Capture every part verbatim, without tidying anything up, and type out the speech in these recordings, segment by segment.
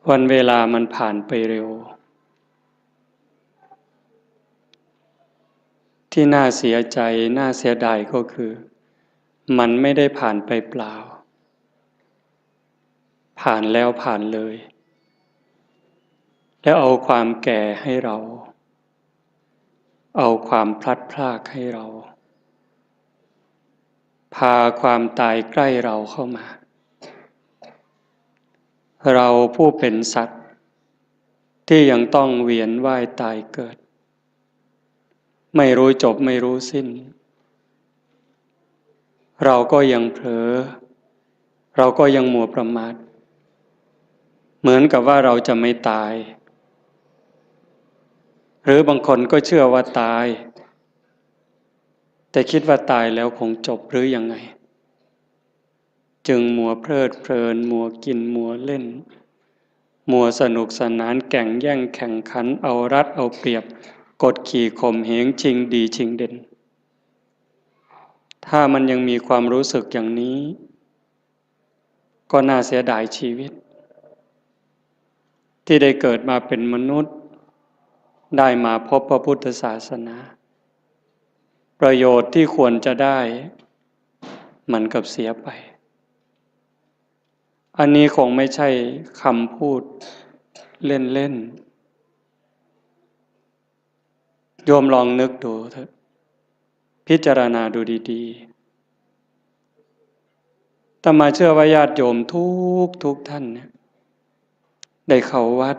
วันเวลามันผ่านไปเร็ว ที่น่าเสียใจ น่าเสียดายก็คือ มันไม่ได้ผ่านไปเปล่า ผ่านแล้วผ่านเลย แล้วเอาความแก่ให้เรา เอาความพลัดพรากให้เรา พาความตายใกล้เราเข้ามา เราผู้เป็นสัตว์ ที่ยังต้องเวียนว่ายตายเกิด ไม่รู้จบไม่รู้สิ้น เราก็ยังเผลอ เราก็ยังมัวประมาท เหมือนกับว่าเราจะไม่ตาย หรือบางคนก็เชื่อว่าตาย แต่คิดว่าตายแล้วคงจบหรือยังไง จึงมัวเพลิดเพลิน มัวกิน มัวเล่น มัวสนุกสนาน แก่งแย่งแข่งขัน เอารัดเอาเปรียบ กดขี่ข่มเหง ชิงดีชิงเด่น ถ้ามันยังมีความรู้สึกอย่างนี้ ก็น่าเสียดายชีวิต ที่ได้เกิดมาเป็นมนุษย์ ได้มาพบพระพุทธศาสนา ประโยชน์ที่ควรจะได้ มันกลับเสียไป อันนี้คงไม่ใช่คำพูดเล่นๆ โยมลองนึกดูเถอะ พิจารณาดูดีๆ อาตมาเชื่อว่าญาติโยมทุกทุกท่านเนี่ย ได้เข้าวัด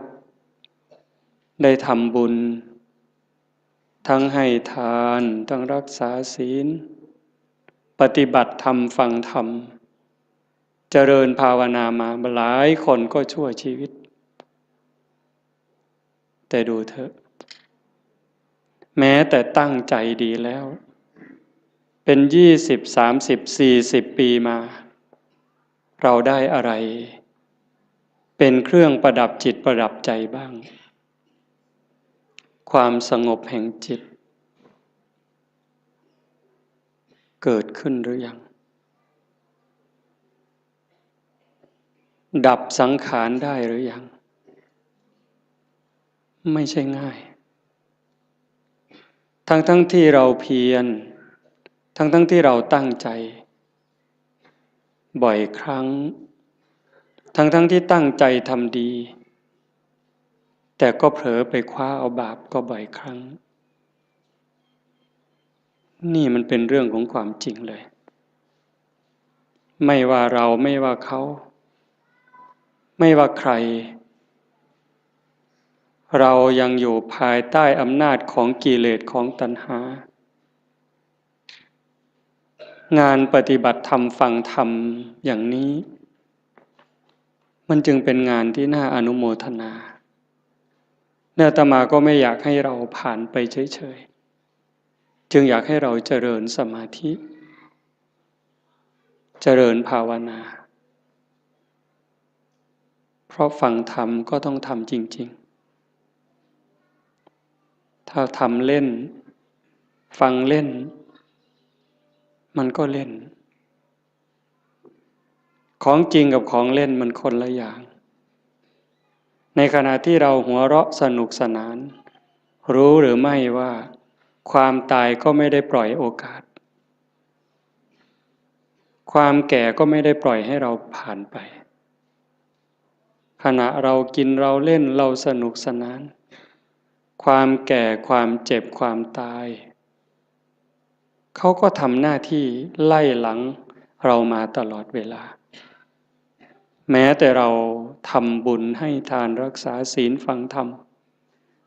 ได้ทำบุญ ทั้งให้ทาน ทั้งรักษาศีล ปฏิบัติธรรม ฟังธรรม เจริญภาวนามาหลายคนก็ชั่วชีวิต แต่ดูเถอะ แม้แต่ตั้งใจดีแล้ว เป็นยี่สิบ สามสิบ สี่สิบ ปีมา เราได้อะไร เป็นเครื่องประดับจิตประดับใจบ้าง ความสงบแห่งจิต เกิดขึ้นหรือยัง ดับสังขารได้หรือยัง ไม่ใช่ง่าย ทั้งๆ ที่เราเพียร ทั้งๆ ที่เราตั้งใจ บ่อยครั้ง ทั้งๆ ที่ตั้งใจทำดี แต่ก็เผลอไปคว้าเอาบาปก็บ่อยครั้ง นี่มันเป็นเรื่องของความจริงเลย ไม่ว่าเรา ไม่ว่าเขา ไม่ว่าใคร เรายังอยู่ภายใต้อำนาจของกิเลส ของตัณหา งานปฏิบัติธรรม ฟังธรรมอย่างนี้ มันจึงเป็นงานที่น่าอนุโมทนา และอาตมาก็ไม่อยากให้เราผ่านไปเฉยๆ จึงอยากให้เราเจริญสมาธิ เจริญภาวนา เพราะฟังธรรมก็ต้องทำจริงๆ ถ้าทำเล่น ฟังเล่น มันก็เล่น ของจริงกับของเล่นมันคนละอย่าง ในขณะที่เราหัวเราะสนุกสนาน รู้หรือไม่ว่าความตายก็ไม่ได้ปล่อยโอกาส ความแก่ก็ไม่ได้ปล่อยให้เราผ่านไป ขณะเรากินเราเล่นเราสนุกสนาน ความแก่ ความเจ็บ ความตาย เขาก็ทำหน้าที่ไล่หลังเรามาตลอดเวลา แม้แต่เราทำบุญให้ทาน รักษาศีล ฟังธรรม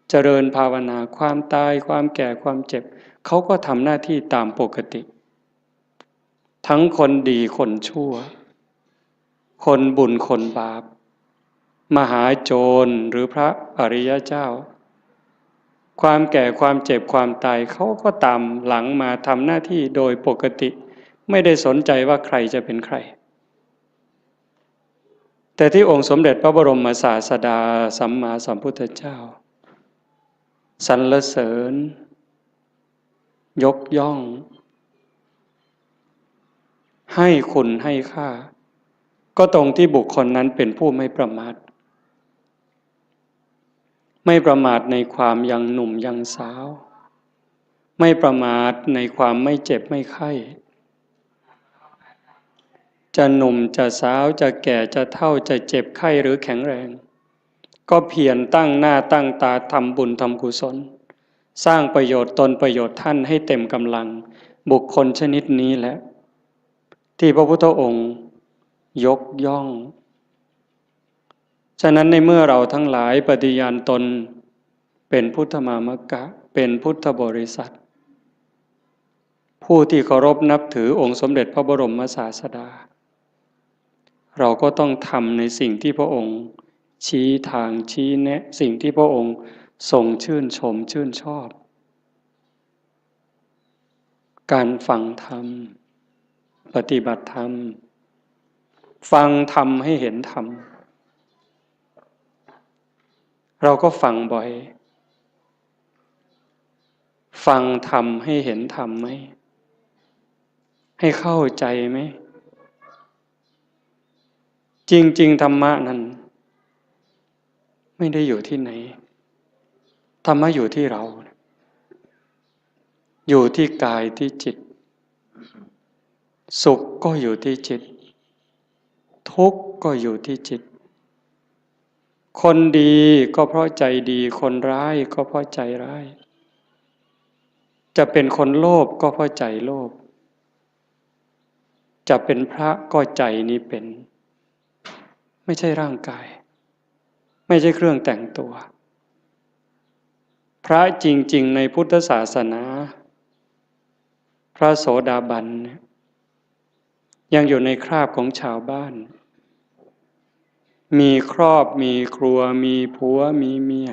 เจริญภาวนา ความตาย ความแก่ ความเจ็บ เขาก็ทำหน้าที่ตามปกติ ทั้งคนดีคนชั่ว คนบุญคนบาป มหาโจรหรือพระอริยเจ้า ความแก่ ความเจ็บ ความตาย เขาก็ตามหลังมาทำหน้าที่โดยปกติ ไม่ได้สนใจว่าใครจะเป็นใคร แต่ที่องค์สมเด็จพระบรมศาสดาสัมมาสัมพุทธเจ้า สรรเสริญ ยกย่อง ให้คุณให้ค่า ก็ตรงที่บุคคลนั้นเป็นผู้ไม่ประมาท ไม่ประมาทในความยังหนุ่มยังสาว ไม่ประมาทในความไม่เจ็บไม่ไข้ จะหนุ่มจะสาว จะแก่จะเฒ่า จะเจ็บไข้หรือแข็งแรง ก็เพียรตั้งหน้าตั้งตาทำบุญทำกุศล สร้างประโยชน์ตนประโยชน์ท่านให้เต็มกำลัง บุคคลชนิดนี้แหละ ที่พระพุทธองค์ยกย่อง ฉะนั้นในเมื่อเราทั้งหลายปฏิญาณตนเป็นพุทธมามกะ เป็นพุทธบริษัท ผู้ที่เคารพนับถือองค์สมเด็จพระบรมศาสดา เราก็ต้องทำในสิ่งที่พระองค์ชี้ทางชี้แนะ สิ่งที่พระองค์ทรงชื่นชมชื่นชอบ การฟังธรรม ปฏิบัติธรรม ฟังธรรมให้เห็นธรรม เราก็ฟังบ่อย ฟังธรรมให้เห็นธรรมไหม ให้เข้าใจไหม จริงๆ ธรรมะนั้น ไม่ได้อยู่ที่ไหน ธรรมะอยู่ที่เรา อยู่ที่กายที่จิต สุขก็อยู่ที่จิต ทุกข์ก็อยู่ที่จิต คนดีก็เพราะใจดี คนร้ายก็เพราะใจร้าย จะเป็นคนโลภก็เพราะใจโลภ จะเป็นพระก็ใจนี้เป็น ไม่ใช่ร่างกาย ไม่ใช่เครื่องแต่งตัว พระจริงๆ ในพุทธศาสนา พระโสดาบันเนี่ย ยังอยู่ในคราบของชาวบ้าน มีครอบ มีครัว มีผัว มีเมีย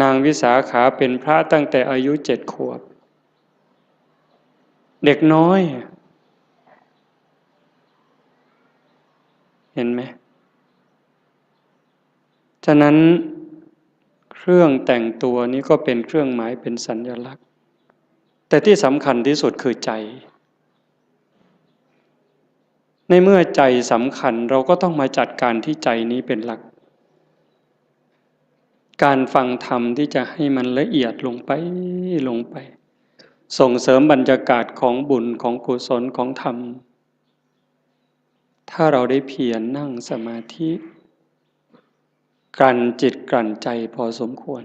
นางวิสาขาเป็นพระตั้งแต่อายุเจ็ดขวบ เด็กน้อย เห็นไหม ฉะนั้นเครื่องแต่งตัวนี้ก็เป็นเครื่องหมาย เป็นสัญลักษณ์ แต่ที่สำคัญที่สุดคือใจ ในเมื่อใจสำคัญ เราก็ต้องมาจัดการที่ใจนี้เป็นหลัก การฟังธรรมที่จะให้มันละเอียดลงไป ลงไป ส่งเสริมบรรยากาศของบุญ ของกุศล ของธรรม ถ้าเราได้เพียรนั่งสมาธิ กลั่นจิตกลั่นใจพอสมควร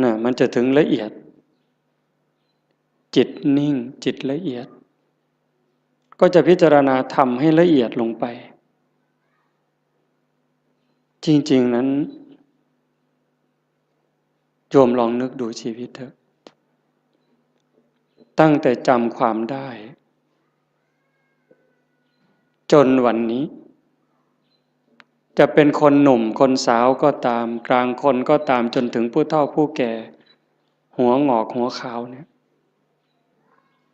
น่ะ มันจะถึงละเอียด จิตนิ่ง จิตละเอียด ก็จะพิจารณาธรรมให้ละเอียดลงไป จริงๆ นั้น โยมลองนึกดูชีวิตเถอะ ตั้งแต่จำความได้ จนวันนี้ จะเป็นคนหนุ่มคนสาวก็ตาม กลางคนก็ตาม จนถึงผู้เฒ่าผู้แก่ หัวหงอกหัวขาวเนี่ย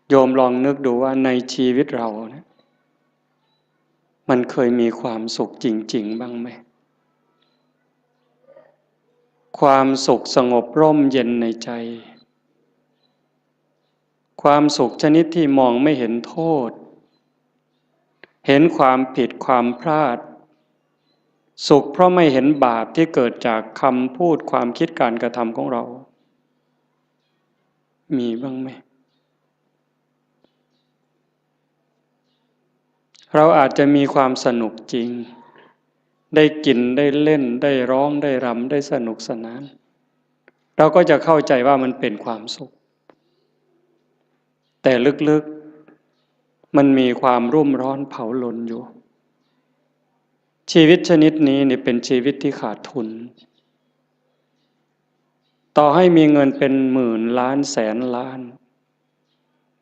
โยมลองนึกดูว่าในชีวิตเราเนี่ย มันเคยมีความสุขจริงๆ บ้างไหม ความสุขสงบร่มเย็นในใจ ความสุขชนิดที่มองไม่เห็นโทษ เห็นความผิดความพลาด สุขเพราะไม่เห็นบาปที่เกิดจากคำพูด ความคิด การกระทำของเรา มีบ้างไหม เราอาจจะมีความสนุกจริง ได้กิน ได้เล่น ได้ร้อง ได้รำ ได้สนุกสนาน เราก็จะเข้าใจว่ามันเป็นความสุข แต่ลึกๆ มันมีความรุ่มร้อนเผาลนอยู่ ชีวิตชนิดนี้นี่เป็นชีวิตที่ขาดทุน ต่อให้มีเงินเป็นหมื่นล้านแสนล้าน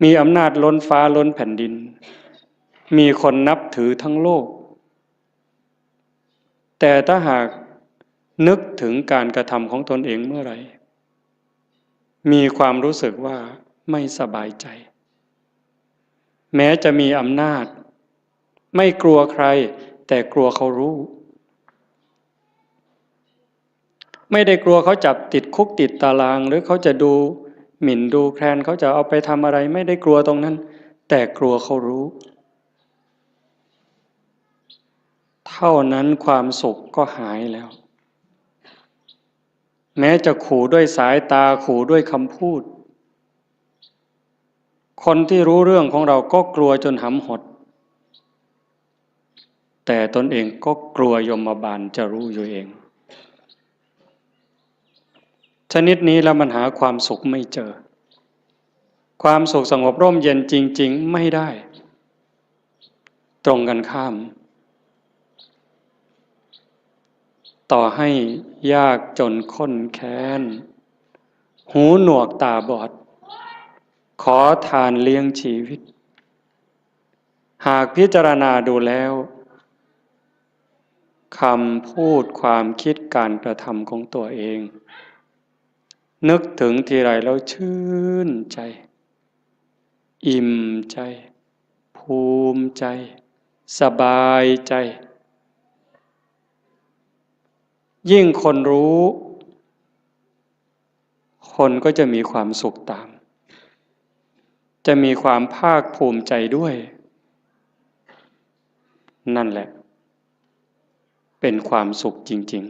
มีอำนาจล้นฟ้าล้นแผ่นดิน มีคนนับถือทั้งโลก แต่ถ้าหากนึกถึงการกระทำของตนเองเมื่อไหร่ มีความรู้สึกว่าไม่สบายใจ แม้จะมีอำนาจ ไม่กลัวใคร แต่กลัวเขารู้ ไม่ได้กลัวเขาจับติดคุกติดตาราง หรือเขาจะดูหมิ่นดูแคลน เขาจะเอาไปทำอะไร ไม่ได้กลัวตรงนั้น แต่กลัวเขารู้ ท เท่านั้นความสุขก็หายแล้ว แม้จะขู่ด้วยสายตา ขู่ด้วยคำพูด คนที่รู้เรื่องของเราก็กลัวจนหำหด แต่ตนเองก็กลัวยมบาลจะรู้อยู่เอง ชนิดนี้แล้วมันหาความสุขไม่เจอ ความสุขสงบร่มเย็นจริงๆ ไม่ได้ ตรงกันข้าม ต่อให้ยากจนข้นแค้น หูหนวกตาบอด ขอทานเลี้ยงชีวิต หากพิจารณาดูแล้ว คำพูดความคิดการกระทำของตัวเอง นึกถึงทีไรแล้วชื่นใจ อิ่มใจ ภูมิใจ สบายใจ ยิ่งคนรู้ คนก็จะมีความสุขตาม จะมีความภาคภูมิใจด้วย นั่นแหละ เป็นความสุขจริง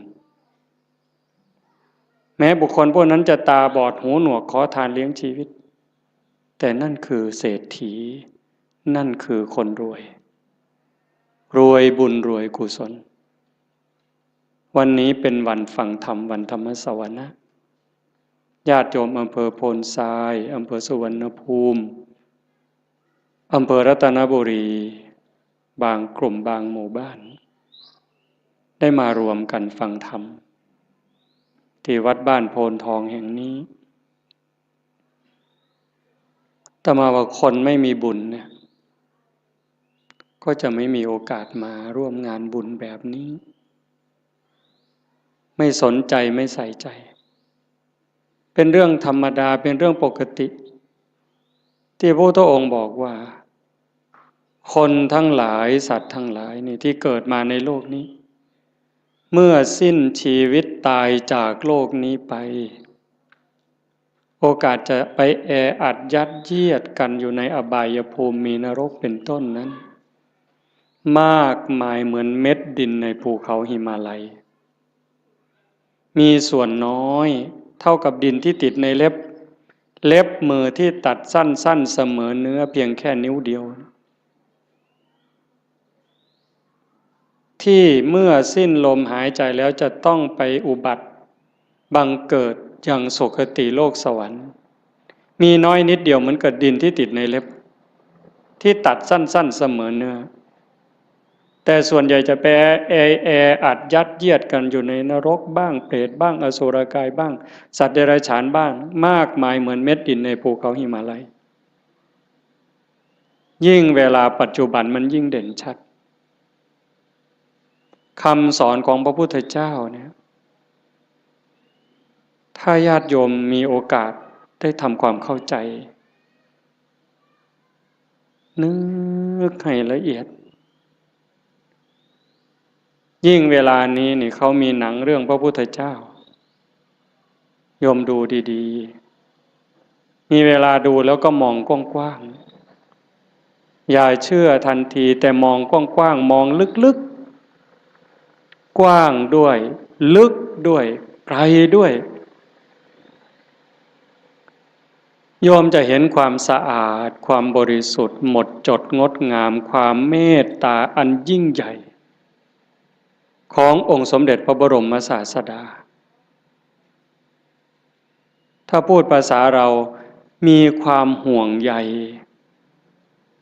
ๆ แม้บุคคลพวกนั้นจะตาบอดหูหนวกขอทานเลี้ยงชีวิต แต่นั่นคือเศรษฐี นั่นคือคนรวย รวยบุญรวยกุศล วันนี้เป็นวันฟังธรรม วันธรรมสวนะ ญาติโยมอำเภอโพนทราย อำเภอสุวรรณภูมิ อำเภอรัตนบุรี บางกลุ่มบางหมู่บ้าน ได้มารวมกันฟังธรรม ที่วัดบ้านโพนทองแห่งนี้ อาตมาว่าคนไม่มีบุญเนี่ย ก็จะไม่มีโอกาสมาร่วมงานบุญแบบนี้ ไม่สนใจไม่ใส่ใจ เป็นเรื่องธรรมดา เป็นเรื่องปกติ ที่พระพุทธองค์บอกว่า คนทั้งหลาย สัตว์ทั้งหลายนี่ที่เกิดมาในโลกนี้ เมื่อสิ้นชีวิตตายจากโลกนี้ไป โอกาสจะไปแออัดยัดเยียดกันอยู่ในอบายภูมิ มีนรกเป็นต้นนั้น มากมายเหมือนเม็ดดินในภูเขาหิมาลัย มีส่วนน้อยเท่ากับดินที่ติดในเล็บ เล็บมือที่ตัดสั้นๆ เสมอเนื้อเพียงแค่นิ้วเดียว ที่เมื่อสิ้นลมหายใจแล้วจะต้องไปอุบัติบังเกิดยังสุคติโลกสวรรค์ มีน้อยนิดเดียวเหมือนกับดินที่ติดในเล็บ ที่ตัดสั้นๆ เสมอเนื้อ แต่ส่วนใหญ่จะไปแอ แออัดยัดเยียดกันอยู่ในนรกบ้าง เปรตบ้าง อสุรกายบ้าง สัตว์เดรัจฉานบ้าง มากมายเหมือนเม็ดดินในภูเขาหิมาลัย ยิ่งเวลาปัจจุบันมันยิ่งเด่นชัด คำสอนของพระพุทธเจ้าเนี่ย ถ้าญาติโยมมีโอกาสได้ทำความเข้าใจ นึกให้ละเอียด ยิ่งเวลานี้นี่เขามีหนังเรื่องพระพุทธเจ้า โยมดูดีๆ มีเวลาดูแล้วก็มองกว้างๆ อย่าเชื่อทันที แต่มองกว้างๆ มองลึกๆ กว้างด้วย ลึกด้วย ไกลด้วย โยมจะเห็นความสะอาด ความบริสุทธิ์ หมดจดงดงาม ความเมตตาอันยิ่งใหญ่ ขององค์สมเด็จพระบรมศาสดา ถ้าพูดภาษาเรา มีความห่วงใย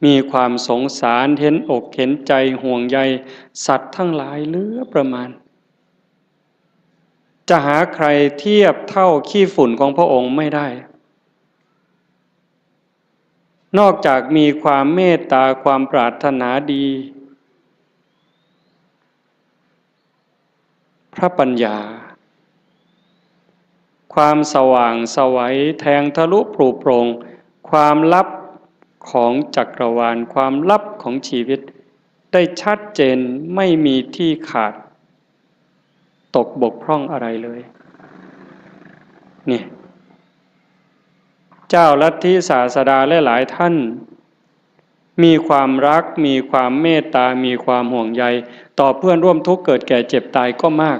มีความสงสาร เห็นอกเห็นใจ ห่วงใยสัตว์ทั้งหลายเหลือประมาณ จะหาใครเทียบเท่าขี้ฝุ่นของพระองค์ไม่ได้ นอกจากมีความเมตตา ความปรารถนาดี พระปัญญา ความสว่างไสว แทงทะลุปรุโปร่ง ความลับของจักรวาล ความลับของชีวิต ได้ชัดเจน ไม่มีที่ขาด ตกบกพร่องอะไรเลย นี่ เจ้าลัทธิศาสดาหลายๆ ท่าน มีความรัก มีความเมตตา มีความห่วงใย ต่อเพื่อนร่วมทุกข์เกิดแก่เจ็บตายก็มาก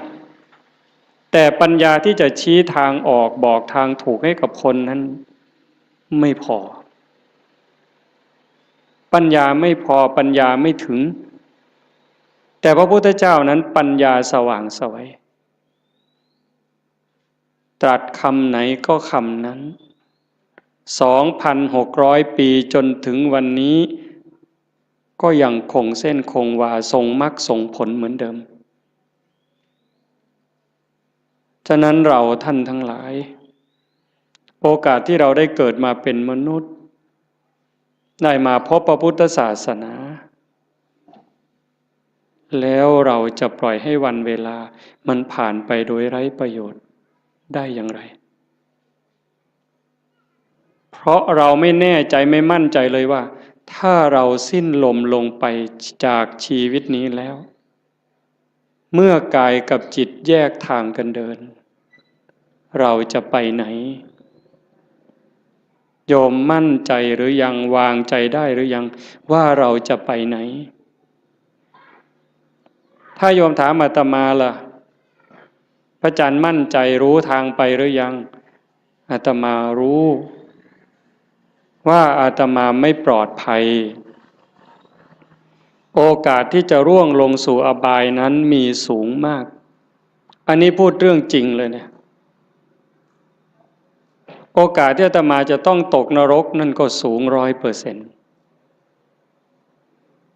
แต่ปัญญาที่จะชี้ทางออกบอกทางถูกให้กับคนนั้นไม่พอ ปัญญาไม่พอ ปัญญาไม่ถึง แต่พระพุทธเจ้านั้นปัญญาสว่างไสว ตรัสคำไหนก็คำนั้น สองพันหกร้อย ปีจนถึงวันนี้ ก็ยังคงเส้นคงวาทรงมรรคทรงผลเหมือนเดิม ฉะนั้นเราท่านทั้งหลาย โอกาสที่เราได้เกิดมาเป็นมนุษย์ ได้มาพบพระพุทธศาสนา แล้วเราจะปล่อยให้วันเวลามันผ่านไปโดยไร้ประโยชน์ได้อย่างไร เพราะเราไม่แน่ใจไม่มั่นใจเลยว่า ถ้าเราสิ้นลมลงไปจากชีวิตนี้แล้ว เมื่อกายกับจิตแยกทางกันเดิน เราจะไปไหน โยมมั่นใจหรือยัง วางใจได้หรือยัง ว่าเราจะไปไหน ถ้าโยมถามอาตมาล่ะ พระอาจารย์มั่นใจรู้ทางไปหรือยัง อาตมารู้ ว่าอาตมาไม่ปลอดภัย โอกาสที่จะร่วงลงสู่อบายนั้นมีสูงมาก อันนี้พูดเรื่องจริงเลยเนี่ย โอกาสที่อาตมาจะต้องตกนรกนั่นก็สูงร้อยเปอร์เซ็นต์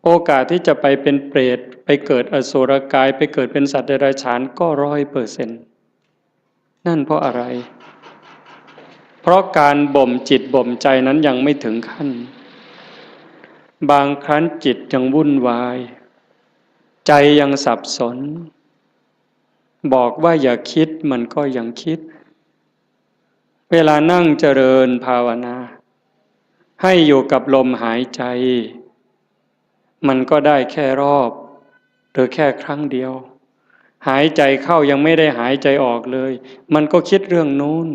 โอกาสที่จะไปเป็นเปรต ไปเกิดอสุรกาย ไปเกิดเป็นสัตว์เดรัจฉานก็ร้อยเปอร์เซ็นต์ นั่นเพราะอะไร เพราะการบ่มจิตบ่มใจนั้นยังไม่ถึงขั้น บางครั้งจิตยังวุ่นวาย ใจยังสับสน บอกว่าอย่าคิดมันก็ยังคิด เวลานั่งเจริญภาวนา ให้อยู่กับลมหายใจ มันก็ได้แค่รอบ หรือแค่ครั้งเดียว หายใจเข้ายังไม่ได้หายใจออกเลย มันก็คิดเรื่องนู้น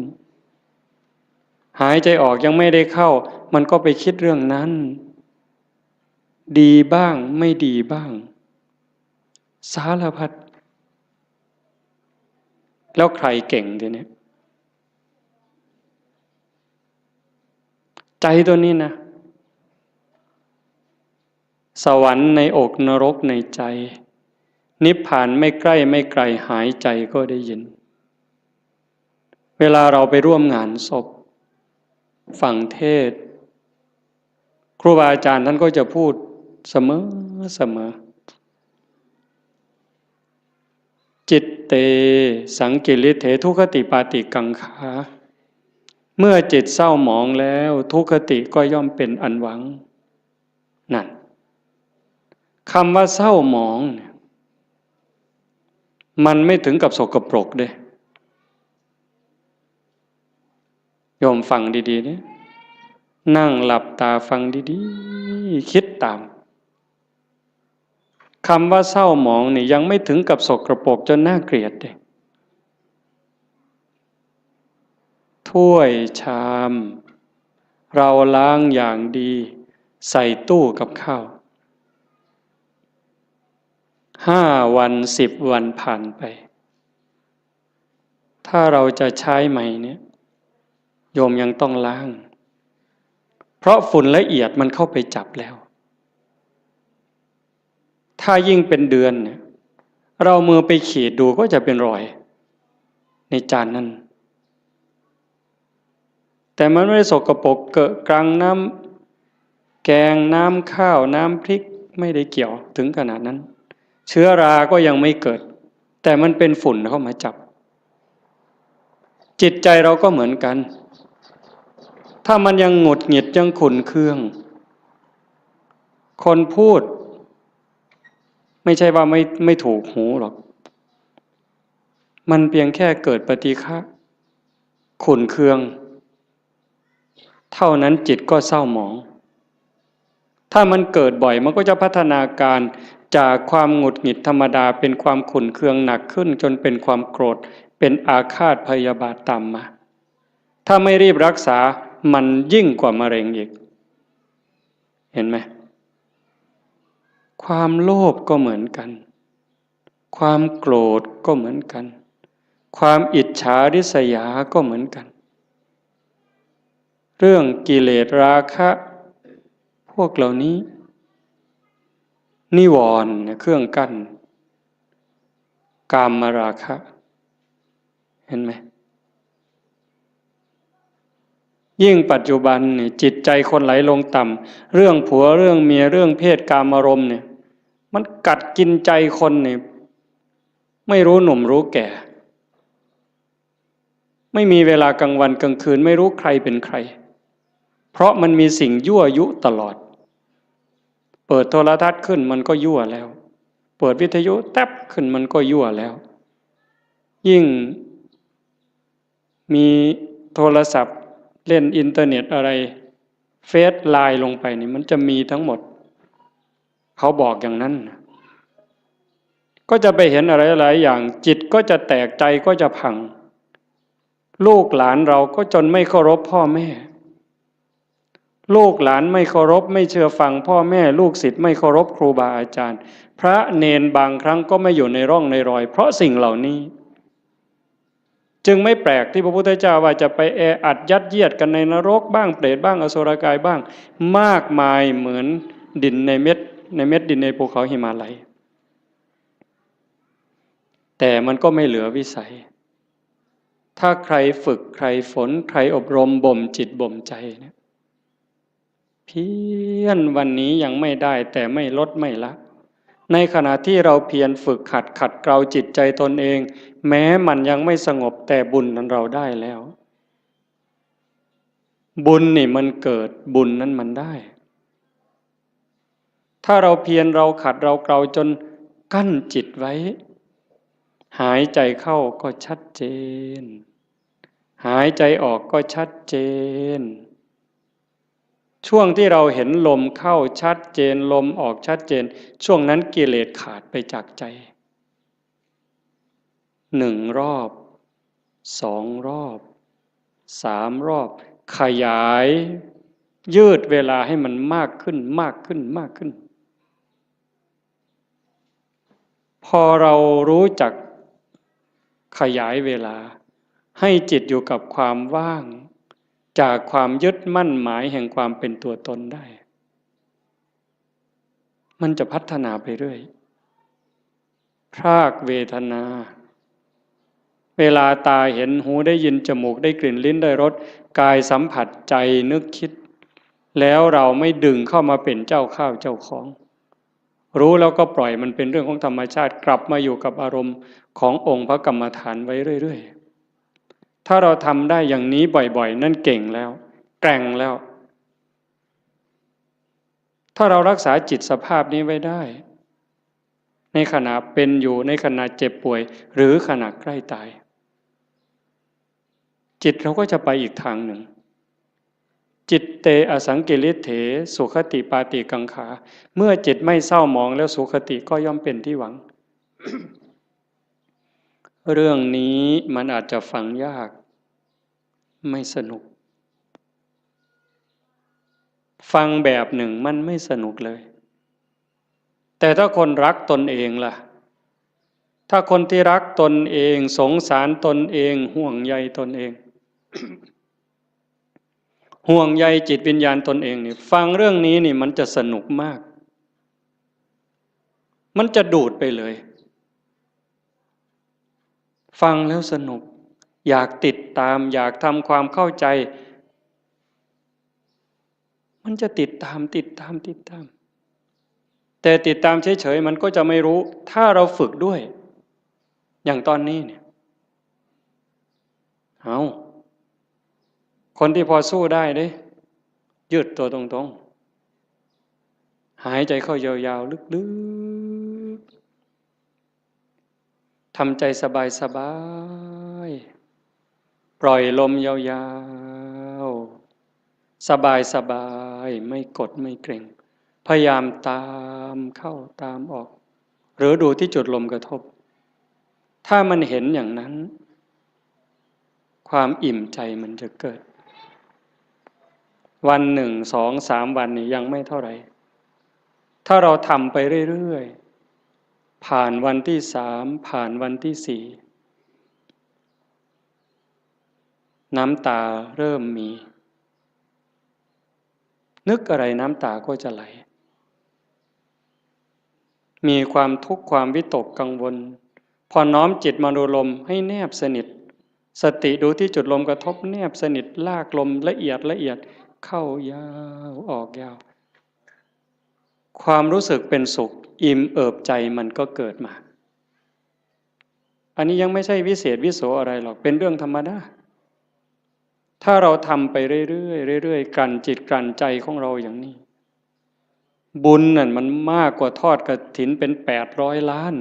หายใจออกยังไม่ได้เข้า มันก็ไปคิดเรื่องนั้น ดีบ้างไม่ดีบ้าง สารพัด แล้วใครเก่งทีเนี้ย ใจตัวนี้นะ สวรรค์ในอกนรกในใจ นิพพานไม่ใกล้ไม่ไกลหายใจก็ได้ยิน เวลาเราไปร่วมงานศพ ฟังเทศน์ ครูบาอาจารย์ท่านก็จะพูดเสมอเสมอ จิตเต สังกิริเถ ทุคติปาติกังขา เมื่อจิตเศร้าหมองแล้ว ทุคติก็ย่อมเป็นอันหวัง นั่น คำว่าเศร้าหมองเนี่ย มันไม่ถึงกับสกปรกเด้ โยมฟังดีๆเนี่ย นั่งหลับตาฟังดีๆ คิดตาม คำว่าเศร้าหมองนี่ยังไม่ถึงกับสกปรกจนน่าเกลียดเด้ ถ้วยชาม เราล้างอย่างดี ใส่ตู้กับข้าว ห้าวัน สิบวันผ่านไป ถ้าเราจะใช้ใหม่เนี่ย โยมยังต้องล้าง เพราะฝุ่นละเอียดมันเข้าไปจับแล้ว ถ้ายิ่งเป็นเดือนเนี่ย เรามือไปขีดดูก็จะเป็นรอย ในจานนั้น แต่มันไม่ได้สกปรกเกอะกรังน้ำแกง น้ำข้าว น้ำพริก ไม่ได้เกี่ยวถึงขนาดนั้น เชื้อราก็ยังไม่เกิด แต่มันเป็นฝุ่นเข้ามาจับ จิตใจเราก็เหมือนกัน ถ้ามันยังหงุดหงิดยังขุ่นเคือง คนพูด ไม่ใช่ว่าไม่ไม่ถูกหูหรอก มันเพียงแค่เกิดปฏิฆะ ขุ่นเคือง เท่านั้นจิตก็เศร้าหมอง ถ้ามันเกิดบ่อยมันก็จะพัฒนาการจากความหงุดหงิดธรรมดาเป็นความขุ่นเคืองหนักขึ้นจนเป็นความโกรธ เป็นอาฆาตพยาบาทตามมา ถ้าไม่รีบรักษามันยิ่งกว่ามะเร็งอีก เห็นไหม ความโลภก็เหมือนกัน ความโกรธก็เหมือนกัน ความอิจฉาริษยาก็เหมือนกัน เรื่องกิเลสราคะ พวกเหล่านี้ นิวรณ์เนี่ยเครื่องกั้น กามราคะ เห็นไหม ยิ่งปัจจุบันเนี่ยจิตใจคนไหลลงต่ำ เรื่องผัวเรื่องเมียเรื่องเพศกามารมณ์เนี่ย มันกัดกินใจคนเนี่ย ไม่รู้หนุ่มรู้แก่ ไม่มีเวลากลางวันกลางคืน ไม่รู้ใครเป็นใคร เพราะมันมีสิ่งยั่วยุตลอด เปิดโทรทัศน์ขึ้นมันก็ยั่วแล้ว เปิดวิทยุแต๊บขึ้นมันก็ยั่วแล้ว ยิ่งมีโทรศัพท์เล่นอินเทอร์เน็ตอะไร เฟซไลน์ลงไปนี่มันจะมีทั้งหมด เขาบอกอย่างนั้นนะ ก็จะไปเห็นอะไรหลายอย่าง จิตก็จะแตก ใจก็จะพัง ลูกหลานเราก็จนไม่เคารพพ่อแม่ ลูกหลานไม่เคารพไม่เชื่อฟังพ่อแม่ ลูกศิษย์ไม่เคารพครูบาอาจารย์ พระเณรบางครั้งก็ไม่อยู่ในร่องในรอย เพราะสิ่งเหล่านี้ จึงไม่แปลกที่พระพุทธเจ้าว่าจะไปแออัดยัดเยียดกันในนรกบ้าง เปรตบ้าง อสุรกายบ้าง มากมายเหมือนดินในเม็ด ในเม็ดดินในภูเขาหิมาลัย แต่มันก็ไม่เหลือวิสัย ถ้าใครฝึก ใครฝน ใครอบรมบ่มจิตบ่มใจเนี่ย เพียรวันนี้ยังไม่ได้ แต่ไม่ลดไม่ละ ในขณะที่เราเพียรฝึกหัดขัดเกลาจิตใจตนเอง แม้มันยังไม่สงบ แต่บุญนั้นเราได้แล้ว บุญนี่มันเกิด บุญนั้นมันได้ ถ้าเราเพียร เราขัด เราเกลาจนกั้นจิตไว้ หายใจเข้าก็ชัดเจน หายใจออกก็ชัดเจน ช่วงที่เราเห็นลมเข้าชัดเจน ลมออกชัดเจน ช่วงนั้นกิเลสขาดไปจากใจ หนึ่งรอบ สองรอบ สามรอบ ขยาย ยืดเวลาให้มันมากขึ้น มากขึ้น มากขึ้น พอเรารู้จักขยายเวลา ให้จิตอยู่กับความว่าง จากความยึดมั่นหมายแห่งความเป็นตัวตนได้ มันจะพัฒนาไปเรื่อย พรากเวทนา เวลาตาเห็น หูได้ยิน จมูกได้กลิ่น ลิ้นได้รส กายสัมผัส ใจนึกคิด แล้วเราไม่ดึงเข้ามาเป็นเจ้าข้าวเจ้าของ รู้แล้วก็ปล่อยมันเป็นเรื่องของธรรมชาติ กลับมาอยู่กับอารมณ์ขององค์พระกรรมฐานไว้เรื่อยๆ ถ้าเราทำได้อย่างนี้บ่อยๆ นั่นเก่งแล้ว แกร่งแล้ว ถ้าเรารักษาจิตสภาพนี้ไว้ได้ ในขณะเป็นอยู่ ในขณะเจ็บป่วย หรือขณะใกล้ตาย จิตเราก็จะไปอีกทางหนึ่ง จิตเตอสังกิริเถ สุขติปาติกังขา เมื่อจิตไม่เศร้าหมองแล้ว สุขติก็ย่อมเป็นที่หวัง เรื่องนี้มันอาจจะฟังยาก ไม่สนุก ฟังแบบหนึ่งมันไม่สนุกเลย แต่ถ้าคนรักตนเองล่ะ ถ้าคนที่รักตนเอง สงสารตนเอง ห่วงใยตนเอง ห่วงใยจิตวิญญาณตนเองนี่ ฟังเรื่องนี้นี่มันจะสนุกมาก มันจะดูดไปเลย ฟังแล้วสนุก อยากติดตาม อยากทำความเข้าใจ มันจะติดตาม ติดตาม ติดตาม แต่ติดตามเฉยๆ มันก็จะไม่รู้ ถ้าเราฝึกด้วย อย่างตอนนี้เนี่ย เอา คนที่พอสู้ได้เด้ ยืดตัวตรงๆ หายใจเข้ายาวๆ ลึกๆ ทำใจสบายๆ ปล่อยลมยาวๆ สบายๆ ไม่กดไม่เกร็ง พยายามตามเข้าตามออก หรือดูที่จุดลมกระทบ ถ้ามันเห็นอย่างนั้น ความอิ่มใจมันจะเกิด วันหนึ่ง สอง สาม วันนี่ยังไม่เท่าไหร่ ถ้าเราทำไปเรื่อยๆ ผ่านวันที่สาม ผ่านวันที่สี่ น้ำตาเริ่มมี นึกอะไรน้ำตาก็จะไหล มีความทุกข์ความวิตกกังวล พอน้อมจิตมาดูลมให้แนบสนิท สติดูที่จุดลมกระทบแนบสนิท ลากลมละเอียดละเอียด เข้ายาวออกยาว ความรู้สึกเป็นสุขอิ่มเอิบใจมันก็เกิดมา อันนี้ยังไม่ใช่วิเศษวิโสอะไรหรอก เป็นเรื่องธรรมดา ถ้าเราทำไปเรื่อยๆ เรื่อยๆ กลั่นจิตกลั่นใจของเราอย่างนี้ บุญนั่นมันมากกว่าทอดกฐินเป็นแปดร้อยล้าน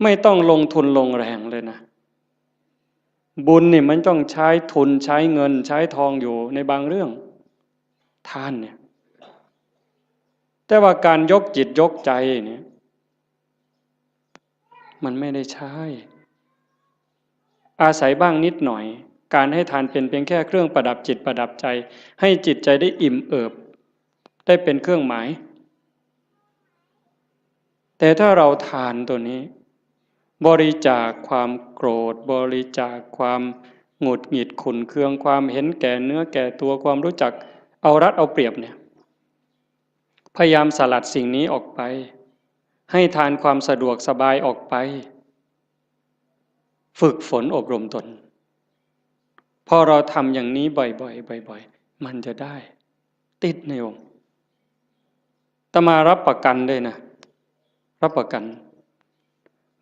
ไม่ต้องลงทุนลงแรงเลยนะ บุญนี่มันต้องใช้ทุนใช้เงินใช้ทองอยู่ในบางเรื่อง ทานเนี่ย แต่ว่าการยกจิตยกใจเนี่ย มันไม่ได้ใช้ อาศัยบ้างนิดหน่อย การให้ทานเป็นเพียงแค่เครื่องประดับจิตประดับใจ ให้จิตใจได้อิ่มเอิบ ได้เป็นเครื่องหมาย แต่ถ้าเราทานตัวนี้ บริจาคความโกรธ บริจาคความหงุดหงิดขุ่นเคือง ความเห็นแก่เนื้อแก่ตัว ความรู้จักเอารัดเอาเปรียบเนี่ย พยายามสลัดสิ่งนี้ออกไป ให้ทานความสะดวกสบายออกไป ฝึกฝนอบรมตน พอเราทำอย่างนี้บ่อยๆ บ่อยๆ มันจะได้ ติดในองค์ อาตมารับประกันเลยนะ รับประกัน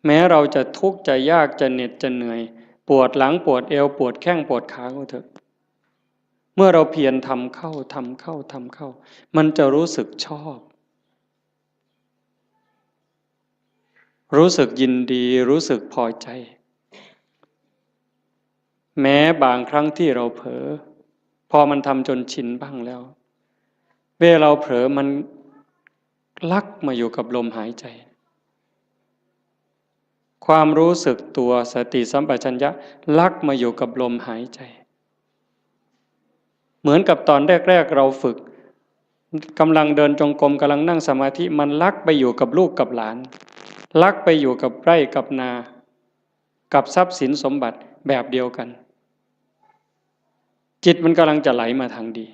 แม้เราจะทุกข์จะยากจะเหน็ดจะเหนื่อย ปวดหลังปวดเอวปวดแข้งปวดขาก็เถอะ เมื่อเราเพียรทำเข้าทำเข้าทำเข้า มันจะรู้สึกชอบ รู้สึกยินดี รู้สึกพอใจ แม้บางครั้งที่เราเผลอ พอมันทำจนชินบ้างแล้ว เวลาเราเผลอมันลักมาอยู่กับลมหายใจ ความรู้สึกตัวสติสัมปชัญญะลักมาอยู่กับลมหายใจ เหมือนกับตอนแรกๆ เราฝึก กำลังเดินจงกรม กำลังนั่งสมาธิ มันลักไปอยู่กับลูกกับหลาน ลักไปอยู่กับไร่กับนา กับทรัพย์สินสมบัติแบบเดียวกัน จิตมันกำลังจะไหลมาทางดี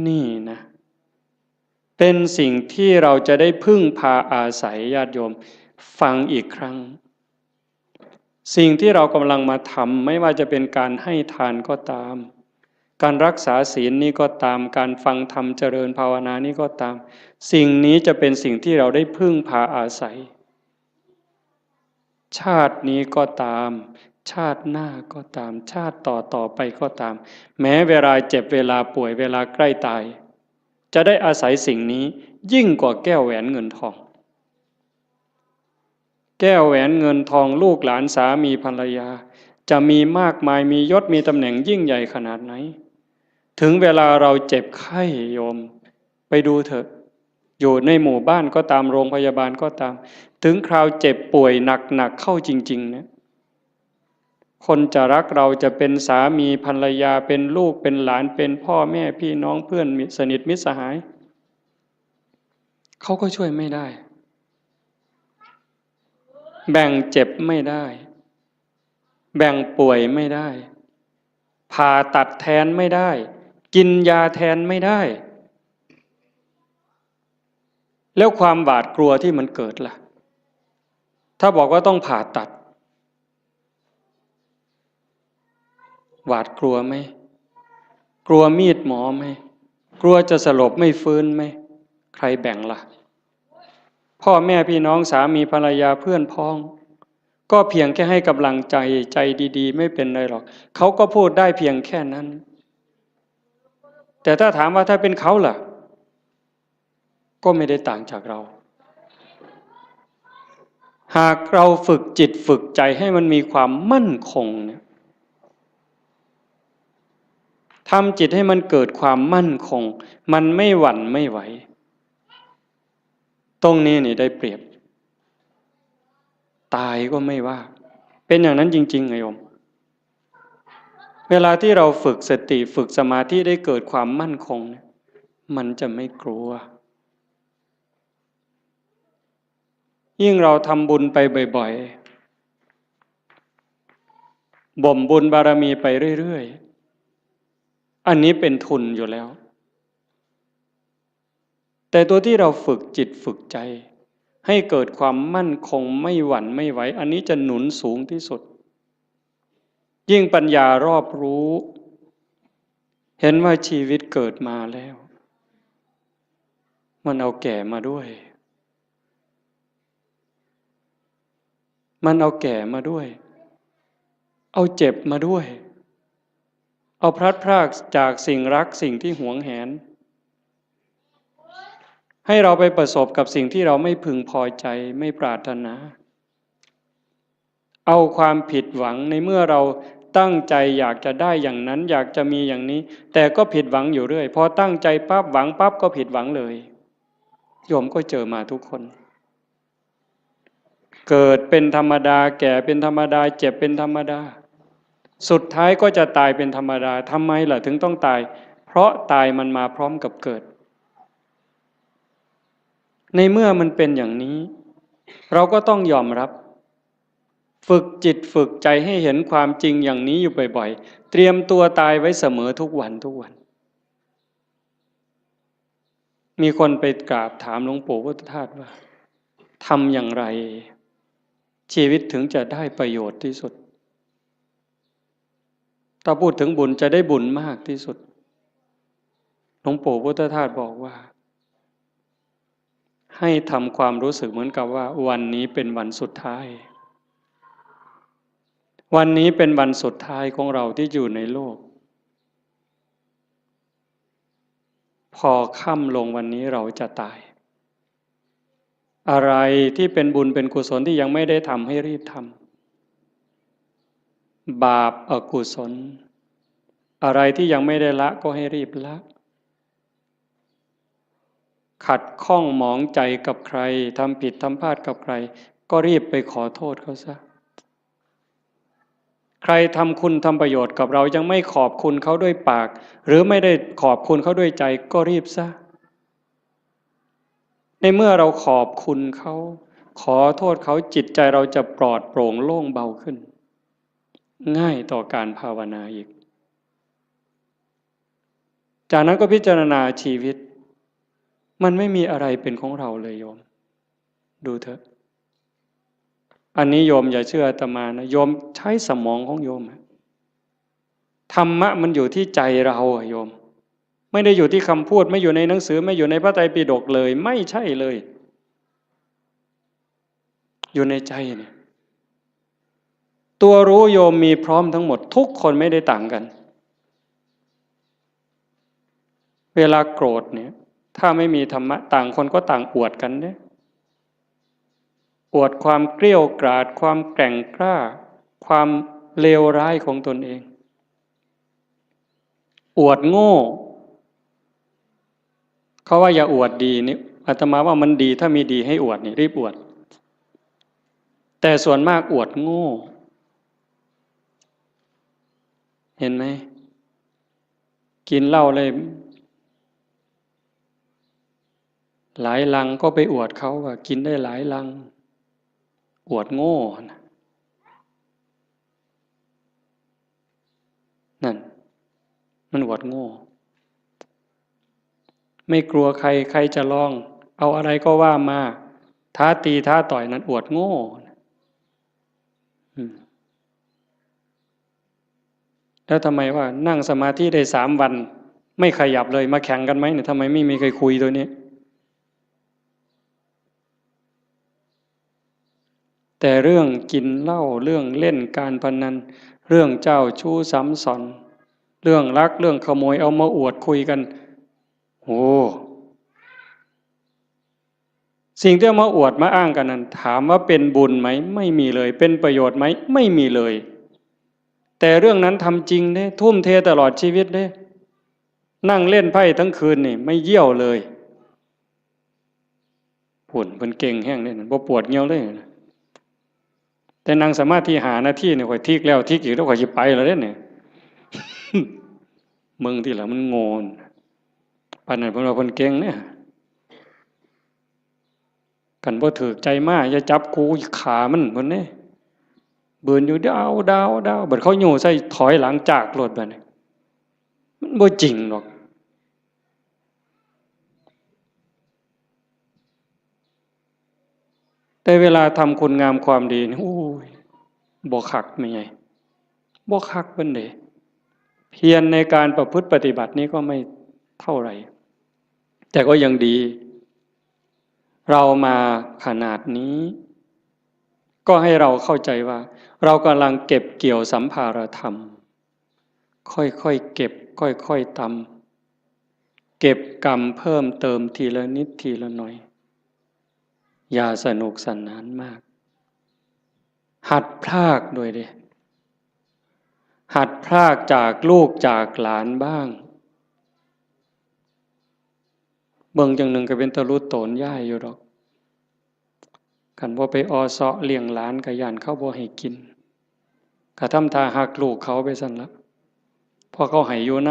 นี่นะ เป็นสิ่งที่เราจะได้พึ่งพาอาศัย ญาติโยม ฟังอีกครั้ง สิ่งที่เรากำลังมาทำ ไม่ว่าจะเป็นการให้ทานก็ตาม การรักษาศีลนี้ก็ตาม การฟังธรรมเจริญภาวนานี้ก็ตาม สิ่งนี้จะเป็นสิ่งที่เราได้พึ่งพาอาศัย ชาตินี้ก็ตาม ชาติหน้าก็ตาม ชาติต่อต่อไปก็ตาม แม้เวลาเจ็บ เวลาป่วย เวลาใกล้ตาย จะได้อาศัยสิ่งนี้ยิ่งกว่าแก้วแหวนเงินทอง แก้วแหวนเงินทอง ลูกหลานสามีภรรยา จะมีมากมาย มียศมีตำแหน่งยิ่งใหญ่ขนาดไหน ถึงเวลาเราเจ็บไข้ โยม ไปดูเถอะ อยู่ในหมู่บ้านก็ตาม โรงพยาบาลก็ตาม ถึงคราวเจ็บป่วยหนักๆ เข้าจริงๆ เนี่ย คนจะรักเรา จะเป็นสามีภรรยา เป็นลูกเป็นหลาน เป็นพ่อแม่พี่น้อง เพื่อนสนิทมิตรสหาย เขาก็ช่วยไม่ได้ แบ่งเจ็บไม่ได้ แบ่งป่วยไม่ได้ ผ่าตัดแทนไม่ได้ กินยาแทนไม่ได้ แล้วความหวาดกลัวที่มันเกิดล่ะ ถ้าบอกว่าต้องผ่าตัด หวาดกลัวไหม กลัวมีดหมอไหม กลัวจะสลบไม่ฟื้นไหม ใครแบ่งล่ะ พ่อแม่พี่น้อง สามีภรรยา เพื่อนพ้อง ก็เพียงแค่ให้กำลังใจ ใจดีๆ ไม่เป็นไรหรอก เขาก็พูดได้เพียงแค่นั้น แต่ถ้าถามว่าถ้าเป็นเขาล่ะ ก็ไม่ได้ต่างจากเรา หากเราฝึกจิตฝึกใจให้มันมีความมั่นคงเนี่ย ทำจิตให้มันเกิดความมั่นคง มันไม่หวั่นไม่ไหว ตรงนี้นี่ได้เปรียบ ตายก็ไม่ว่า เป็นอย่างนั้นจริงๆ ไงโยม เวลาที่เราฝึกสติฝึกสมาธิได้เกิดความมั่นคงเนี่ย มันจะไม่กลัว ยิ่งเราทำบุญไปบ่อยๆ บ่มบุญบารมีไปเรื่อยๆ อันนี้เป็นทุนอยู่แล้ว แต่ตัวที่เราฝึกจิตฝึกใจ ให้เกิดความมั่นคงไม่หวั่นไม่ไหว อันนี้จะหนุนสูงที่สุด ยิ่งปัญญารอบรู้ เห็นว่าชีวิตเกิดมาแล้ว มันเอาแก่มาด้วย มันเอาแก่มาด้วย เอาเจ็บมาด้วย เอาพลัดพรากจากสิ่งรักสิ่งที่หวงแหน ให้เราไปประสบกับสิ่งที่เราไม่พึงพอใจไม่ปรารถนา เอาความผิดหวังในเมื่อเราตั้งใจอยากจะได้อย่างนั้น อยากจะมีอย่างนี้ แต่ก็ผิดหวังอยู่เรื่อย พอตั้งใจปั๊บหวังปั๊บก็ผิดหวังเลย โยมก็เจอมาทุกคน เกิดเป็นธรรมดา แก่เป็นธรรมดา เจ็บเป็นธรรมดา สุดท้ายก็จะตายเป็นธรรมดา ทำไมล่ะถึงต้องตาย เพราะตายมันมาพร้อมกับเกิด ในเมื่อมันเป็นอย่างนี้ เราก็ต้องยอมรับ ฝึกจิตฝึกใจให้เห็นความจริงอย่างนี้อยู่บ่อยๆ เตรียมตัวตายไว้เสมอทุกวันทุกวัน มีคนไปกราบถามหลวงปู่พุทธทาสว่า ทำอย่างไร ชีวิตถึงจะได้ประโยชน์ที่สุด ถ้าพูดถึงบุญจะได้บุญมากที่สุด หลวงปู่พุทธทาสบอกว่า ให้ทำความรู้สึกเหมือนกับว่าวันนี้เป็นวันสุดท้าย วันนี้เป็นวันสุดท้ายของเราที่อยู่ในโลก พอค่ำลงวันนี้เราจะตาย อะไรที่เป็นบุญเป็นกุศลที่ยังไม่ได้ทำให้รีบทำ บาปอกุศล อะไรที่ยังไม่ได้ละก็ให้รีบละ ขัดข้องหมองใจกับใคร ทำผิดทำพลาดกับใคร ก็รีบไปขอโทษเขาซะ ใครทำคุณทำประโยชน์กับเรายังไม่ขอบคุณเขาด้วยปาก หรือไม่ได้ขอบคุณเขาด้วยใจ ก็รีบซะ ในเมื่อเราขอบคุณเขา ขอโทษเขา จิตใจเราจะปลอดโปร่งโล่งเบาขึ้น ง่ายต่อการภาวนาอีก จากนั้นก็พิจารณาชีวิต มันไม่มีอะไรเป็นของเราเลยโยม ดูเถอะ อันนี้โยมอย่าเชื่ออาตมานะ โยมใช้สมองของโยมอะ ธรรมะมันอยู่ที่ใจเราอะโยม ไม่ได้อยู่ที่คำพูด ไม่อยู่ในหนังสือ ไม่อยู่ในพระไตรปิฎกเลย ไม่ใช่เลย อยู่ในใจเนี่ย ตัวรู้โยมมีพร้อมทั้งหมด ทุกคนไม่ได้ต่างกัน เวลาโกรธเนี่ย ถ้าไม่มีธรรมะ ต่างคนก็ต่างอวดกันเนี่ย อวดความเกรี้ยวกราด ความแกร่งกล้า ความเลวร้ายของตนเอง อวดโง่ เขาว่าอย่าอวดดีนี่ อาตมาว่ามันดี ถ้ามีดีให้อวดนี่ รีบอวด แต่ส่วนมากอวดโง่ เห็นไหม กินเหล้าเลย หลายลังก็ไปอวดเขาว่ากินได้หลายลัง อวดโง่นะ นั่น มันอวดโง่ ไม่กลัวใคร ใครจะลอง เอาอะไรก็ว่ามา ท้าตีท้าต่อย นั่นอวดโง่ อืม แล้วทำไมว่านั่งสมาธิได้สามวัน ไม่ขยับเลย มาแข่งกันไหมเนี่ย ทำไมไม่มีใครคุยตัวนี้ แต่เรื่องกินเหล้า เรื่องเล่นการพนัน เรื่องเจ้าชู้ซ้ำซ้อน เรื่องลัก เรื่องขโมย เอามาอวดคุยกัน โอ้ สิ่งที่เอามาอวดมาอ้างกันนั้น ถามว่าเป็นบุญไหม ไม่มีเลย เป็นประโยชน์ไหม ไม่มีเลย แต่เรื่องนั้นทำจริงเด้ ทุ่มเทตลอดชีวิตเด้ นั่งเล่นไพ่ทั้งคืนนี่ ไม่เยี่ยวเลย ผุ่นเพิ่นเก่งแฮงเด้ บ่ปวดเยี่ยวเลย แต่นั่งสมาธิห้านาทีนี่ ข้อยทิกแล้วทิกอีก แล้วข้อยสิไปแล้วเด้เนี่ย มึงที่ละมันโง่น ปานนั้นเพิ่นว่าเพิ่นเก่งเนี่ย คันบ่ถืกใจมา อย่าจับกู ฆ่ามัน เพิ่นเด้ บืนอยู่ ดาว ดาว ดาว บัดเขาโย่ใส่ ถอยหลังจากโลดบัดนี้ มันบ่จริงดอก แต่เวลาทำคุณงามความดีนี่ โอ้ย บ่คักแม่ใหญ่ บ่คักปานใด เพียรในการประพฤติปฏิบัตินี้ก็ไม่เท่าไหร่ แต่ก็ยังดี เรามาขนาดนี้ ก็ให้เราเข้าใจว่า เรากำลังเก็บเกี่ยวสัมภารธรรม ค่อยๆเก็บ ค่อยๆตำ เก็บกำเพิ่มเติมทีละนิดทีละหน่อย อย่าสนุกสนานมาก หัดพรากด้วยเด้ หัดพรากจากลูกจากหลานบ้าง เบิ่งจั่งหนึ่งก็เป็นตาหลุดโตนยายอยู่ดอก คันบ่ไปออเซาะเลี้ยงหลานก็ย้านเขาบ่ให้กิน ก็ทำท่าฮักลูกเขาไปซั่นละ เพราะเขาให้อยู่น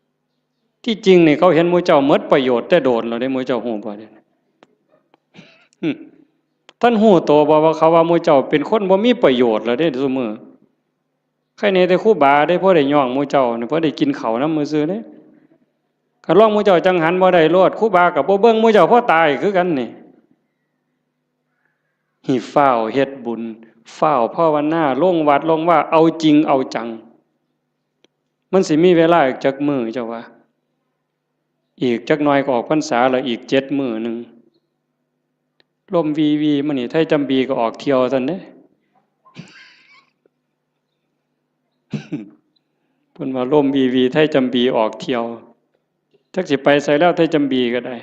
ำ ที่จริงนี่เขาเห็นหมู่เจ้าหมดประโยชน์แต่โดนแล้วเด้ หมู่เจ้าฮู้บ่เด้ อืม ท่านฮู้โตบ่ว่าเขาว่าหมู่เจ้าเป็นคนบ่มีประโยชน์แล้วเด้ซุมื้อ ใครแหน่แต่ครูบาเด้ พอได้ย่องหมู่เจ้านี่ พอได้กินข้าวนำซื่อๆเด้ คันลองหมู่เจ้าจั่งหันบ่ได้โลด ครูบาก็บ่เบิ่งหมู่เจ้าพอตายคือกันนี่ ให้ฟ้าวเฮ็ดบุญ ฟ้าวภาวนา ลงวัดลงวา เอาจริงเอาจัง มันสิมีเวลาอีกจักมื้อเจ้าว่า อีกจักหน่อยก็ออกพรรษาแล้ว อีกเจ็ดมื้อหนึ่ง ลมวีวีมานี่ ไทยจำบีก็ออกเที่ยวซั่นเด้ เพิ่นว่าลมวีวี ไทยจำบีออกเที่ยว จักสิไปไสแล้ว ไทยจำบีก็ได้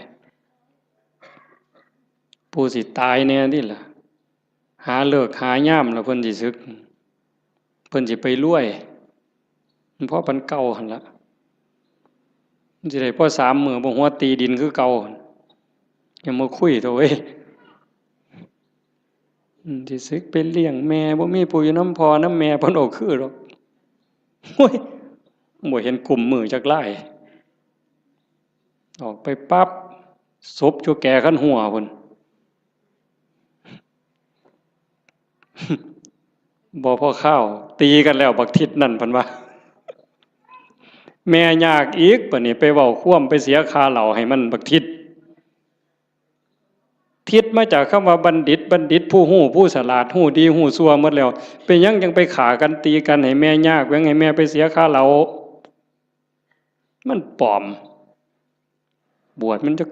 ผู้สิตายแหน่นี่ล่ะ หาฤกษ์หายามแล้วเพิ่นสิสึก เพิ่นสิไปรวย มันพอปานเก่าหั่นละ มันสิได้พอสามมื้อบ่ หัวตีดินคือเก่าหั่น อย่ามาคุยเถาะเว้ย อืม สิสึกไปเลี้ยงแม่ บ่มีผู้อยู่นำพ่อนำแม่ เพิ่นบ่คือดอก โอ้ย บ่เห็นกุมมือจักลาย ออกไปปั๊บ ศพอยู่แก่คันหัวพุ้น บ่พอคาว ตีกันแล้วบักทิศนั่น เพิ่นว่า แม่ยากอีก บัดนี้ไปเว้าความ ไปเสียค่าเหล้าให้มันบักทิศ ทิศมาจากคำว่าบัณฑิต บัณฑิตผู้ฮู้ ผู้ฉลาด ฮู้ดีฮู้ชั่วหมดแล้ว เป็นหยังจั่งไปฆ่ากันตีกันให้แม่ยาก แหว่งให้แม่ไปเสียค่าเหล้า มันปลอม บวชมันจัก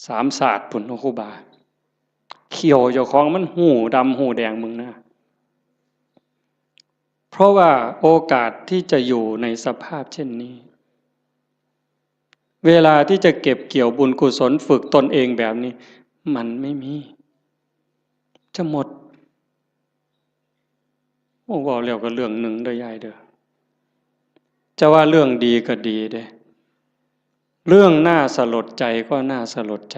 สามชาติพุ้นเนาะครูบา เขี้ยวเจ้าของมันฮู้ดำฮู้แดงมึงนะ เพราะว่าโอกาสที่จะอยู่ในสภาพเช่นนี้ เวลาที่จะเก็บเกี่ยวบุญกุศลฝึกตนเองแบบนี้ มันไม่มี จะหมด โอ้ เว้าแล้วก็เรื่องหนึ่งเด้อยายเด้อ จะว่าเรื่องดีก็ดีเด้ เรื่องน่าสลดใจก็น่าสลดใจ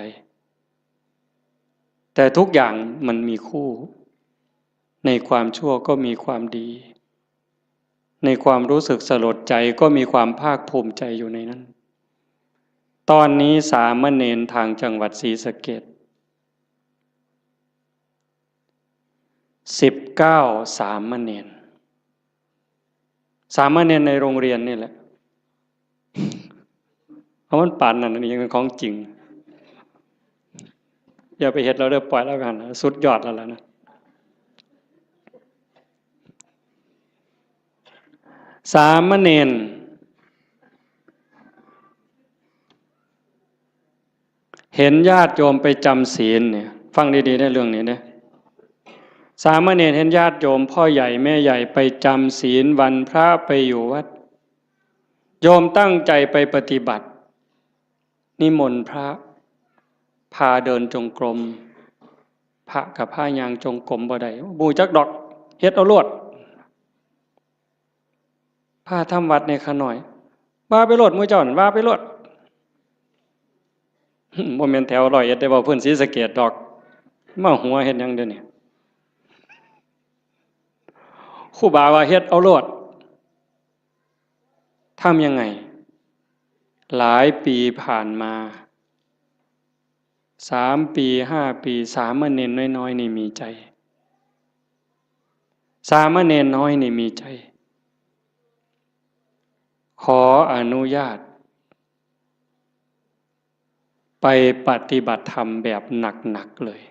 แต่ทุกอย่างมันมีคู่ ในความชั่วก็มีความดี ในความรู้สึกสลดใจก็มีความภาคภูมิใจอยู่ในนั้น ตอนนี้สามเณรทางจังหวัดศรีสะเกษ สิบเก้า สามเณร สามเณรในโรงเรียนนี่แหละ เอามันปานนั้น อันนี้ยังเป็นของจริง อย่าไปเฮ็ดเราเด้อ ปล่อยแล้วกัน สุดยอดแล้วล่ะนะ สามเณร เห็นญาติโยมไปจำศีลเนี่ย ฟังดีๆนะเรื่องนี้นะ สามเณรเห็นญาติโยมพ่อใหญ่แม่ใหญ่ไปจำศีลวันพระไปอยู่วัด โยมตั้งใจไปปฏิบัติ นิมนต์พระ พาเดินจงกรม พระกับพาย่างจงกรมบ่ได้ บ่ฮู้จักดอก เฮ็ดเอาโลด พาทำวัดในข้าน้อย ว่าไปโลด หมู่เจ้านั่น ว่าไปโลด บ่แม่นแถวร้อยเอ็ดได้ เว้าพื้นศรีสะเกษดอก มาหัวเฮ็ดหยังเดี๋ยวนี้ ครูบาว่าเฮ็ดเอาโลด ทำยังไง หลายปีผ่านมา สามปี ห้าปี สามเณรน้อยๆ นี่มีใจ สามเณรน้อยนี่มีใจ ขออนุญาต ไปปฏิบัติธรรมแบบหนักๆ เลย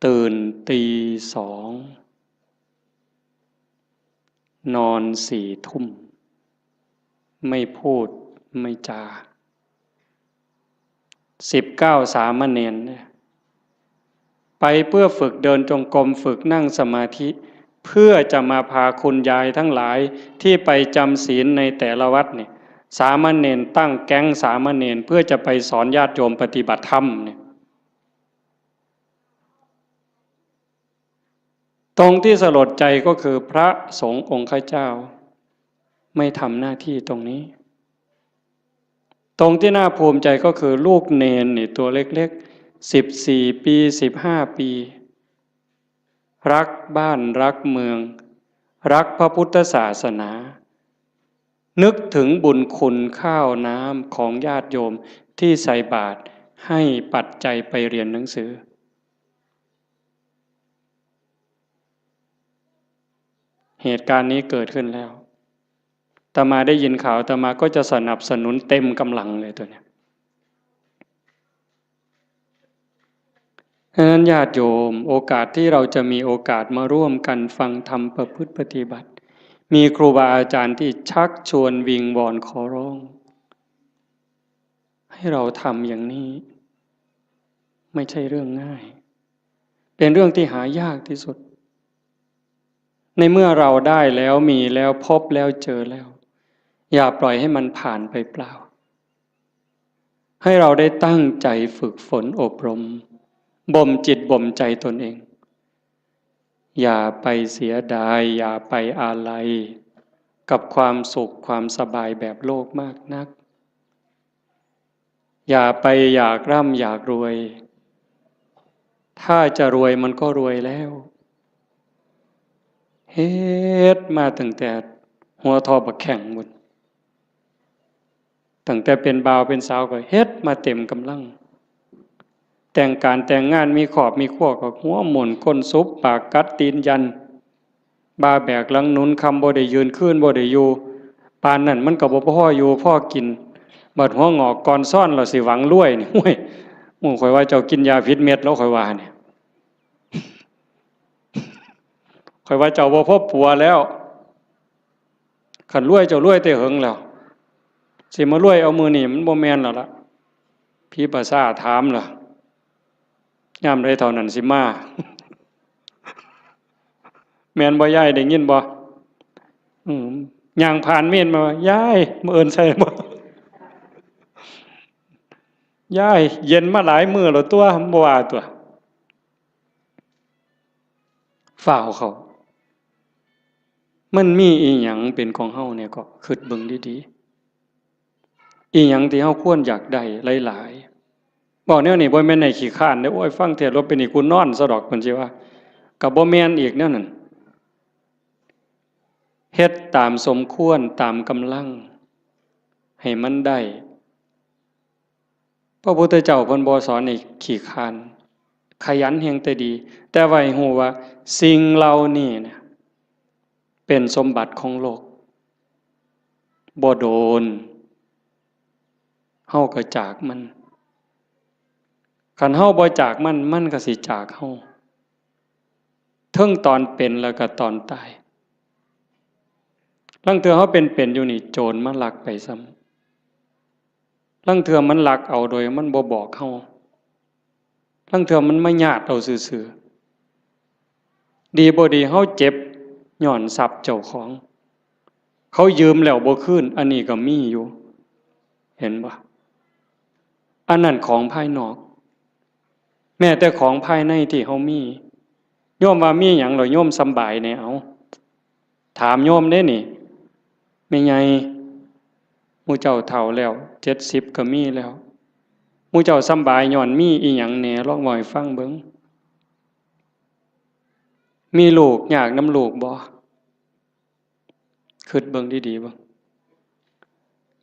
ตื่นตีสอง นอนสี่ทุ่ม ไม่พูดไม่จา สิบเก้าสามเณรเนี่ย ไปเพื่อฝึกเดินจงกรม ฝึกนั่งสมาธิ เพื่อจะมาพาคุณยายทั้งหลายที่ไปจำศีลในแต่ละวัดเนี่ย สามเณรตั้งแก๊งสามเณรเพื่อจะไปสอนญาติโยมปฏิบัติธรรมเนี่ย ตรงที่สลดใจก็คือพระสงฆ์องค์ข้าเจ้า ไม่ทำหน้าที่ตรงนี้ ตรงที่น่าภูมิใจก็คือลูกเณรนี่ตัวเล็กๆ สิบสี่ปี สิบห้าปี รักบ้านรักเมือง รักพระพุทธศาสนา นึกถึงบุญคุณข้าวน้ำของญาติโยมที่ใส่บาตรให้ปัจจัยไปเรียนหนังสือ เหตุการณ์นี้เกิดขึ้นแล้ว อาตมาได้ยินข่าว อาตมาก็จะสนับสนุนเต็มกำลังเลยตัวเนี้ย ฉะนั้นญาติโยม โอกาสที่เราจะมีโอกาสมาร่วมกันฟังธรรมประพฤติปฏิบัติ มีครูบาอาจารย์ที่ชักชวนวิงวอนขอร้อง ให้เราทำอย่างนี้ ไม่ใช่เรื่องง่าย เป็นเรื่องที่หายากที่สุด ในเมื่อเราได้แล้วมีแล้วพบแล้วเจอแล้ว อย่าปล่อยให้มันผ่านไปเปล่า ให้เราได้ตั้งใจฝึกฝนอบรม บ่มจิตบ่มใจตนเอง อย่าไปเสียดาย อย่าไปอาลัย กับความสุขความสบายแบบโลกมากนัก อย่าไปอยากร่ำอยากรวย ถ้าจะรวยมันก็รวยแล้ว เฮ็ดมาตั้งแต่หัวทอบักแข้งพุ้น ตั้งแต่เป็นบ่าวเป็นสาวก็เฮ็ดมาเต็มกำลัง แต่งการแต่งงานมีครอบมีครัวก็หัวหมุนก้นสุบปากกัดตีนยัน บ่าแบกหลังหนุน ค่ำบ่ได้ยืน คืนบ่ได้อยู่ ปานนั้นมันก็บ่พออยู่พอกิน บัดหัวงอกก่อนซ้อนแล้วสิหวังรวยนี่ โอ้ย หมู่ข้อยว่าเจ้ากินยาผิดเม็ดแล้ว ข้อยว่าเนี่ย ข้อยว่าเจ้าบ่พอปัวแล้ว คันรวยเจ้ารวยแต่เหิงแล้ว สิมารวยเอามื้อนี้มันบ่แม่นแล้วล่ะ ผีประสาทถามล่ะ ยามใดเท่านั้นสิมา แม่นบ่ยาย ได้ยินบ่ อืม ย่างผ่านเมนมาว่า ยาย มื้ออื่นใส่บ่ ยาย เย็นมาหลายมื้อแล้วตัว บ่ว่าตัว ฟ้าวเข้า มันมีอีหยังเป็นของเฮาเนี่ย ก็คิดเบิ่งดีๆ อีหยังที่เฮาควรอยากได้หลายๆ เว้าแนวนี้บ่แม่นให้ขี้คร้านเด้อ โอ้ย ฟังเทศน์แล้วเป็นนี่กูนอนซะดอก เพิ่นสิว่า ก็บ่แม่นอีกแนวนั้น เฮ็ดตามสมควร ตามกำลัง ให้มันได้ พระพุทธเจ้าเพิ่นบ่สอนให้ขี้คร้าน ขยันแฮ่งแต่ดี แต่ว่าให้ฮู้ว่าสิ่งเหล่านี้เนี่ย เป็นสมบัติของโลก บ่โดน เฮาก็จากมัน คันเฮาบ่จากมัน มันก็สิจากเฮา เทิงตอนเป็นแล้วก็ตอนตาย ลางเทื่อเฮาเป็นๆ อยู่นี่ โจรมาลักไปซ้ำ ลางเทื่อมันลักเอาโดยมันบ่บอกเฮา ลางเทื่อมันมาญาติเอาซื่อๆ ดีบ่ดีเฮาเจ็บย้อนทรัพย์เจ้าของ เขายืมแล้วบ่คืน อันนี้ก็มีอยู่ เห็นบ่ อันนั้นของภายนอก แม้แต่ของภายในที่เฮามี โยมว่ามีหยังแล้วโยมสำบายแหน่ เอา ถามโยมเด้นี่ แม่ใหญ่ หมู่เจ้าเฒ่าแล้ว เจ็ดสิบก็มีแล้ว หมู่เจ้าสำบายย้อนมีอีหยังแหน่ ลองเว้าให้ฟังเบิ่ง มีลูกยากนำลูกบ่ คิดเบิ่งดีๆ เบิ่ง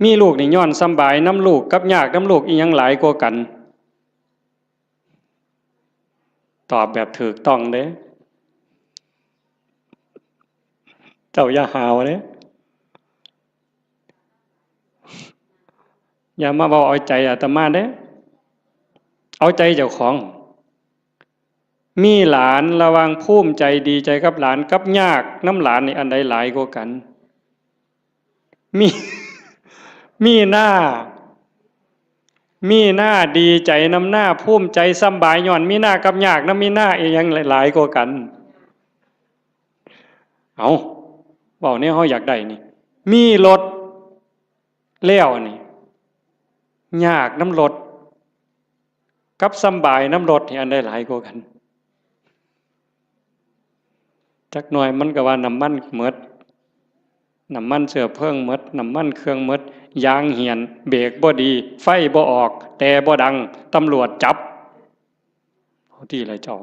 มีลูกนี่ย้อนสำบายนำลูกกับยากนำลูก อีหยังหลายกว่ากัน ตอบแบบถูกต้องเด้ เจ้าอย่าหาวเด้ อย่ามาเว้าเอาใจอาตมาเด้ เอาใจเจ้าของ มีหลาน ระหว่างภูมิใจดีใจกับหลานกับยากนำหลานนี่อันใดหลายกว่ากัน มี มีหน้า มีหน้าดีใจนำหน้า ภูมิใจสำบายย้อนมีหน้ากับยากนำมีหน้า อีหยังหลายกว่ากัน เอา เว้าแนวเฮาอยากได้นี่ มีรถแล้วนี่ ยากนำรถ กับสำบายนำรถนี่อันใดหลายกว่ากัน จักหน่อยมันก็ว่าน้ำมันหมด น้ำมันเชื้อเพลิงหมด น้ำมันเครื่องหมด ยางเหี่ยน เบรกบ่ดี ไฟบ่ออก แต่บ่ดัง ตำรวจจับ เอาติล่ะเจ้า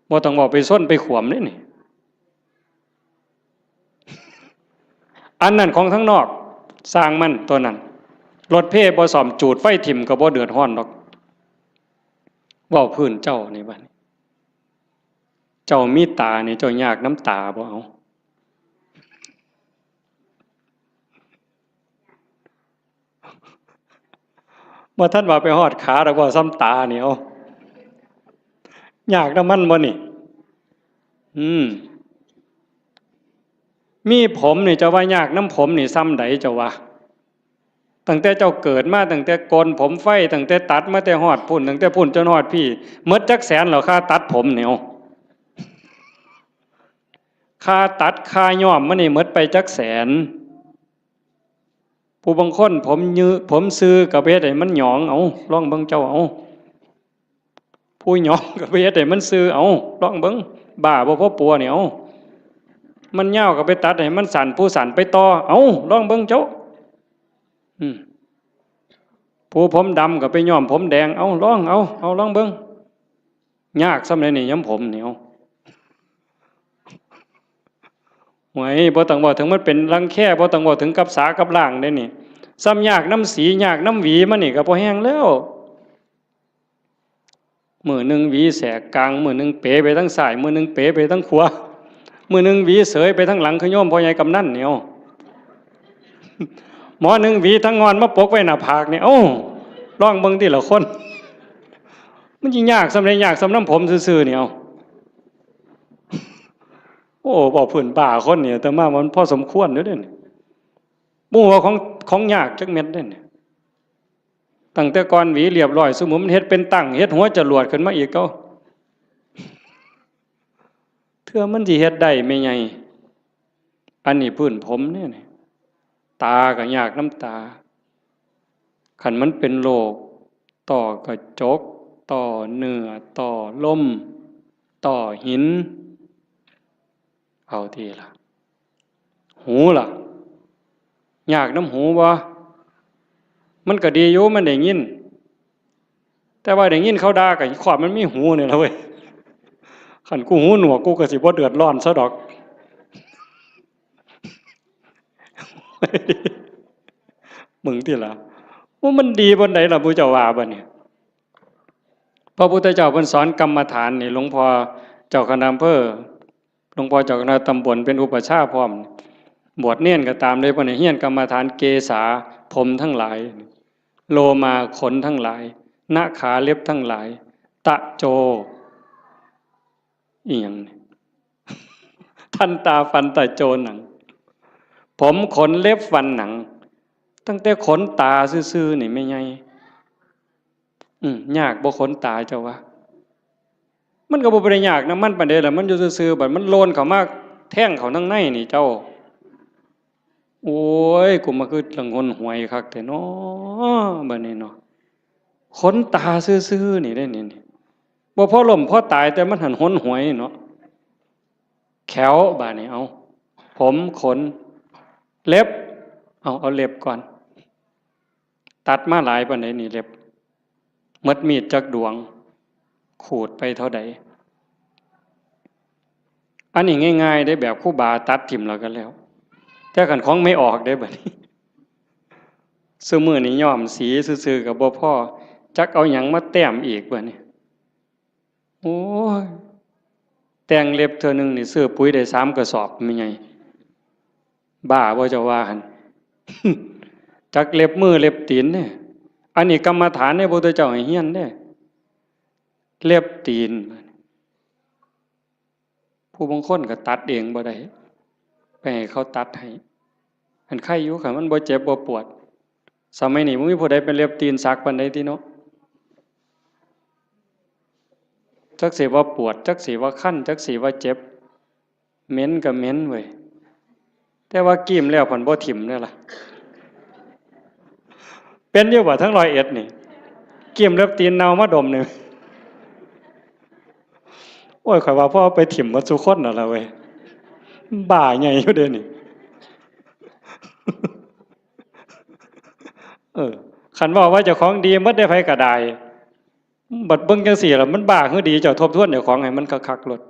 บ่ต้องเว้าไปชนไปขวมเด้นี่ อันนั้นของทางนอก ซ่างมันตัวนั้น รถเพบ่ซ่อม จูดไฟถิ่มก็บ่เดือดร้อนดอก เว้าพื้นเจ้านี่บัดนี้ เจ้ามีตานี่ เจ้ายากนำตาบ่ เอา บ่ทันว่าไปฮอดขาดอก เว้าส่ำตานี่ เอา ยากนำมันบ่นี่ อืม มีผมนี่ เจ้าว่ายากนำผมนี่ส่ำใดเจ้าว่า ตั้งแต่เจ้าเกิดมา ตั้งแต่โกนผมไฟ ตั้งแต่ตัดมาแต่ฮอดพุ้น ตั้งแต่พุ้นจนฮอดพี้ หมดจักแสนแล้ว ค่าตัดผมนี่ เอา ค่าตัด ค่าย้อมมันนี่ หมดไปจักแสน ผู้บางคนผมยือ ผมซื่อก็ไปเฮ็ดให้มันหยอง เอา ลองเบิ่งเจ้า เอา ผู้หยองก็ไปเฮ็ดให้มันซื่อ เอา ลองเบิ่ง บ้าบ่พอปัวนี่ เอา มันยาวก็ไปตัดให้มันสั้น ผู้สั้นไปต่อ เอา ลองเบิ่งเจ้า อืม ผู้ผมดำก็ไปย้อมผมแดง เอา ลอง เอา เอา ลองเบิ่ง ยากส่ำใดนี่ ย้อมผมนี่ เอา โอ้ย บ่ต้องเว้าถึงมันเป็นรังแค บ่ต้องเว้าถึงกับสากับล้างเด้นี่ ส่ำยากนำสี ยากนำหวีมันนี่ก็พอแฮงแล้ว มื้อหนึ่งหวีแสกกลาง มื้อหนึ่งเป๋ไปทางซ้าย มื้อหนึ่งเป๋ไปทางขวา มื้อหนึ่งหวีเสยไปทางหลัง คือโยมพ่อใหญ่กำนันนี่ เอา หมอหนึ่งหวีทางงอนมาปกไว้หน้าผากนี่ เอ้า ลองเบิ่งติล่ะคน มันสิยากส่ำใด ยากส่ำนำผมซื่อๆนี่ เอา โอ้ เว้าพื้นบ้าคนนี่ อาตมามันพอสมควรอยู่เด้นี่ บ่ฮู้ว่าของ ของยากจักเม็ดเด้นี่ ตั้งแต่ก่อนหวีเรียบร้อย ซุมื้อมันเฮ็ดเป็นตั้ง เฮ็ดหัวจรวดขึ้นมาอีก เอ้า เทื่อมันสิเฮ็ดได้แม่ใหญ่ อันนี้พื้นผมเด้นี่ ตาก็ยากนำตา คันมันเป็นโรค ต้อกระจก ต้อเนื้อ ต้อลม ต้อหิน เอาติล่ะ หูล่ะ ยากนำหูบ่ มันก็ดีอยู่ มันได้ยิน แต่ว่าได้ยินเขาด่าก็ขอบมันมีหูนี่ล่ะเว้ย คันกูหูหนวก กูก็สิบ่เดือดร้อนซะดอก มึงติล่ะ ว่ามันดีปานใดล่ะ ผู้เจ้าว่าบัดนี้ พระพุทธเจ้าเพิ่นสอนกรรมฐานนี่ หลวงพ่อเจ้าคณะอำเภอ หลวงพ่อเจ้าคณะตำบลเป็นอุปัชฌาย์พร้อม บวชเณรก็ตามเลย เพิ่นให้เฮียนกรรมฐาน เกสา ผมทั้งหลาย โลมา ขนทั้งหลาย นะขา เล็บทั้งหลาย ตะโจ อีหยังนี่ ทันตา ฟัน ตะโจ หนัง ผม ขน เล็บ ฟัน หนัง ตั้งแต่ขนตาซื่อๆนี่แม่ใหญ่ อืม ยากบ่ขนตาเจ้าว่า มันก็บ่ได้ยากนำมันปานใดล่ะ มันอยู่ซื่อๆ บัดมันโลนเข้ามาแทงเข้าทางในนี่เจ้า โอ้ย กูมาคือละงนหวยคักแท้น้อ บัดนี้เนาะ ขนตาซื่อๆนี่เด้นี่ นี่ บ่พอล้มพอตาย แต่มันหั้นหนหวยเนาะ แข้วบาดนี้ เอา ผม ขน เล็บ เอา เอาเล็บก่อน ตัดมาหลายปานใดนี่เล็บ หมดมีดจักดวง ขูดไปเท่าใด อันนี้ง่ายๆเด้ แบบครูบาตัดถิ่มแล้วก็แล้ว แต่คันของไม่ออกเด้บัดนี้ ซุมื้อนี้ย้อมสีซื่อๆก็บ่พอ จักเอาหยังมาแต้มอีกบัดนี้ โอ้ย แต่งเล็บเทื่อหนึ่งนี่ซื้อปุ๋ยได้สามกระสอบ แม่ใหญ่ บ้าบ่เจ้าว่าหั่น จักเล็บมือเล็บตีนเนี่ย อันนี้กรรมฐานเนี่ยพระพุทธเจ้าให้เฮียนเนี่ย เล็บตีน ผู้บางคนก็ตัดเองบ่ได้ ไปให้เขาตัดให้ อันไคอยู่ คันมันบ่เจ็บบ่ปวด สมัยนี้บ่มีผู้ใดเป็นเล็บตีนสักปานใดติเนาะ จักสิว่าปวด จักสิว่าคัน จักสิว่าเจ็บ เหม็นก็เหม็นเว้ย แต่ว่ากรีมแล้วพันบ่ถิ่มเด้อล่ะ เป็นอยู่บ่ทั้งร้อยเอ็ดนี่ กรีมเล็บตีนเน่ามาดมหนึ่ง โอ้ย ข้อยว่าพอเอาไปถิ่มหมดซุคนนั่นล่ะเว้ย บ้าใหญ่อยู่เด้นี่ เออ คันเว้าว่าเจ้าของดีหมดได้ ไผก็ได้ บัดเบิ่งจั่งซี้ล่ะ มันบ้าคือดี เจ้าทบทวนเจ้าของให้มันคักๆโลด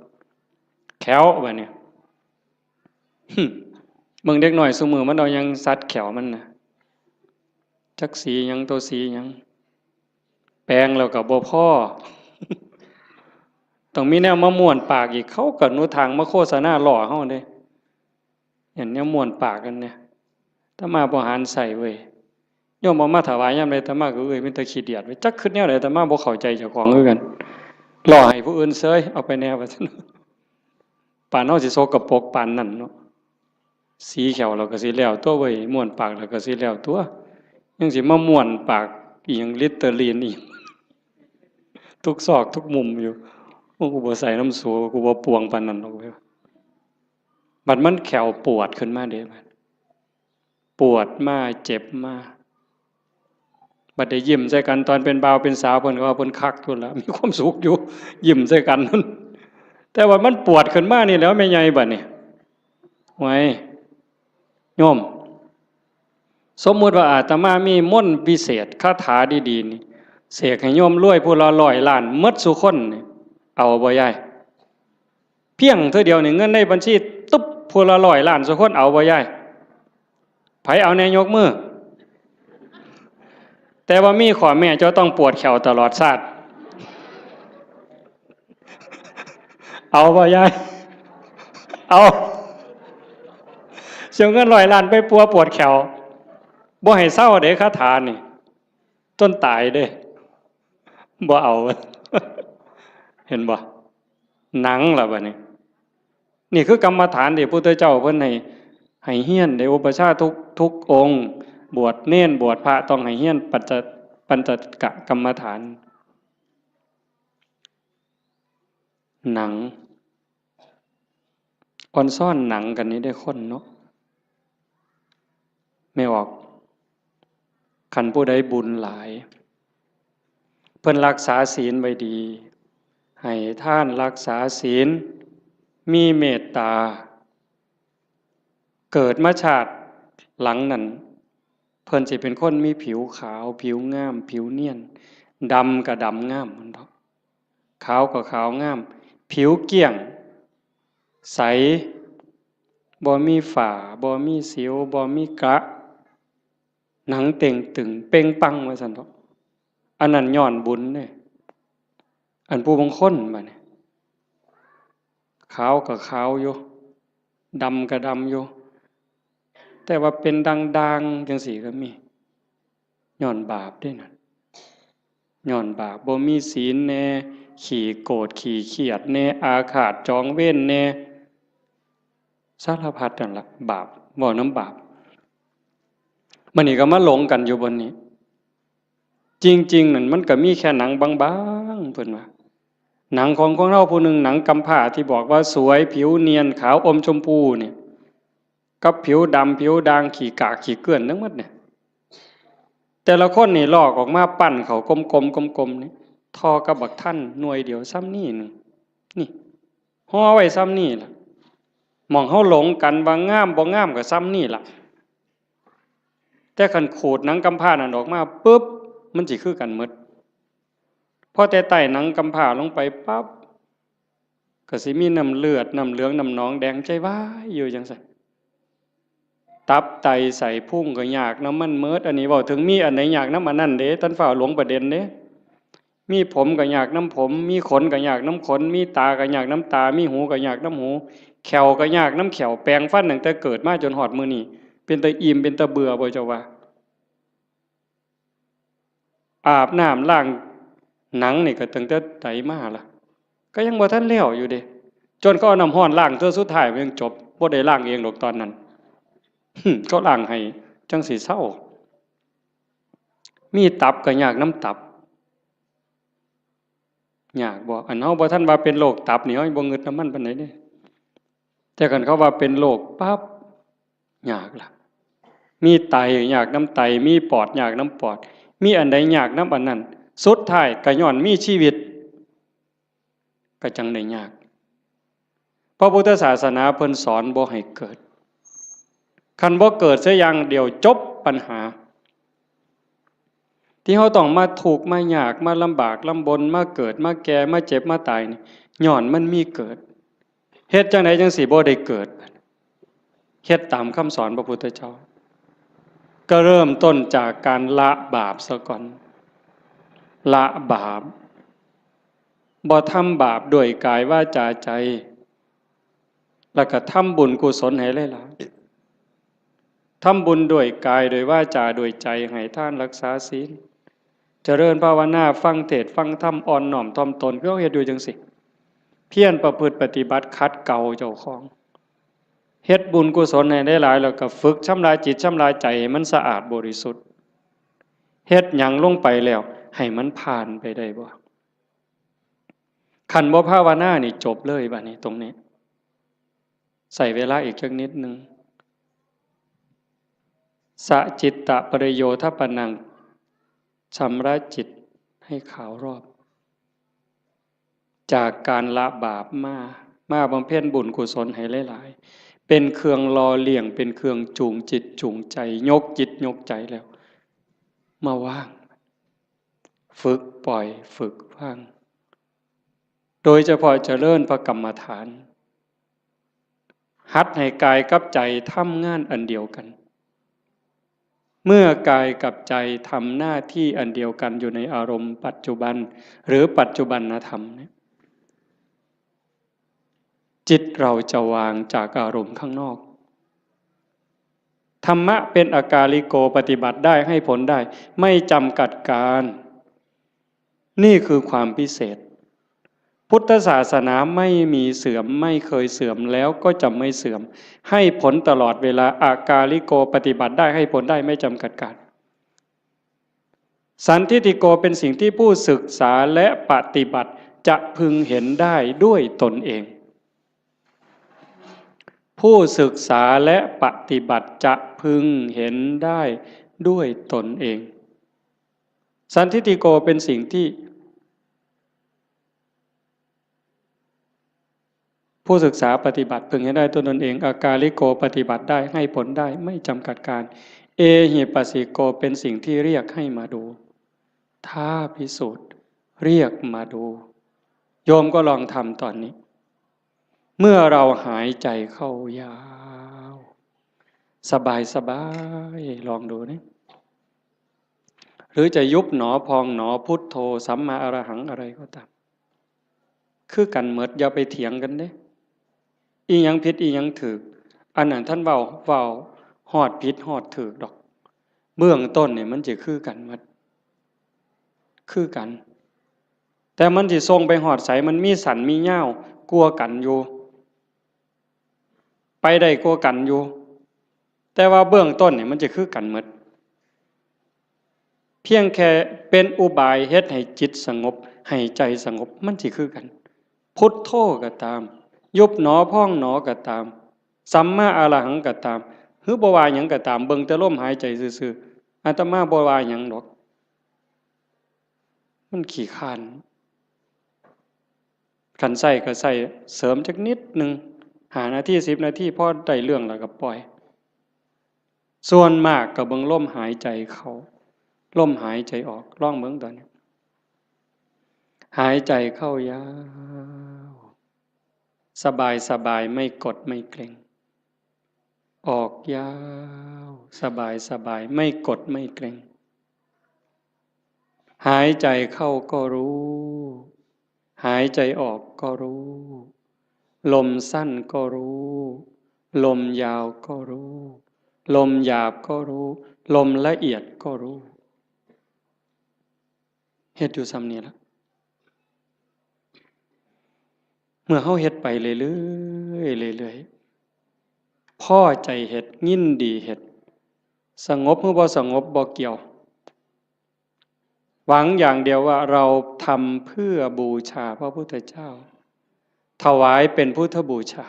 แข้วบัดนี้ หึ เบิ่งเด็กน้อยซุมื้อมันเอาหยังสัดแข้วมันน่ะ จักสีหยัง ตัวสีหยัง แปรงแล้วก็บ่พอ ต้องมีแนวมาม้วนปากอีก เขาก็หนุทางมาโฆษณาล้อเฮาเด้ เห็นแนวม้วนปากกันเนี่ย อาตมาบ่หันใส่เว้ย โยมเอามาถวายยามใด อาตมาก็เอ้ย มีแต่ขี้เดียดเว้ย จักคิดแนวใด อาตมาบ่เข้าใจเจ้าของคือกัน ล้อให้ผู้อื่นเซย เอาไปแน่ว่าซั่น ปานเฮาสิสกปรกปานนั้นเนาะ สีแข้วเราก็สิแล้วตัวเว้ย ม้วนปากเราก็สิแล้วตัว ยังสิมาม้วนปากอีหยัง ลิตเตอรีนอีหยัง ทุกซอกทุกมุมอยู่ โอ้ กูบ่ใส่น้ำสู กูบ่ปวงปานนั้นดอกเว้ย บัดมันแข้วปวดขึ้นมาเด้ บัดปวดมาเจ็บมา บัดได้ยิ้มใส่กันตอนเป็นบ่าวเป็นสาว เพิ่นก็ว่าเพิ่นคักอยู่ล่ะ มีความสุขอยู่ ยิ้มใส่กันนั่น แต่ว่ามันปวดขึ้นมานี่แหล้วแม่ใหญ่บัดนี้ ไว้ โยม สมมุติว่าอาตมามีมนต์วิเศษ คาถาดีๆนี่ เสกให้โยมรวยผู้ละร้อยล้านหมดซุคนนี่ เอาบ่ยาย เพียงเทื่อเดียวนี่ เงินในบัญชีตุ๊บ ผู้ละร้อยล้านซุคน เอาบ่ยาย ไผเอาแน่ยกมือ แต่ว่ามีข้อแม้ เจ้าต้องปวดแข้วตลอดชาติ เอาบ่ยาย เอา สิเอาเงินร้อยล้านไปปัวปวดแข้ว บ่ให้เซาเด้ คาถานี่ จนตายเด้ บ่เอา เห็นบ่ หนังล่ะบัดนี้ นี่คือกรรมฐานที่พระพุทธเจ้าเพิ่นให้ ให้เฮียน ได้อุปัชฌาย์ทุก ทุกองค์ บวชเณร บวชพระ ต้องให้เฮียนปัญจ ปัญจกกรรมฐาน หนัง ออนซอนหนังกันนี่ได้คนเนาะ แม่ออก คันผู้ใดบุญหลาย เพิ่นรักษาศีลไว้ดี ให้ทานรักษาศีล มีเมตตา เกิดมาชาติหลังนั้น เพิ่นสิเป็นคนมีผิวขาว ผิวงาม ผิวเนียน ดำก็ดำงาม มันเถาะ ขาวก็ขาวงาม ผิวเกลี้ยง ใส บ่มีฝ้า บ่มีสิว บ่มีกระ หนังเต่งตึงเป่งปัง ว่าซั่นเถาะ อันนั้นย้อนบุญเด้ อันผู้บางคนบัดนี้ ขาวก็ขาวอยู่ ดำก็ดำอยู่ แต่ว่าเป็นด่างๆจั่งซี้ก็มี ย้อนบาปเด้นั่น ย้อนบาป บ่มีศีลแน่ ขี้โกรธ ขี้เครียดแน่ อาฆาตจองเวรแน่ สารพัดนั่นล่ะ บาป เว้านำบาป มื้อนี้ก็มาหลงกันอยู่บนนี้ จริงๆนั่นมันก็มีแค่หนังบางๆ เพิ่นว่า หนังของคนเฮาผู้หนึ่ง หนังกำพร้าที่บอกว่าสวย ผิวเนียน ขาวอมชมพูเนี่ย กับผิวดำ ผิวด่าง ขี้กาก ขี้เกื้อนทั้งหมดเนี่ย แต่ละคนนี่ลอกออกมาปั้นเข้ากลมๆ กลมๆ นี่ ท่อกับบักทันหน่วยเดียวส่ำนี้หนึ่ง นี่ ห่อไว้ส่ำนี้ล่ะ หม่องเฮาหลงกันว่างามบ่งามก็ส่ำนี้ล่ะ แต่คันขูดหนังกำพร้านั่นออกมาปุ๊บ มันสิคือกันหมด พอแต่ใต้หนังกำพร้าลงไปปั๊บ ก็สิมีน้ำเลือด น้ำเหลือง น้ำหนองแดงใจวายอยู่จั่งซั้น ไต ตับไตไส้พุงก็ยากนำมันเมิด อันนี้เว้าถึงมีอันใดยากนำอันนั้นเด้ ท่านฟ้าวหลงประเด็นเด้ มีผมก็ยากนำผม มีขนก็ยากนำขน มีตาก็ยากนำตา มีหูก็ยากนำหู แข้วก็ยากนำแข้ว แปรงฟันตั้งแต่เกิดมาจนฮอดมื้อนี้ เป็นตาอิ่ม เป็นตาเบื่อบ่เจ้าว่า อาบน้ำล้างหนังนี่ก็ตั้งแต่ใดมาล่ะ ก็ยังบ่ทันแล้วอยู่เด้ จนเขาเอาน้ำร้อนล้างเทื่อสุดท้ายมันยังจบ บ่ได้ล้างเองดอกตอนนั้น เขาล้างให้จั่งสิเซา มีตับก็ยากนำตับ ยากบ่ อันเฮาบ่ทันว่าเป็นโรคตับนี่ เฮาบ่งึดนำมันปานใดเด้ แต่คันเขาว่าเป็นโรคปั๊บ ยากล่ะ มีไตยากนำไต มีปอดยากนำปอด มีอันใดยากนำอันนั้น สุดท้ายก็ย้อนมีชีวิต ก็จั่งได้ยาก พระพุทธศาสนาเพิ่นสอนบ่ให้เกิด คันบ่เกิดเสียอย่างเดียวจบปัญหา ที่เฮาต้องมาทุกข์มายาก มาลำบากลำบน มาเกิด มาแก่ มาเจ็บ มาตายนี่ ย้อนมันมีเกิด เฮ็ดจั่งใดจั่งสิบ่ได้เกิด เฮ็ดตามคำสอนพระพุทธเจ้า ก็เริ่มต้นจากการละบาปซะก่อน ละบาป บ่ทำบาปด้วยกายวาจาใจ แล้วก็ทำบุญกุศลให้หลายๆ ทำบุญด้วยกาย ด้วยวาจา ด้วยใจ ให้ทาน รักษาศีล เจริญภาวนา ฟังเทศน์ ฟังธรรม อ่อนน้อมถ่อมตน คือเฮาเฮ็ดอยู่จั่งซี้ เพียรประพฤติปฏิบัติ ขัดเกลาเจ้าของ เฮ็ดบุญกุศลให้หลายๆ แล้วก็ฝึกชำระจิตชำระใจให้มันสะอาดบริสุทธิ์ เฮ็ดหยังลงไปแล้ว ให้มันผ่านไปได้บ่ คันบ่ภาวนานี่จบเลยบัดนี้ตรงนี้ ใช้เวลาอีกจักนิดหนึ่ง สะจิตตะปริโยทปนัง ชำระจิตให้ขาวรอบ จากการละบาปมา มาบำเพ็ญบุญกุศลให้หลายๆ เป็นเครื่องหล่อเลี้ยง เป็นเครื่องจูงจิตจูงใจ ยกจิตยกใจแล้ว มาวาง ฝึกปล่อย ฝึกวาง โดยเฉพาะเจริญพระกรรมฐาน หัดให้กายกับใจทำงานอันเดียวกัน เมื่อกายกับใจทำหน้าที่อันเดียวกันอยู่ในอารมณ์ปัจจุบัน หรือปัจจุบันธรรมเนี่ย จิตเราจะวางจากอารมณ์ข้างนอก ธรรมะเป็นอากาลิโก ปฏิบัติได้ ให้ผลได้ ไม่จำกัดการ นี่คือความพิเศษ พุทธศาสนาไม่มีเสื่อม ไม่เคยเสื่อม แล้วก็จะไม่เสื่อม ให้ผลตลอดเวลา อากาลิโก ปฏิบัติได้ ให้ผลได้ ไม่จำกัดการ สันทิฏฐิโก เป็นสิ่งที่ผู้ศึกษาและปฏิบัติจะพึงเห็นได้ด้วยตนเอง ผู้ศึกษาและปฏิบัติจะพึงเห็นได้ด้วยตนเอง สันทิฏฐิโก เป็นสิ่งที่ ผู้ศึกษาปฏิบัติพึงเห็นได้ด้วยตนเอง อากาลิโก ปฏิบัติได้ ให้ผลได้ ไม่จำกัดการ เอหิปัสสิโก เป็นสิ่งที่เรียกให้มาดู ท้าพิสูจน์ เรียกมาดู โยมก็ลองทำตอนนี้ เมื่อเราหายใจเข้ายาว สบายสบาย ลองดูนะ หรือจะยุบหนอพองหนอ พุทโธ สัมมาอรหัง อะไรก็ตาม คือกันหมด อย่าไปเถียงกันเด้ อีหยังผิดอีหยังถูก อันนั้นท่านเว้า เว้าฮอดผิดฮอดถูกดอก เบื้องต้นนี่มันสิคือกันหมด คือกัน แต่มันสิส่งไปฮอดไส มันมีสั้นมียาวกว่ากันอยู่ ไปได้กว่ากันอยู่ แต่ว่าเบื้องต้นนี่มันสิคือกันหมด เพียงแค่เป็นอุบายเฮ็ดให้จิตสงบ ให้ใจสงบ มันสิคือกัน พุทโธก็ตาม ยุบหนอพองหนอก็ตาม สัมมาอรหังก็ตาม หรือบ่ว่าหยังก็ตาม เบิ่งแต่ลมหายใจซื่อๆ อาตมาบ่ว่าหยังดอก มันขี้คร้าน คันใช้ก็ใช้เสริมจักนิดหนึ่ง ห้านาที สิบนาที พอได้เรื่องแล้วก็ปล่อย ส่วนมากก็เบิ่งลมหายใจเข้า ลมหายใจออก ลองเบิ่งตอนนี้ หายใจเข้ายาว สบายสบาย ไม่กดไม่เกร็ง ออกยาว สบายสบาย ไม่กดไม่เกร็ง หายใจเข้าก็รู้ หายใจออกก็รู้ ลมสั้นก็รู้ ลมยาวก็รู้ ลมหยาบก็รู้ ลมละเอียดก็รู้ เฮ็ดอยู่ส่ำนี้ล่ะ เมื่อเฮาเฮ็ดไปเรื่อยๆ เรื่อยๆ พอใจเฮ็ด ยินดีเฮ็ด สงบหรือบ่สงบบ่เกี่ยว หวังอย่างเดียวว่าเราทำเพื่อบูชาพระพุทธเจ้า ถวายเป็นพุทธบูชา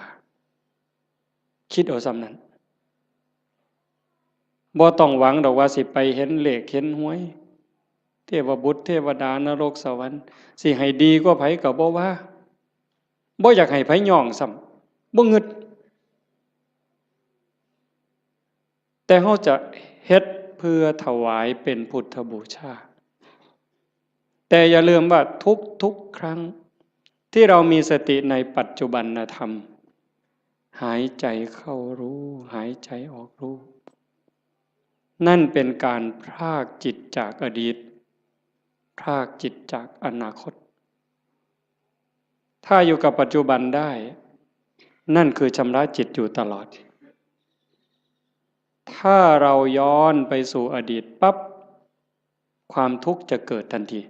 คิดเอาส่ำนั้น บ่ต้องหวังดอกว่าสิไปเห็นเลขเห็นหวย เทวบุตรเทวดานรกสวรรค์ สิให้ดีกว่าไผก็บ่ว่า บ่อยากให้ไผย้องซ้ำ บ่งึด แต่เฮาจะเฮ็ดเพื่อถวายเป็นพุทธบูชา แต่อย่าลืมว่าทุกๆ ครั้ง ที่เรามีสติในปัจจุบันธรรม หายใจเข้ารู้ หายใจออกรู้ นั่นเป็นการพรากจิตจากอดีต พรากจิตจากอนาคต ถ้าอยู่กับปัจจุบันได้ นั่นคือชำระจิตอยู่ตลอด ถ้าเราย้อนไปสู่อดีตปั๊บ ความทุกข์จะเกิดทันที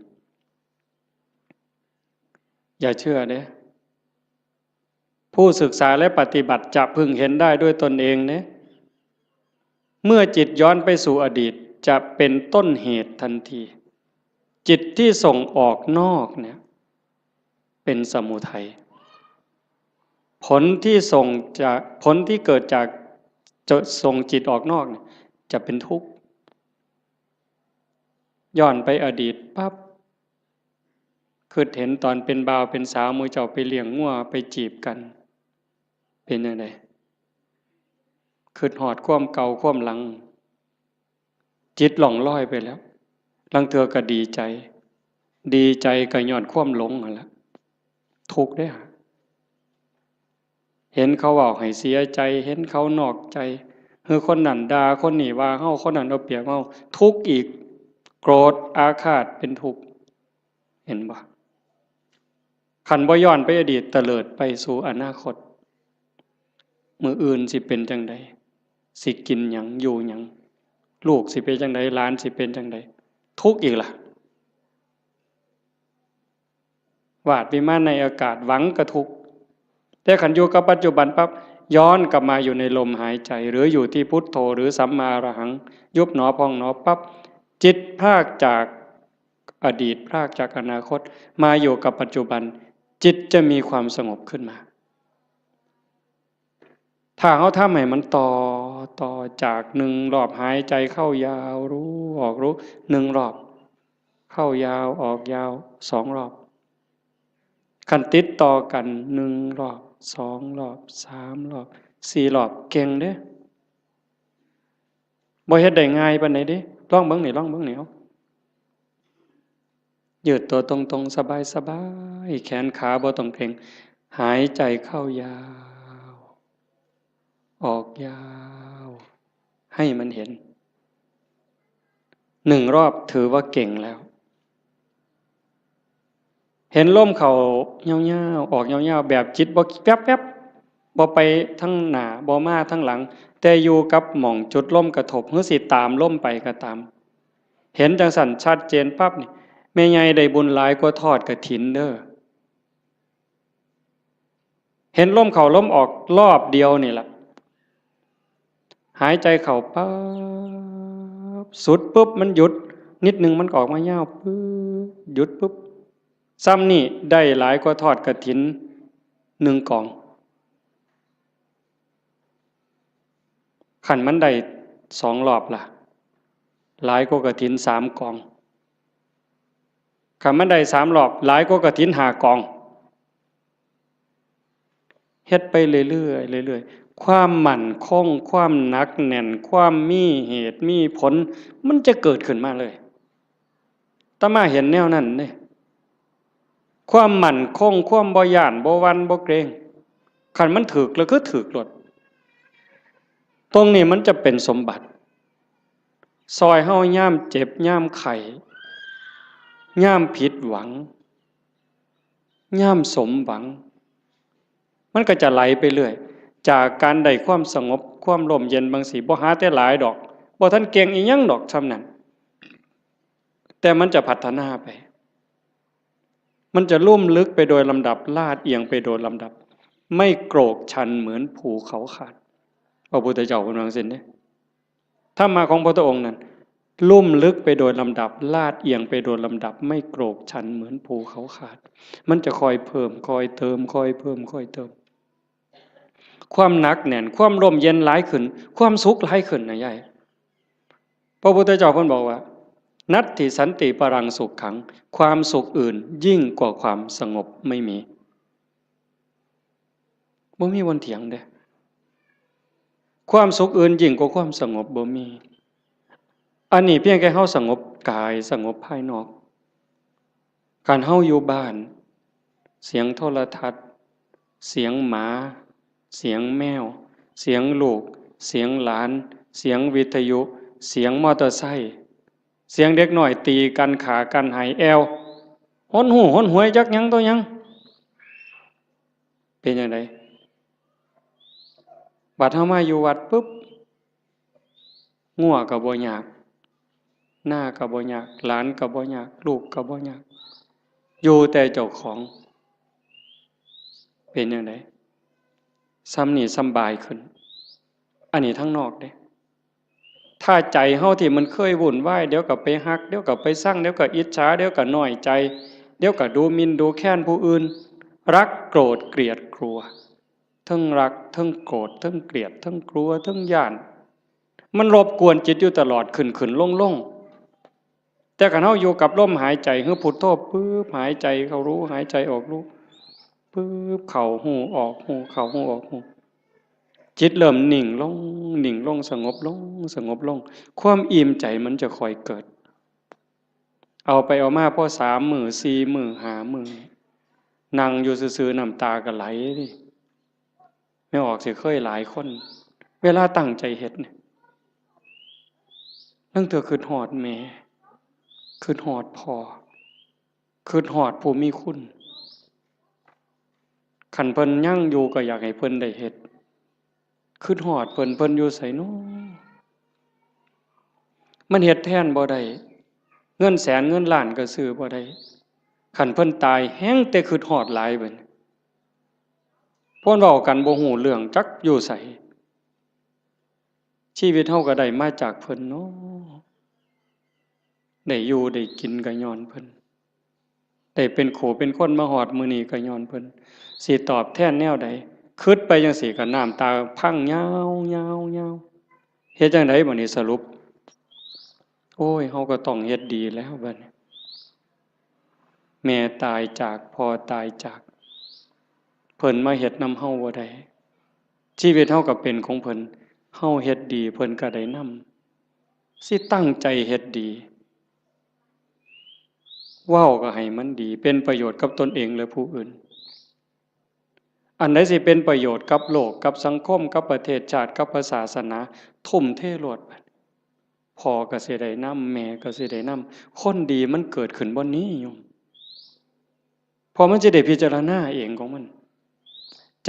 อย่าเชื่อเด้ ผู้ศึกษาและปฏิบัติจะพึงเห็นได้ด้วยตนเองเด้ เมื่อจิตย้อนไปสู่อดีต จะเป็นต้นเหตุทันที จิตที่ส่งออกนอกเนี่ย เป็นสมุทัย ผลที่ส่งจาก ผลที่เกิดจาก จะส่งจิตออกนอกเนี่ย จะเป็นทุกข์ ย้อนไปอดีตปั๊บ คิดเห็นตอนเป็นบ่าวเป็นสาว หมู่เจ้าไปเลี้ยงงัวไปจีบกัน เป็นจั่งใด คิดฮอดความเก่าความหลัง จิตล่องลอยไปแล้ว ลางเทื่อก็ดีใจ ดีใจก็ย้อนความหลงนั่นแหละ ทุกข์เด้อ เห็นเขาเว้าให้เสียใจ เห็นเขานอกใจ หรือคนนั้นด่า คนนี้ว่าเฮา คนนั้นเอาเปรียบเฮา ทุกข์อีก โกรธอาฆาตเป็นทุกข์ เห็นบ่ คันบ่ย้อนไปอดีต เตลิดไปสู่อนาคต มื้ออื่นสิเป็นจั่งใด สิกินหยัง อยู่หยัง ลูกสิเป็นจั่งใด หลานสิเป็นจั่งใด ทุกข์อีกล่ะ วาดวิมานในอากาศ หวังก็ทุกข์ แต่คันอยู่กับปัจจุบันปั๊บ ย้อนกลับมาอยู่ในลมหายใจ หรืออยู่ที่พุทโธ หรือสัมมาอรหัง ยุบหนอพองหนอปั๊บ จิตพรากจากอดีต พรากจากอนาคต มาอยู่กับปัจจุบัน จิตจะมีความสงบขึ้นมา ถ้าเฮาทำให้มันต่อ ต่อจากหนึ่งรอบหายใจเข้ายาวรู้ ออกรู้ หนึ่งรอบ เข้ายาว ออกยาว สองรอบ คันติดต่อกัน หนึ่งรอบ สองรอบ สามรอบ สี่รอบ เก่งเด้ บ่เฮ็ดได้ง่ายปานใดเด้ ลองเบิ่งนี่ ลองเบิ่งนี่ เอา ยืดตัวตรงๆ สบายๆ แขนขาบ่ต้องเกร็ง หายใจเข้ายาว ออกยาว ให้มันเห็น หนึ่งรอบถือว่าเก่งแล้ว เห็นลมเข้ายาวๆ ออกยาวๆ แบบจิตบ่แป๊บๆ บ่ไปทางหน้า บ่มาทางหลัง แต่อยู่กับหม่องจุดลมกระทบ หรือสิตามลมไปก็ตาม เห็นจั่งซั้นชัดเจนปั๊บนี่ แม่ใหญ่ได้บุญหลายกว่าทอดกฐินเด้อ เห็นลมเข้าลมออกรอบเดียวนี่ล่ะ หายใจเข้าปั๊บ สุดปุ๊บ มันหยุด นิดนึงมันก็ออกมายาวปุ๊บ หยุดปุ๊บ ซ่ำนี่ได้หลายกว่าทอดกฐินหนึ่งกอง คันมันได้สองรอบล่ะ หลายกว่ากฐินสามกอง คันมันได้สามรอบ หลายกว่ากฐินห้ากอง เฮ็ดไปเรื่อยๆ เรื่อยๆ ความมั่นคง ความหนักแน่น ความมีเหตุมีผล มันจะเกิดขึ้นมาเลย อาตมาเห็นแนวนั้นเด้ ความมั่นคง ความบ่ย้าน บ่หวั่น บ่เกรง คันมันถืกแล้วคือถืกโลด ตรงนี้มันจะเป็นสมบัติ ซอยเฮายามเจ็บ ยามไข้ ยามผิดหวัง ยามสมหวัง มันก็จะไหลไปเรื่อย จากการได้ความสงบ ความร่มเย็นบางสิ บ่หาแต่หลายดอก บ่ทันเก่งอีหยังดอกส่ำนั้น แต่มันจะพัฒนาไป มันจะลุ่มลึกไปโดยลำดับ ลาดเอียงไปโดยลำดับ ไม่โกรกชันเหมือนภูเขาขาด พระพุทธเจ้าเพิ่นว่าจั่งซี้เด้ ธรรมะของพระพุทธองค์นั้น ลุ่มลึกไปโดยลำดับ ลาดเอียงไปโดยลำดับ ไม่โกรกชันเหมือนภูเขาขาด มันจะค่อยเพิ่ม ค่อยเติม ค่อยเพิ่ม ค่อยเติม ความหนักแน่น ความร่มเย็นหลายขึ้น ความสุขหลายขึ้นนะยาย พระพุทธเจ้าเพิ่นบอกว่า นัตถิสันติปรังสุขขัง ความสุขอื่นยิ่งกว่าความสงบไม่มี บ่มีวันเถียงเด้ ความสุขอื่นยิ่งกว่าความสงบบ่มี อันนี้เพียงแค่เฮาสงบกาย สงบภายนอก คันเฮาอยู่บ้าน เสียงโทรทัศน์ เสียงหมา เสียงแมว เสียงลูก เสียงหลาน เสียงวิทยุ เสียงมอเตอร์ไซค์ เสียงเด็กน้อยตีกัน ฆ่ากัน ไห้แอ่ว หนหู้หนหวยจักหยังต่อหยัง เป็นจั่งใด บัดเฮามาอยู่วัดปุ๊บ งัวก็บ่ยาก นาก็บ่ยาก หลานก็บ่ยาก ลูกก็บ่ยาก อยู่แต่เจ้าของ เป็นจั่งใด ส่ำนี้สำบายขึ้น อันนี้ทางนอกเด้ ถ้าใจเฮาที่มันเคยวุ่นวาย เดี๋ยวก็ไปฮัก เดี๋ยวก็ไปซัง เดี๋ยวก็อิจฉา เดี๋ยวก็น้อยใจ เดี๋ยวก็ดูหมิ่นดูแคลนผู้อื่น รักโกรธเกลียดกลัว เทิงรัก เทิงโกรธ เทิงเกลียด เทิงกลัว เทิงย้าน มันรบกวนจิตอยู่ตลอด ขึ้นขึ้นลงลง แต่คันเฮาอยู่กับลมหายใจ คือพุทโธ ปึ๊บ หายใจเข้ารู้ หายใจออกรู้ ปึ๊บ เข้าฮู้ ออกฮู้ เข้าฮู้ ออกฮู้ จิตเริ่มนิ่งลง นิ่งลง สงบลง สงบลง ความอิ่มใจมันจะค่อยเกิด เอาไปเอามาพอสามมื้อ สี่มื้อ ห้ามื้อ นั่งอยู่ซื่อๆ น้ำตาก็ไหลเด้ แม่ออกสิเคยหลายคน เวลาตั้งใจเฮ็ดเนี่ย ลางเทื่อคิดฮอดแม่ คิดฮอดพ่อ คิดฮอดผู้มีคุณ คันเพิ่นยังอยู่ก็อยากให้เพิ่นได้เฮ็ด คิดฮอดเพิ่น เพิ่นอยู่ไสน้อ มันเฮ็ดแทนบ่ได้ เงินแสนเงินล้านก็ซื้อบ่ได้ คันเพิ่นตายแฮ่งแต่คิดฮอดหลายบัดนี้ เพิ่นเว้ากันบ่ฮู้เรื่อง จักอยู่ไส ชีวิตเฮาก็ได้มาจากเพิ่นเนาะ ได้อยู่ได้กินก็ย้อนเพิ่น ได้เป็นคู่เป็นคนมาฮอดมื้อนี้ก็ย้อนเพิ่น สิตอบแทนแนวใด คิดไปจั่งซี้ก็น้ำตาพังยาวๆๆ เฮ็ดจั่งใดบัดนี้สรุป โอ้ย เฮาก็ต้องเฮ็ดดีแล้วบัดนี้ แม่ตายจาก พ่อตายจาก เพิ่นมาเฮ็ดนำเฮาบ่ได้ ชีวิตเฮาก็เป็นของเพิ่น เฮาเฮ็ดดี เพิ่นก็ได้นำ สิตั้งใจเฮ็ดดี เว้าก็ให้มันดี เป็นประโยชน์กับตนเองและผู้อื่น อันใดสิเป็นประโยชน์กับโลก กับสังคม กับประเทศชาติ กับพระศาสนา ทุ่มเทโลด พ่อก็สิได้นำ แม่ก็สิได้นำ คนดีมันเกิดขึ้นบ่นี้โยม เพราะมันสิได้พิจารณาเองของมัน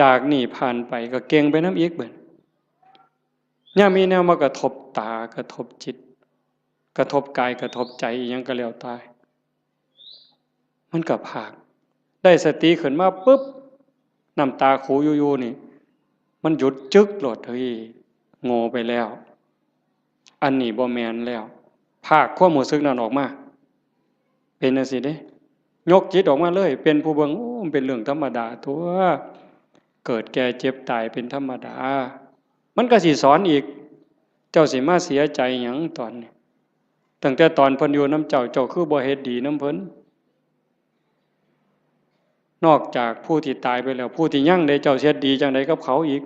จากนี้ผ่านไปก็เก่งไปนำอีกบัด ยามมีแนวมากระทบตา กระทบจิต กระทบกาย กระทบใจ อิหยังก็แล้วแต่ มันก็พาก ได้สติขึ้นมาปุ๊บ น้ำตาคูอยู่ๆ นี่ มันหยุดจึ๊กโลด เฮ้ย โง่ไปแล้ว อันนี้บ่แม่นแล้ว พากความรู้สึกนั้นออกมา เป็นจั่งซี้เด้ ยกจิตออกมาเลย เป็นผู้เบิ่ง โอ้ มันเป็นเรื่องธรรมดาตั่ว เกิดแก่เจ็บตายเป็นธรรมดา มันก็สิสอนอีก เจ้าสิมาเสียใจหยังตอนนี้ ตั้งแต่ตอนเพิ่นอยู่นำเจ้า เจ้าคือบ่เฮ็ดดีนำเพิ่น นอกจากผู้ที่ตายไปแล้ว ผู้ที่ยังเด้ เจ้าสิเฮ็ดดีจั่งใดกับเขาอีก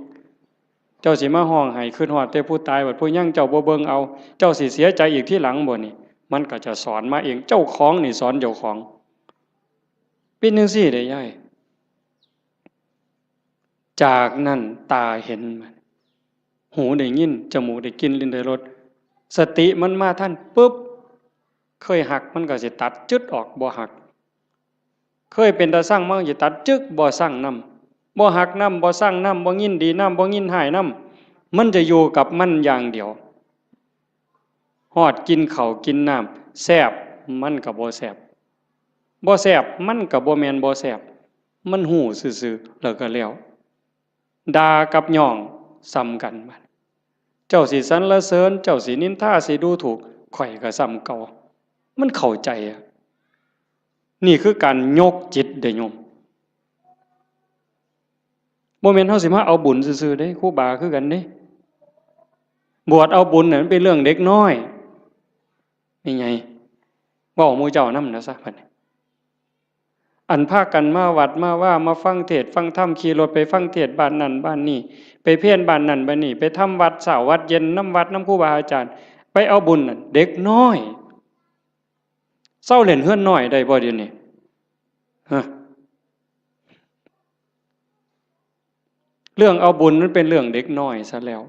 เจ้าสิมาฮ้องไห้คิดฮอดแต่ผู้ตาย บัดผู้ยังเจ้าบ่เบิ่งเอา เจ้าสิเสียใจอีกทีหลังบ่นี่ มันก็จะสอนมาเอง เจ้าของนี่สอนเจ้าของ เป็นจั่งซี้เด้ยาย จากนั้นตาเห็น หูได้ยิน จมูกได้กลิ่น ลิ้นได้รส สติมันมาทันปุ๊บ เคยฮักมันก็สิตัดจึ๊ดออก บ่ฮัก เคยเป็นตาซังมันก็สิตัดจึ๊ก บ่ซังนำ บ่ฮักนำ บ่ซังนำ บ่ยินดีนำ บ่ยินร้ายนำ มันจะอยู่กับมันอย่างเดียว ฮอดกินข้าวกินน้ำ แซ่บมันก็บ่แซ่บ บ่แซ่บมันก็บ่แม่นบ่แซ่บ มันฮู้ซื่อๆ แล้วก็แล้ว ด่ากับย่องส่ำกันบัด เจ้าสิสรรเสริญ เจ้าสินินทา สิดูถูก ข้อยก็ส่ำเก่า มันเข้าใจอะ นี่คือการยกจิตเด้อโยม บ่แม่นเฮาสิมาเอาบุญซื่อๆเด้ ครูบาคือกันเด้ บวชเอาบุญน่ะมันเป็นเรื่องเด็กน้อย แม่ใหญ่ เว้าหมู่เจ้านำนะซะบัดนี้ อันพากันมาวัดมาวา มาฟังเทศน์ฟังธรรม ขี่รถไปฟังเทศน์บ้านนั่นบ้านนี่ ไปเพลบ้านนั่นบ้านนี่ ไปทำวัดเช้าวัดเย็นนำวัดนำครูบาอาจารย์ ไปเอาบุญนั่น เด็กน้อย เซาเล่นเฮือนน้อยได้บ่เดี๋ยวนี้ ฮะ เรื่องเอาบุญมันเป็นเรื่องเด็กน้อยซะแล้ว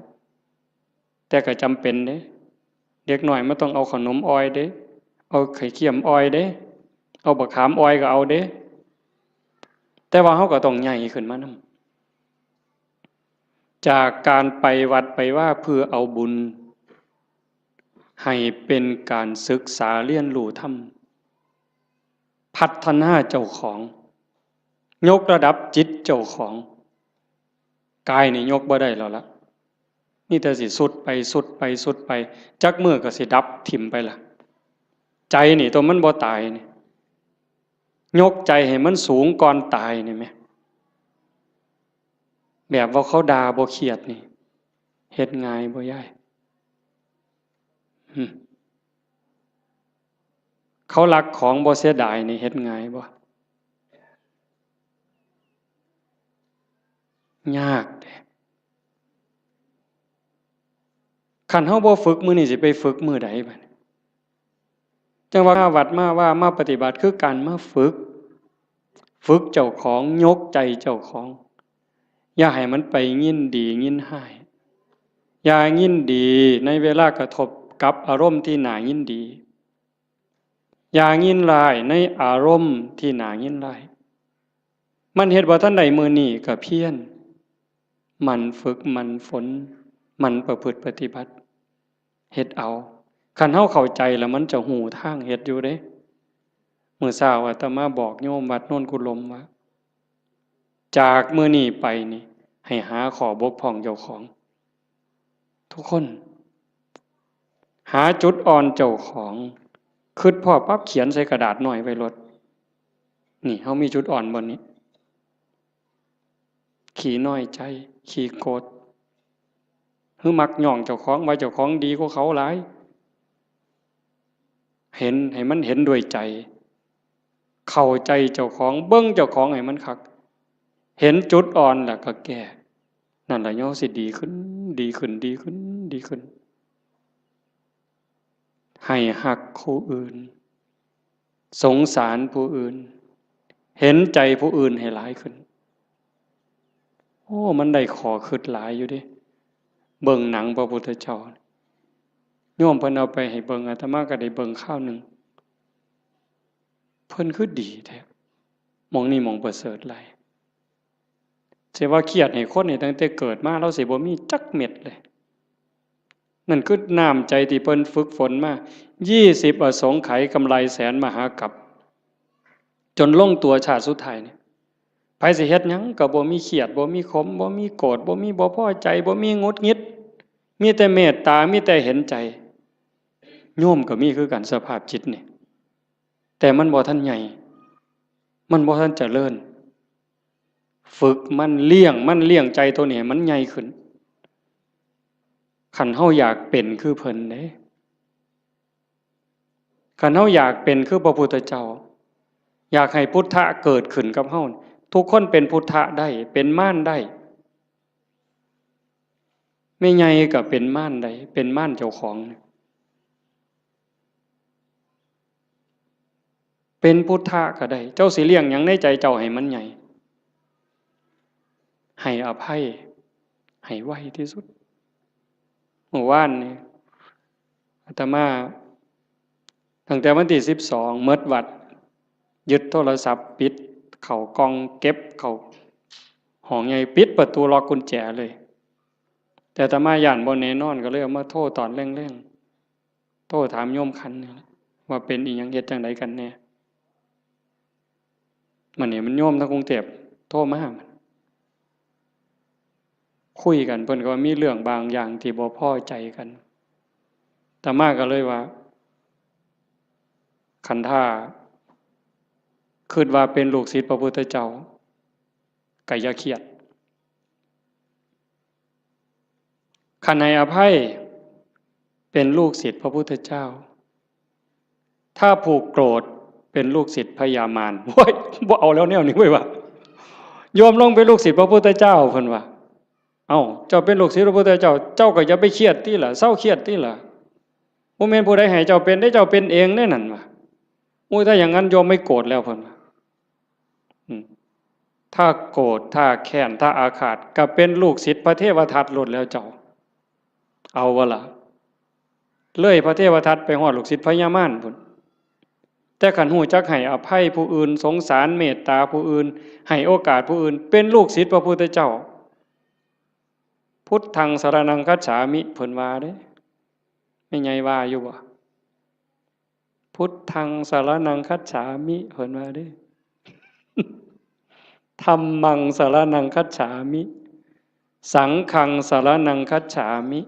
แต่ก็จำเป็นเด้ เด็กน้อยมันต้องเอาขนมอ่อยเด้ เอาไข่เคี่ยมอ่อยเด้ เอาบักขามอ่อยก็เอาเด้ แต่ว่าเฮาก็ต้องใหญ่ขึ้นมานำ จากการไปวัดไปวาเพื่อเอาบุญ ให้เป็นการศึกษาเรียนรู้ธรรม พัฒนาเจ้าของ ยกระดับจิตเจ้าของ กายนี่ยกบ่ได้แล้วละ มีแต่สิทรุดไปทรุดไปทรุดไป จักมื้อก็สิดับถิ่มไปละ ใจนี่ตัวมันบ่ตายนี่ ยกใจให้มันสูงก่อนตายนี่แหม แบบว่าเขาด่าบ่เครียดนี่ เฮ็ดง่ายบ่ยาย หึ เขาลักของบ่เสียดายนี่เฮ็ดง่ายบ่ ยากเด้ คันเฮาบ่ฝึกมื้อนี้สิไปฝึกมื้อใดบัดนี้ จั่งว่ามาวัดมาวา มาปฏิบัติคือการมาฝึก ฝึกเจ้าของ ยกใจเจ้าของ อย่าให้มันไปยินดียินร้าย อย่ายินดีในเวลากระทบกับอารมณ์ที่น่ายินดี อย่ายินร้ายในอารมณ์ที่น่ายินร้าย มันเฮ็ดบ่ทันได้มื้อนี้ก็เพียร หมั่นฝึก หมั่นฝน หมั่นประพฤติปฏิบัติ เฮ็ดเอา คันเฮาเข้าใจแล้วมันจะฮู้ทางเฮ็ดอยู่เด้ มื้อเช้าอาตมาบอกโยมวัดโนนกุลมว่า จากมื้อนี้ไปนี่ ให้หาข้อบกพร่องเจ้าของ ทุกคน หาจุดอ่อนเจ้าของ คิดพ้อปั๊บเขียนใส่กระดาษน้อยไว้โลด นี่ เฮามีจุดอ่อนบ่นี้ ขี้น้อยใจ ขี้โกรธ หรือมักย่องเจ้าของ ว่าเจ้าของดีกว่าเขาหลาย เห็น ให้มันเห็นด้วยใจ เข้าใจเจ้าของ เบิ่งเจ้าของให้มันคัก เห็นจุดอ่อนแล้วก็แก้ นั่นล่ะเฮาสิดีขึ้น ดีขึ้น ดีขึ้น ดีขึ้น ให้ฮักผู้อื่น สงสารผู้อื่น เห็นใจผู้อื่นให้หลายขึ้น โอ้ มันได้ข้อคิดหลายอยู่เด้ เบิ่งหนังพระพุทธเจ้า โยมเพิ่นเอาไปให้เบิ่ง อาตมาก็ได้เบิ่งคราวหนึ่ง เพิ่นคือดีแท้ หม่องนี้หม่องประเสริฐหลาย สิว่าเครียดให้คนนี่ตั้งแต่เกิดมา ลาวสิบ่มีจักเม็ดเลย นั่นคือน้ำใจที่เพิ่นฝึกฝนมา ยี่สิบอสงไขยกำไรแสนมหากัป จนลงตัวชาติสุดท้ายนี่ ไผสิเฮ็ดหยังก็บ่มีเครียด บ่มีขม บ่มีโกรธ บ่มีบ่พอใจ บ่มีหงุดหงิด มีแต่เมตตา มีแต่เห็นใจ โยมก็มีคือกันสภาพจิตนี่ แต่มันบ่ทันใหญ่ มันบ่ทันเจริญ ฝึกมัน เลี้ยงมัน เลี้ยงใจตัวนี้ให้มันใหญ่ขึ้น คันเฮาอยากเป็นคือเพิ่นเด้ คันเฮาอยากเป็นคือพระพุทธเจ้า อยากให้พุทธะเกิดขึ้นกับเฮา ทุกคนเป็นพุทธะได้ เป็นมารได้ แม่ใหญ่ก็เป็นมารได้ เป็นมารเจ้าของ เป็นพุทธะก็ได้ เจ้าสิเลี้ยงหยังในใจเจ้าให้มันใหญ่ ให้อภัย ให้ไวที่สุด เมื่อวานนี่ อาตมา ตั้งแต่วันที่สิบสอง หมดวัด ยึดโทรศัพท์ ปิดเข้ากล่อง เก็บเข้าห้องใหญ่ ปิดประตู ล็อกกุญแจเลย แต่อาตมาย้านบ่แน่นอน ก็เลยเอามาโทรตอนแลงๆ โทรถามโยมขันนี่แหละ ว่าเป็นอีหยัง เฮ็ดจั่งใดกันแน่ มื้อนี้มันโยมทางกรุงเทพฯ โทรมา คุยกัน เพิ่นก็ว่ามีเรื่องบางอย่างที่บ่พอใจกัน อาตมาก็เลยว่า คันถ้าคิดว่าเป็นลูกศิษย์พระพุทธเจ้า ก็อย่าเครียด คันให้อภัย เป็นลูกศิษย์พระพุทธเจ้า ถ้าผูกโกรธ เป็นลูกศิษย์พญามาร โอ้ย บ่เอาแล้วแนวนี้เว้ยว่ะ โยมลงเป็นลูกศิษย์พระพุทธเจ้า เพิ่นว่า เอ้า เจ้าเป็นลูกศิษย์พระพุทธเจ้า เจ้าก็อย่าไปเครียดติล่ะ เซาเครียดติล่ะ บ่แม่นผู้ใดให้เจ้าเป็นเด้ เจ้าเป็นเองเด้นั่นว่ะ โอ้ย ถ้าอย่างนั้นโยมไม่โกรธแล้ว เพิ่นว่า อืม ถ้าโกรธ ถ้าแค้น ถ้าอาฆาต ก็เป็นลูกศิษย์พระเทวทัตโลดแล้วเจ้า เอาบ่ล่ะ เลยพระเทวทัตไปฮอดลูกศิษย์พญามารพุ้น แต่คันฮู้จักให้อภัยผู้อื่น สงสารเมตตาผู้อื่น ให้โอกาสผู้อื่น เป็นลูกศิษย์พระพุทธเจ้า พุทธังสรณังคัจฉามิ เพิ่นว่าเด้ แม่ใหญ่ว่าอยู่บ่ พุทธังสรณังคัจฉามิ เพิ่นว่าเด้ ธัมมังสรณังคัจฉามิ สังฆังสรณังคัจฉามิ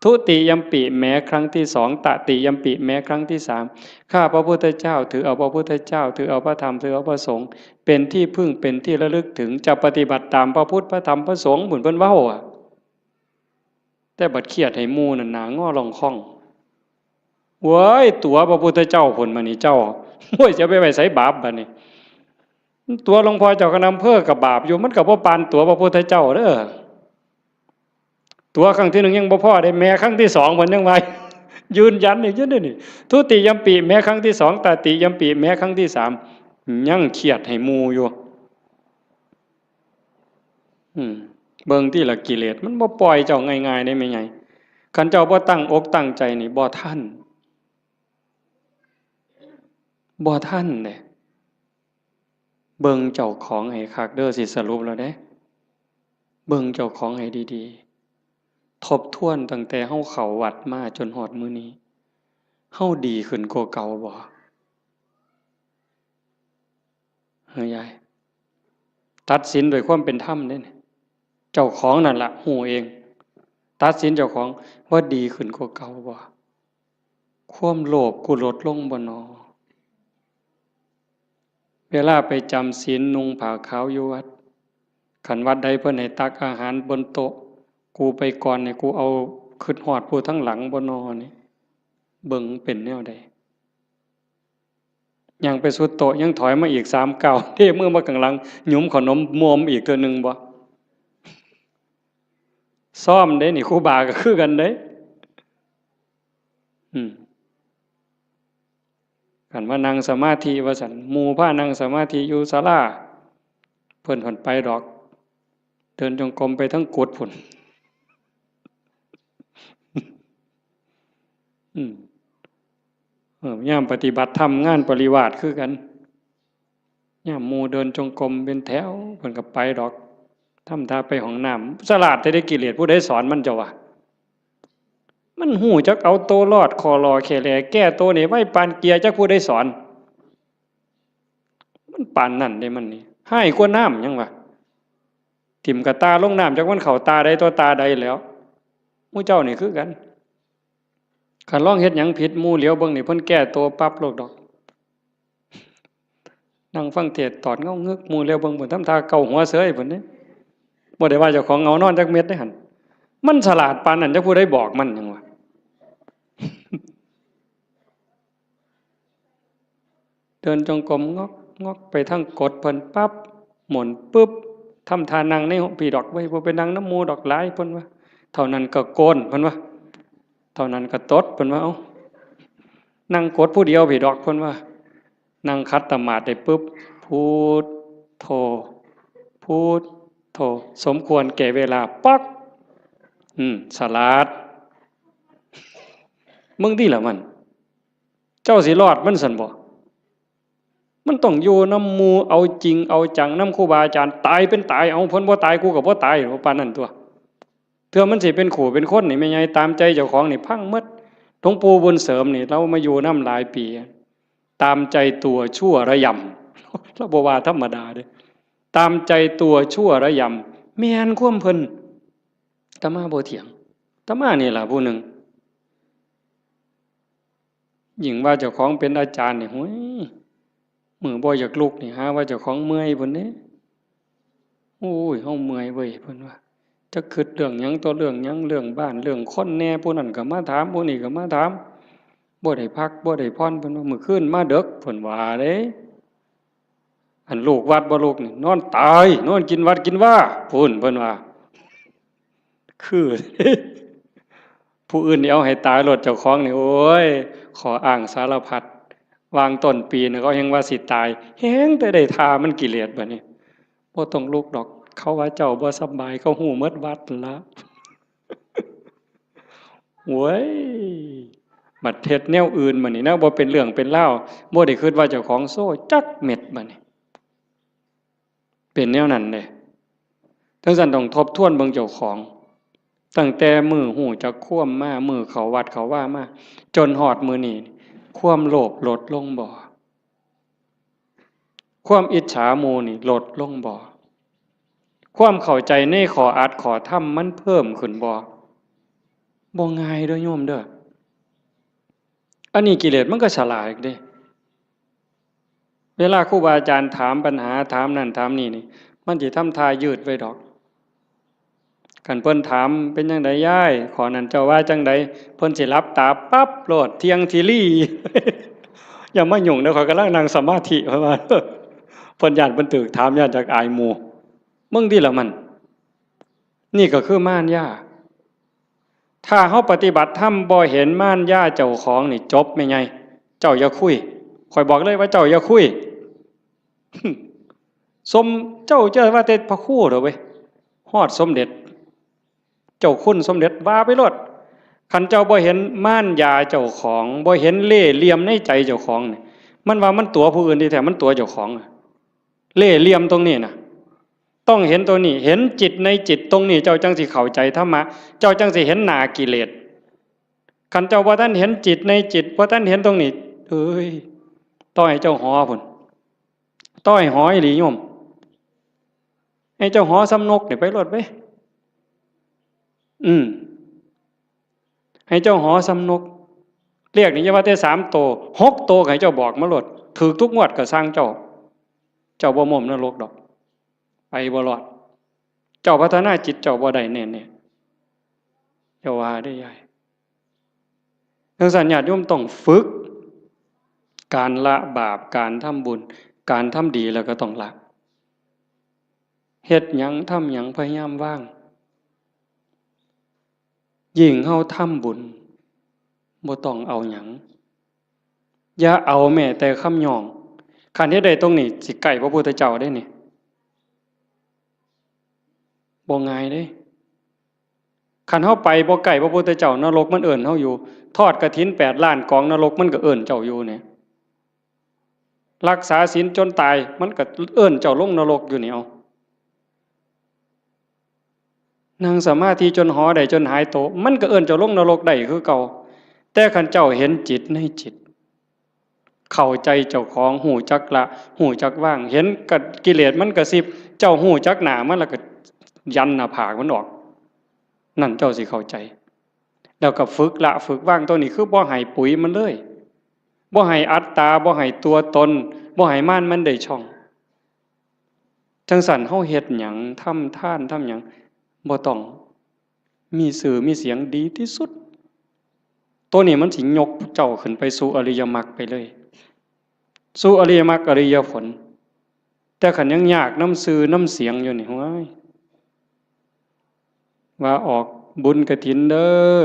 ทุติยัมปิ แม้ครั้งที่สอง ตติยัมปิ แม้ครั้งที่สาม ข้าพระพุทธเจ้า ถือเอาพระพุทธเจ้า ถือเอาพระธรรม ถือเอาพระสงฆ์ เป็นที่พึ่ง เป็นที่ระลึกถึง จะปฏิบัติตามพระพุทธ พระธรรม พระสงฆ์ พุ้นเพิ่นเว้าอะ แต่บัดเครียดให้หมู่นั่น หน้างอล่องค่อง เว้ย ตั๋วพระพุทธเจ้าพุ้น บัดนี้เจ้า โอ้ย จะไปไว้ไสบาปบัดนี้ ตั๋วหลวงพ่อเจ้าคณะอำเภอก็บาปอยู่ มันก็บ่ปานตั๋วพระพุทธเจ้าเด้อ ตั๋วครั้งที่หนึ่งยังบ่พอเด้ แม้ครั้งที่สองเพิ่นยังว่า ยืนยันอีกอยู่เด้นี่ ทุติยัมปิ แม้ครั้งที่สอง ตติยัมปิ แม้ครั้งที่สาม ยังเครียดให้หมู่อยู่ อืม เบิ่งติล่ะ กิเลสมันบ่ปล่อยเจ้าง่ายๆเด้แม่ใหญ่ คันเจ้าบ่ตั้งอกตั้งใจนี่ บ่ทัน บ่ทันเด้ เบิ่งเจ้าของให้คักเด้อ สิสรุปแล้วเด้ เบิ่งเจ้าของให้ดีๆ ทบทวนตั้งแต่เฮาเข้าวัดมาจนฮอดมื้อนี้ เฮาดีขึ้นกว่าเก่าบ่ เฮ้ยยาย ตัดสินด้วยความเป็นธรรมเด้นี่ เจ้าของนั่นล่ะฮู้เอง ตัดสินเจ้าของว่าดีขึ้นกว่าเก่าบ่ ความโลภกูลดลงบ่นอ เวลาไปจำศีลนุ่งผ้าขาวอยู่วัด คันวัดใดเพิ่นให้ตักอาหารบนโต๊ะ กูไปก่อนนี่ กูเอา คิดฮอดผู้ทางหลังบ่นอนี่ เบิ่งเป็นแนวใด ย่างไปสุดโต๊ะ ยังถอยมาอีกสามก้าว เทมือมาข้างหลัง หยุมขนมมวมอีกเทื่อหนึ่งบ่ ซ้อมเด้นี่ ครูบาก็คือกันเด้ อืม คันว่านั่งสมาธิว่าซั่น หมู่พานั่งสมาธิอยู่ศาลา เพิ่นผ่อนไปดอก เดินจงกรมไปทั้งกุฏิพุ้น อืม เออ ยามปฏิบัติธรรมงานปริวาสคือกัน ยามหมู่เดินจงกรมเป็นแถว เพิ่นก็ไปดอก ทำท่าไปห้องน้ำ สลาดแต่ได้กิเลส ผู้ใดสอนมันเจ้าวะ มันฮู้จักเอาตัวรอด คอลอแคแล แก้ตัวนี่ไวปานเกียร์ จักผู้ใดสอน มันปานนั่นเด้มันนี่ ฮ้ายกว่าน้ำหยังวะ ถิ่มกะตาลงน้ำ จักมันเข้าตาใดต่อตาใดแล้ว หมู่เจ้านี่คือกัน คันลองเฮ็ดหยังผิดหมู่เหลียวเบิ่งนี่ เพิ่นแก้ตัวปั๊บโลดดอก นั่งฟังเทศน์ตอดเหงางึก หมู่เหลียวเบิ่งพุ้น ทำท่าเกาหัวเสยพุ้นเด้ บ่ได้ว่าเจ้าของเหงานอนจักเม็ดเด้หั่น มันสลาดปานนั้น จักผู้ใดบอกมันหยังวะ เดินจงกรมงอกงอกไปทางกุฏิเพิ่นปั๊บ หมุนปึ๊บ ทำท่านั่งในห้องพี้ดอก เว้ย บ่ไปนั่งนำหมู่ดอก หลาย เพิ่นว่า เท่านั้นก็โกน เพิ่นว่า เท่านั้นก็ตด เพิ่นว่า เอ้า นั่งกุฏิผู้เดียวพี้ดอก เพิ่นว่า นั่งขัดสมาธิได้ปึ๊บ พุทโธ พุทโธ สมควรแก่เวลา ปั๊ก อืม สลาด มึงตี้ล่ะมัน เจ้าสิรอดมันซั่นบ่ มันต้องอยู่นำหมู่ เอาจริงเอาจังนำครูบาอาจารย์ ตายเป็นตาย เอา เพิ่นบ่ตาย กูก็บ่ตาย ปานนั้นตั่ว เทื่อมันสิเป็นคู่เป็นคนนี่ แม่ใหญ่ ตามใจเจ้าของนี่พังหมด หลวงปู่บุญเสริมนี่ ลาวมาอยู่นำหลายปี ตามใจตัวชั่วระยำ ลาวบ่ว่าธรรมดาเด้ ตามใจตัวชั่วระยำ แม่นความเพิ่น อาตมาบ่เถียง อาตมานี่ล่ะผู้หนึ่ง ยิ่งว่าเจ้าของเป็นอาจารย์นี่ โอ้ย มื้อบ่อยากลุกนี่ หาว่าเจ้าของเมื่อยพุ้นเด้ โอ้ย เฮาเมื่อยเว้ย เพิ่นว่า จักคิดเรื่องหยังต่อเรื่องหยัง เรื่องบ้าน เรื่องคนแหน่ ผู้นั้นก็มาถาม ผู้นี้ก็มาถาม บ่ได้พัก บ่ได้ผ่อน เพิ่นว่า มื้อคืนมาดึก เพิ่นว่าเด้ อันลูกวัดบ่ลุกนี่ นอนตาย นอนกินวัดกินวา พุ้น เพิ่นว่า คือ ผู้อื่นนี่เอาให้ตายโลด เจ้าของนี่ โอ้ย ข้ออ้างสารพัด วางต้นปีนี่ เขาแฮ่งว่าสิตาย แฮ่งแต่ได้ท่ามัน กิเลสบัดนี้ บ่ต้องลุกดอก เขาว่าเจ้าบ่สำบาย เขาฮู้หมดวัดละ โว้ย บัดเฮ็ดแนวอื่นบัดนี้นะ บ่เป็นเรื่องเป็นราว บ่ได้คิดว่าเจ้าของโซ่จักเม็ดบัดนี้ เป็นแนวนั้นเด้ จั่งซั้นต้องทบทวนเบิ่งเจ้าของ ตั้งแต่มื้อฮู้จักความมา มื้อเข้าวัดเข้าวามา จนฮอดมื้อนี้ ความโลภลดลงบ่ ความอิจฉาหมู่นี่ลดลงบ่ ความเข้าใจในข้ออัดข้อธรรมมันเพิ่มขึ้นบ่ บ่ง่ายเด้อโยมเด้อ อันนี้กิเลสมันก็ฉลาดเด้ เวลาครูบาอาจารย์ถามปัญหา ถามนั่นถามนี่นี่ มันสิทำท่ายืดไว้ดอก คันเพิ่นถาม เป็นจั่งใดยาย ข้อนั้นเจ้าว่าจั่งใด เพิ่นสิหลับตาปั๊บโลด เที่ยงทีรี อย่ามายุ่งเด้อ ข้อยกำลังนั่งสมาธิ เพิ่นว่า เพิ่นย้านเพิ่นถูกถาม ย้านจักอายหมู่ มึงตี้ล่ะมัน นี่ก็คือมารยา ถ้าเฮาปฏิบัติธรรมบ่เห็นมารยาเจ้าของนี่ จบแม่ใหญ่ เจ้าอย่าคุย ข้อยบอกเลยว่าเจ้าอย่าคุย สม เจ้าจะว่าแต่พระครูเด้อเว้ย ฮอดสมเด็จ เจ้าคุณสมเด็จว่าไปโลด คันเจ้าบ่เห็นมารยาเจ้าของ บ่เห็นเล่ห์เหลี่ยมในใจเจ้าของนี่ มันว่ามันตั๋วผู้อื่นที่แท้มันตั๋วเจ้าของอะ เล่ห์เหลี่ยมตรงนี้นะ ต้องเห็นตรงนี้ เห็นจิตในจิตตรงนี้ เจ้าจั่งสิเข้าใจธรรมะ เจ้าจั่งสิเห็นหน้ากิเลส คันเจ้าบ่ทันเห็นจิตในจิต บ่ทันเห็นตรงนี้ เอ้ย ต่อให้เจ้าหอพุ้น ต่อให้หออีหลีโยม ให้เจ้าหอส่ำนกนี่ไปโลดเว้ย อืม ให้เจ้าหอส่ำนก เลขนี่อย่าว่าแต่สามโต หกโตก็ให้เจ้าบอกมาโลด ถูกทุกงวดก็ซ่างเจ้า เจ้าบ่ม่มนรกดอก ไปบ่รอด เจ้าพัฒนาจิตเจ้าบ่ได้แน่ๆ อย่าว่าเด้อยาย จั่งซั้นญาติโยมต้องฝึก การละบาป การทำบุญ การทำดีแล้วก็ต้องละ เฮ็ดหยังทำหยังพยายามวาง ยิ่งเฮาทำบุญ บ่ต้องเอาหยัง อย่าเอาแม้แต่คำย่อง คันเฮ็ดได้ตรงนี้ สิใกล้พระพุทธเจ้าเด้นี่ บ่ง่ายเด้ คันเฮาไปบ่ใกล้พระพุทธเจ้า นรกมันเอิ้นเฮาอยู่ ทอดกฐินแปดล้านกอง นรกมันก็เอิ้นเจ้าอยู่เนี่ย รักษาศีลจนตาย มันก็เอิ้นเจ้าลงนรกอยู่นี่ เอา นั่งสมาธิจนหอได้จนหายโต มันก็เอิ้นเจ้าลงนรกได้คือเก่า แต่คันเจ้าเห็นจิตในจิต เข้าใจเจ้าของ ฮู้จักละ ฮู้จักวาง เห็นกะ กิเลสมันกระซิบ เจ้าฮู้จักหน้ามันแล้วก็ยันหน้าผากมันออก นั่นเจ้าสิเข้าใจ แล้วก็ฝึกละฝึกวาง ตัวนี้คือบ่ให้ปุ๋ยมันเลย บ่ให้อัตตา บ่ให้ตัวตน บ่ให้มารมันได้ช่อง จั่งซั้นเฮาเฮ็ดหยัง ทำทาน ทำหยัง บ่ต้องมีชื่อมีเสียง ดีที่สุด ตัวนี้มันสิยกเจ้าขึ้นไปสู่อริยมรรคไปเลย สู่อริยมรรคอริยผล แต่คันยังยากนำชื่อนำเสียงอยู่นี่ โอ้ย ว่าออกบุญกฐินเด้อ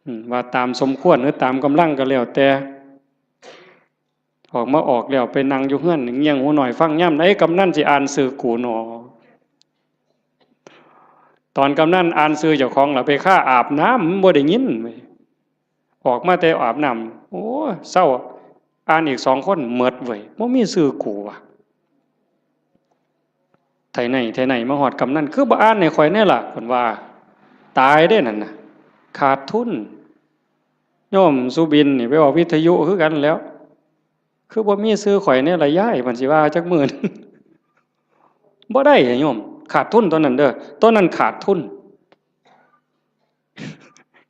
อืม ว่าตามสมควรหรือตามกำลังก็แล้วแต่ ออกมาออกแล้วไปนั่งอยู่เฮือนเงี่ยงหูหน่อยฟังยามใดกำนันสิอ่านชื่อกูหนอ ตอนกำนันอ่านชื่อเจ้าของล่ะไปคาอาบน้ำ มันบ่ได้ยินเว้ย ออกมาแต่อาบน้ำ โอ้ เซา อ่านอีกสองคน หมดเว้ย บ่มีชื่อกูว่ะ ไทไหน ไทไหน มาฮอดกำนัน คือบ่อ่านให้ข่อยแน่ล่ะ เพิ่นว่า ตายเด้นั่นน่ะ ขาดทุน โยมสุบินนี่ไปออกวิทยุคือกันแหล้ว คือบ่มีชื่อข่อยแน่ล่ะยาย เพิ่นสิว่าจักมื้อหนึ่ง บ่ได้อะโยม ขาดทุนตอนนั้นเด้อ ตอนนั้นขาดทุน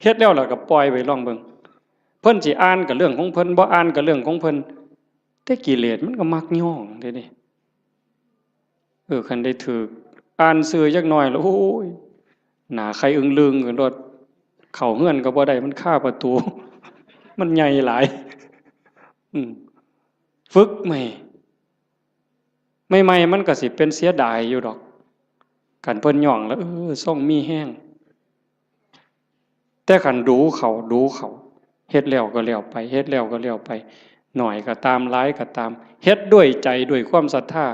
เฮ็ดแล้วล่ะก็ปล่อยไปลองเบิ่ง เพิ่นสิอ่านก็เรื่องของเพิ่น บ่อ่านก็เรื่องของเพิ่น แต่กิเลสมันก็มักย้องเด้นี่ เออ คันได้ถืกอ่านชื่อจักหน่อยแล้ว โอ้ย หน้าไข่อึ้งลึงขึ้นโลด เข้าเฮือนก็บ่ได้ มันคาประตู มันใหญ่หลาย อืม ฝึกใหม่ ใหม่ๆ มันก็สิเป็นเสียดายอยู่ดอก คันเพิ่นย้องแล้ว เออ ทรงมีแฮง แต่คันดูเขา ดูเขา เฮ็ดแล้วก็แล้วไป เฮ็ดแล้วก็แล้วไป น้อยก็ตาม หลายก็ตาม เฮ็ดด้วยใจ ด้วยความศรัทธา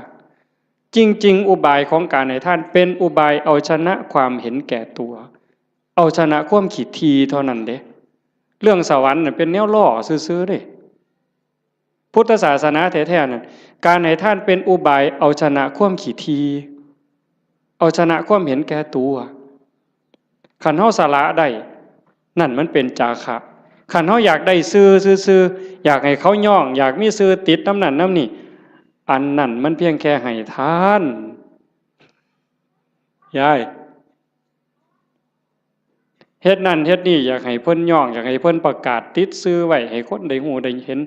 จริงๆ อุบายของการให้ทานเป็นอุบายเอาชนะความเห็นแก่ตัว เอาชนะความขี้ถี่เท่านั้นเด้ เรื่องสวรรค์น่ะเป็นแนวล่อซื่อๆ เด้ พุทธศาสนาแท้ๆ นั่น การให้ทานเป็นอุบายเอาชนะความขี้ถี่ เอาชนะความเห็นแก่ตัว คันเฮาสละได้ นั่นมันเป็นจาคะ คันเฮาอยากได้ชื่อซื่อๆ อยากให้เขาย้อง อยากมีชื่อติดนำนั่นนำนี่ อันนั้นมันเพียงแค่ให้ทาน ยาย เฮ็ดนั่นเฮ็ดนี่ อยากให้เพิ่นย้อง อยากให้เพิ่นประกาศติดชื่อไว้ ให้คนได้ฮู้ได้เห็น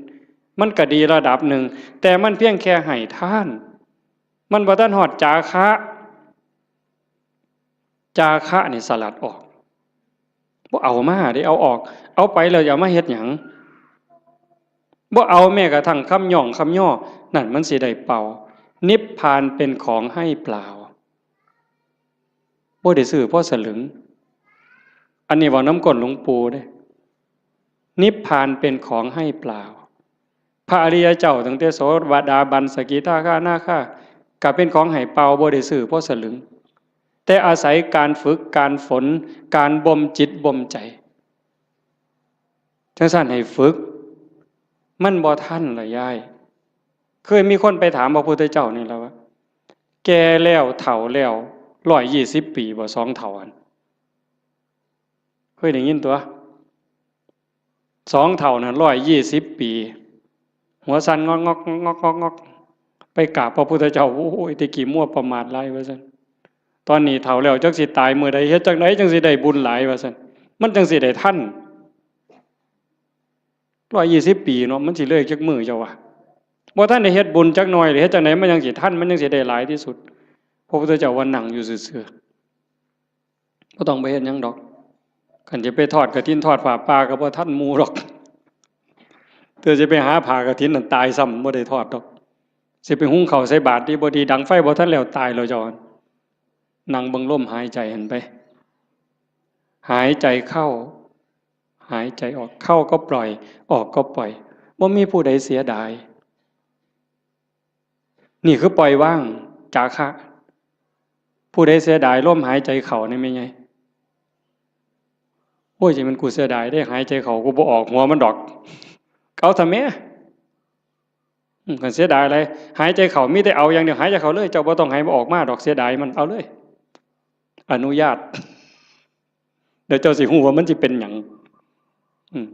มันก็ดีระดับหนึ่ง แต่มันเพียงแค่ให้ทาน มันบ่ทันฮอดจาคะ จาคะนี่สลัดออก บ่เอามาเด้ เอาออก เอาไปแล้วจะเอามาเฮ็ดหยัง บ่เอาแม้กระทั่งคำย้องคำย่อ นั่นมันสิได้เปล่า นิพพานเป็นของให้เปล่า บ่ได้ซื้อพอสลึง อันนี้เว้านำก้นหลวงปู่เด้ นิพพานเป็นของให้เปล่า พระอริยเจ้าตั้งแต่โสดาบัน สกิทาคา อนาคา ก็เป็นของให้เปล่า บ่ได้ซื้อพอสลึง แต่อาศัยการฝึก การฝน การบ่มจิตบ่มใจ จั่งซั้นให้ฝึก มันบ่ทันล่ะยาย เคยมีคนไปถามพระพุทธเจ้านี่ล่ะว่า แก่แล้วเฒ่าแล้ว ร้อยยี่สิบ ปีบ่ สองเฒ่าหั่น เคยได้ยินตั๊ว สองเฒ่านั่น ร้อยยี่สิบ ปี หัวสั่นงอกๆ งอกๆ งอกๆ ไปกราบพระพุทธเจ้า โอ้ย แต่กี้มัวประมาทหลาย ว่าซั่น ตอนนี้เฒ่าแล้ว จักสิตายมื้อใด เฮ็ดจั่งใดจั่งสิได้บุญหลาย ว่าซั่น มันจั่งสิได้ทัน ร้อยยี่สิบ ปีเนาะ มันสิเลยจักมื้อเจ้าว่า บ่ทันได้เฮ็ดบุญจักหน่อยเลย เฮ็ดจั่งใดมันจั่งสิทัน มันจั่งสิได้หลายที่สุด พระพุทธเจ้าว่านั่งอยู่ซื่อๆ บ่ต้องไปเฮ็ดหยังดอก คันจะไปทอดกฐินทอดผ้าป่าก็บ่ทันหมู่ดอก เธอจะไปหาผ้ากฐินนั่นตายซ้ำ บ่ได้ทอดดอก สิไปหุงข้าวใส่บาตรดีบ่ดี ดังไฟบ่ทันแล้ว ตายแล้วเจ้า นั่งเบิ่งลมหายใจหั่นไป หายใจเข้า หายใจออก เข้าก็ปล่อย ออกก็ปล่อย บ่มีผู้ใดเสียดาย นี่คือปล่อยวาง จาคะ ผู้ใดเสียดายลมหายใจเข้านี่แม่นไง โอ้ย จะเป็นกูเสียดายได้ หายใจเข้ากูบ่ออกหัวมันดอก เอาซะแม่ อืม คันเสียดายอะไร หายใจเข้ามีแต่เอาอย่างเดียว หายใจเข้าเลย เจ้าบ่ต้องให้มันออกมาดอก เสียดายมัน เอาเลย อนุญาต เดี๋ยวเจ้าสิฮู้ว่ามันสิเป็นหยัง อืม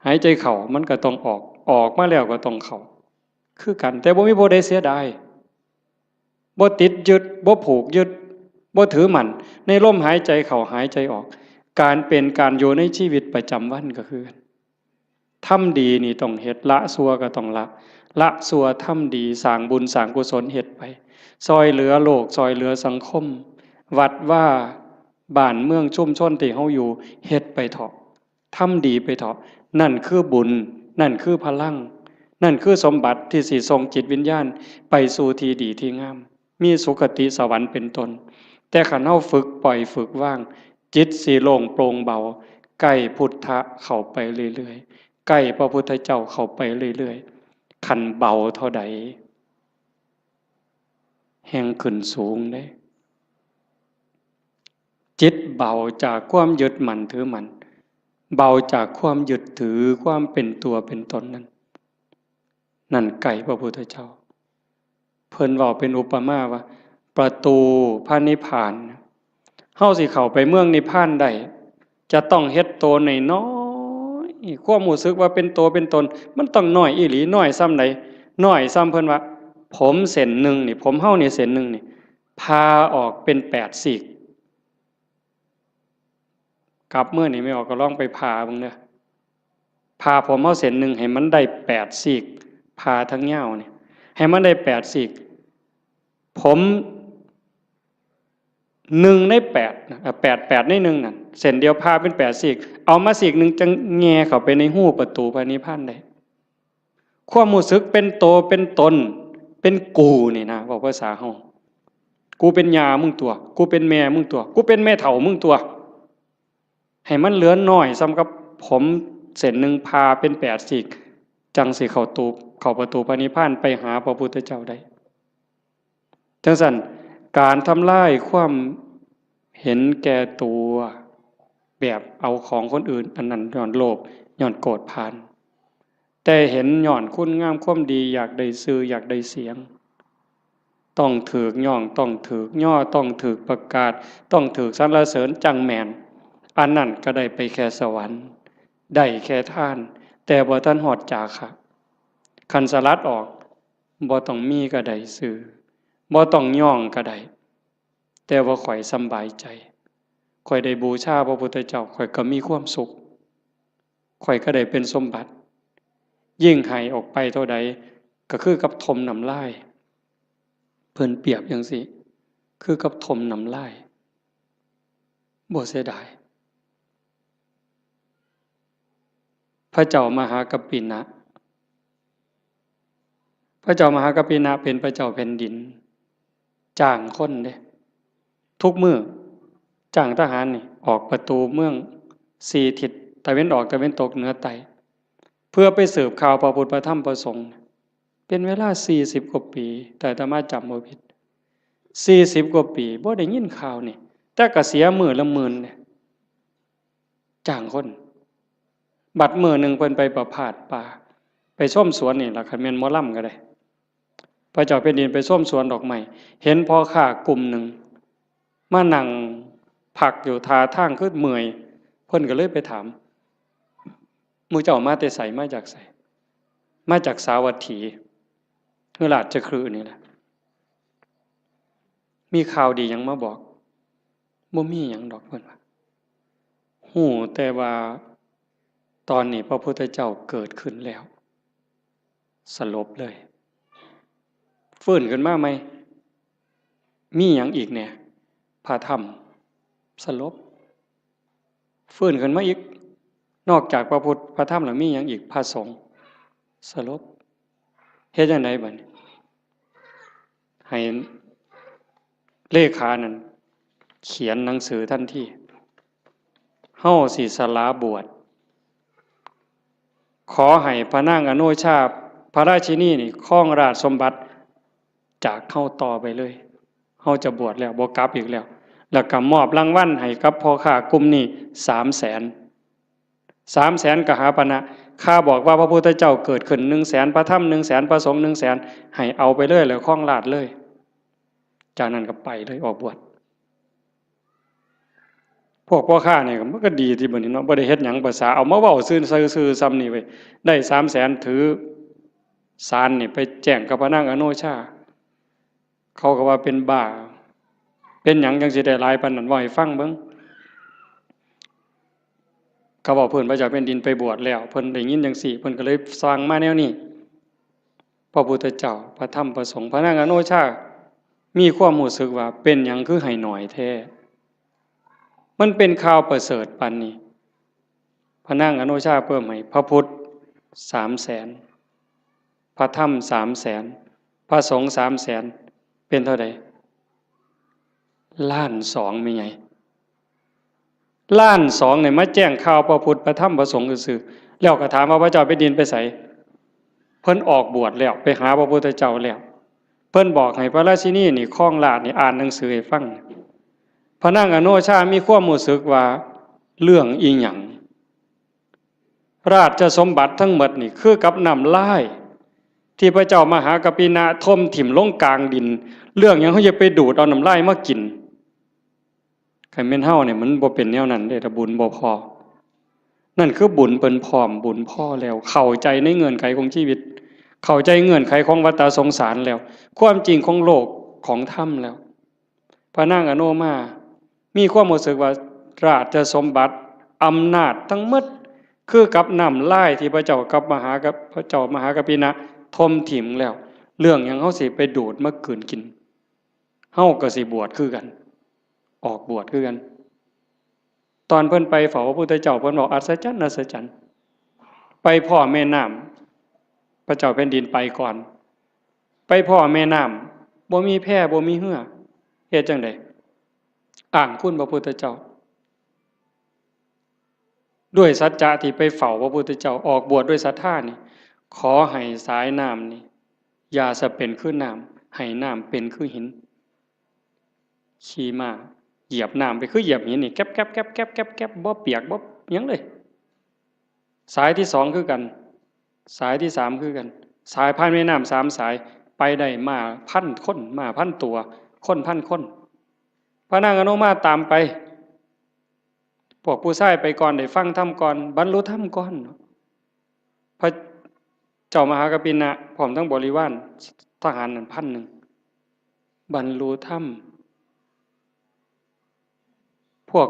หายใจเข้ามันก็ต้องออก ออกมาแล้วก็ต้องเข้า คือกัน แต่บ่มีผู้ใดเสียดาย บ่ติดยึด บ่ผูกยึด บ่ถือมั่น ในลมหายใจเข้าหายใจออก การเป็นการอยู่ในชีวิตประจำวันก็คือกัน ทำดีนี่ต้องเฮ็ด ละชั่วก็ต้องละ ละชั่วทำดี สร้างบุญสร้างกุศลเฮ็ดไป ซ่อยเหลือโลก ซ่อยเหลือสังคม วัดวา บ้านเมืองชุมชนที่เฮาอยู่ เฮ็ดไปเถาะ ทำดีไปเถาะ นั่นคือบุญ นั่นคือพลัง นั่นคือสมบัติที่สิส่งจิตวิญญาณไปสู่ที่ดีที่งาม มีสุคติสวรรค์เป็นต้น แต่คันเฮาฝึกปล่อยฝึกวาง จิตสิโล่งโปร่งเบา ใกล้พุทธะเข้าไปเรื่อยๆ ใกล้พระพุทธเจ้าเข้าไปเรื่อยๆ คันเบาเท่าใด แฮ่งขึ้นสูงเด้ จิตเบาจากความยึดมั่นถือมั่น เบาจากความยึดถือความเป็นตัวเป็นตนนั้น นั่นใกล้พระพุทธเจ้า เพิ่นเว้าเป็นอุปมาว่า ประตูพระนิพพาน เฮาสิเข้าไปเมืองนิพพานได้ จะต้องเฮ็ดโตน้อยๆ ความรู้สึกว่าเป็นโตเป็นตน มันต้องน้อยอีหลี น้อยส่ำใด น้อยส่ำเพิ่นว่า ผมเส้นหนึ่งนี่ ผมเฮานี่เส้นหนึ่งนี่ ผ่าออกเป็นแปดซีก กลับมื้อนี่แม่ออกก็ลองไปผ่าเบิ่งเด้อ ผ่าผมเฮาเส้นหนึ่งให้มันได้แปดซีก ผ่าทั้งยาวนี่ ให้มันได้แปดซีก ผมหนึ่งในแปดนะ อ่ะ แปด แปดในหนึ่งนั่น เส้นเดียวผ่าเป็นแปดซีก เอามาซีกหนึ่งจั่งแหย่เข้าไปในฮูประตูพระนิพพานได้ ความรู้สึกเป็นโตเป็นตน เป็นกูนี่นะ เว้าภาษาเฮา กูเป็นย่ามึงตั๊ว กูเป็นแม่มึงตั๊ว กูเป็นแม่เฒ่ามึงตั๊ว ให้มันเหลือน้อยส่ำกับผมเส้นหนึ่งผ่าเป็นแปดซีก จั่งสิเข้าตู เข้าประตูพระนิพพานไปหาพระพุทธเจ้าได้ จั่งซั้น การทำลายความเห็นแก่ตัว แบบเอาของคนอื่น อันนั้นย้อนโลภ ย้อนโกรธพาน แต่เห็นย้อนคุณงามความดี อยากได้ชื่อ อยากได้เสียง ต้องถูกย้อง ต้องถูกย่อ ต้องถูกประกาศ ต้องถูกสรรเสริญจั่งแม่น อันนั้นก็ได้ไปแค่สวรรค์ ได้แค่ทาน แต่บ่ทันฮอดจาคะ คันสลัดออก บ่ต้องมีก็ได้ชื่อ บ่ต้องย้องก็ได้ แต่ว่าข้อยสำบายใจ ข้อยได้บูชาพระพุทธเจ้า ข้อยก็มีความสุข ข้อยก็ได้เป็นสมบัติ ยิ่งให้ออกไปเท่าใด ก็คือกับถมน้ำลาย เพิ่นเปรียบจั่งซี้ คือกับถมน้ำลาย บ่เสียดาย พระเจ้ามหากัปปินะ พระเจ้ามหากัปปินะเป็นพระเจ้าแผ่นดิน จ้างคนเด้ ทุกมื้อ จ้างทหารนี่ ออกประตูเมืองสี่ทิศ ตะเว็นออก ตะเว็นตก เหนือ ใต้ เพื่อไปสืบข่าวพระพุทธ พระธรรม พระสงฆ์ เป็นเวลาสี่สิบกว่าปี ถ้าอาตมาจำบ่ผิด สี่สิบกว่าปี บ่ได้ยินข่าวนี่ แต่ก็เสียมื้อละหมื่นเนี่ย จ้างคน บัดมื้อหนึ่งเพิ่นไปประพาสป่า ไปชมสวนนี่ล่ะ คันแม่นหมอลำก็ได้ พระเจ้าแผ่นดินไปชมสวนดอกไม้ เห็นพ่อค้ากลุ่มหนึ่ง มานั่งพักอยู่ท่าทางคือเมื่อย เพิ่นก็เลยไปถาม หมู่เจ้ามาแต่ไส มาจากไส มาจากสาวัตถี คือราชคฤห์นี่แหละ มีข่าวดีหยังมาบอก บ่มีหยังดอก เพิ่นว่า ฮู้แต่ว่าตอนนี้พระพุทธเจ้าเกิดขึ้นแล้ว สลบเลย ฟื้นขึ้นมาใหม่ มีหยังอีกแหน่ พระธรรม สลบ ฟื้นขึ้นมาอีก นอกจากพระพุทธ พระธรรมแล้วมีหยังอีก พระสงฆ์ สลบ เฮ็ดจั่งใดบัดนี้ ให้เลขานั่นเขียนหนังสือทันที เฮาสิสละบวช ขอให้พระนางอโนชา พระราชินีนี่ครองราชสมบัติจากเฮาต่อไปเลย เฮาจะบวชแล้ว บ่กลับอีกแล้ว แล้วก็มอบรางวัลให้กับพ่อค้ากลุ่มนี้สามแสน สามแสนกหาปณะ ข้าบอกว่าพระพุทธเจ้าเกิดขึ้นหนึ่งแสน พระธรรมหนึ่งแสน พระสงฆ์หนึ่งแสน ให้เอาไปเลย แล้วครองราชย์เลย จากนั้นก็ไปเลย ออกบวช พวกพ่อค้านี่มันก็ดีที่บัดนี้เนาะ บ่ได้เฮ็ดหยัง ภาษาเอามาเว้าซื่อๆ ซื่อๆ ส่ำนี่เว้ย ได้สามแสน ถือสารนี่ไปแจ้งกับพระนางอโนชา เขาก็ว่าเป็นบ้า เป็นหยังจั่งสิได้หลายปานนั้น เว้าให้ฟังเบิ่ง เขาเว้าพื้นพระเจ้าแผ่นดินไปบวชแล้ว เพิ่นได้ยินจั่งซี้ เพิ่นก็เลยสั่งมาแนวนี้ พระพุทธเจ้า พระธรรม พระสงฆ์ พระนางอโนชา มีความรู้สึกว่าเป็นหยังคือให้น้อยแท้ มันเป็นข่าวประเสริฐปานนี้ พระนางอโนชาเพิ่มให้ พระพุทธสามแสน พระธรรมสามแสน พระสงฆ์สามแสน เป็นเท่าใด ล้านสอง แม่ใหญ่ ล้านสองเนี่ยมาแจ้งข่าวพระพุทธ พระธรรม พระสงฆ์ซื่อๆ แล้วก็ถามว่าพระเจ้าแผ่นดินไปไส เพิ่นออกบวชแล้ว ไปหาพระพุทธเจ้าแล้ว เพิ่นบอกให้พระราชินีนี่ครองราชย์นี่ อ่านหนังสือให้ฟัง พระนางอโนชามีความรู้สึกว่าเรื่องอีหยัง ราชสมบัติทั้งหมดนี่คือกับน้ำลาย ที่พระเจ้ามหากัปปินะถมถิ่มลงกลางดิน เรื่องหยังเฮาจะไปดูดเอาน้ำลายมากิน คันแม่นเฮาเนี่ยมันบ่เป็นแนวนั้นเด้ ถ้าบุญบ่พอ นั่นคือบุญเพิ่นพร้อม บุญพอแล้ว เข้าใจในเงื่อนไขของชีวิต เข้าใจเงื่อนไขของวัฏสงสารแล้ว ความจริงของโลกของธรรมแล้ว พระนางอโนมา มีความรู้สึกว่าราชสมบัติ อำนาจทั้งหมด คือกับน้ำลายที่พระเจ้ากับมหากับ พระเจ้ามหากัปปินะถมถิ่มแล้ว เรื่องหยังเฮาสิไปดูดมากืนกิน เฮาก็สิบวชคือกัน ออกบวชคือกัน ตอนเพิ่นไปเฝ้าพระพุทธเจ้า เพิ่นบอก "อัศจรรย์ อัศจรรย์ ไปพ้อแม่น้ำ" พระเจ้าแผ่นดินไปก่อน ไปพ้อแม่น้ำ บ่มีแพ บ่มีเฮือ เฮ็ดจั่งใด อ้างคุณพระพุทธเจ้า ด้วยสัจจะที่ไปเฝ้าพระพุทธเจ้า ออกบวชด้วยศรัทธานี่ ขอให้สายน้ำนี่ อย่าสะเป็นคือน้ำ ให้น้ำเป็นคือหิน ขี่ม้าเหยียบน้ำไปคือเหยียบหินนี่ แก๊บแก๊บแก๊บแก๊บแก๊บแก๊บ บ่เปียกบ่หยังเลย สายที่สองคือกัน สายที่สามคือกัน สายผ่านแม่น้ำสามสาย ไปได้ม้าพันคน ม้าพันตัว คนพันคน พระนางอโนมาตามไป พวกผู้ชายไปก่อน ได้ฟังธรรมก่อน บรรลุธรรมก่อน พระเจ้ามหากัปปินะ พร้อมทั้งบริวารทหารนั่นพันหนึ่ง บรรลุธรรม พวก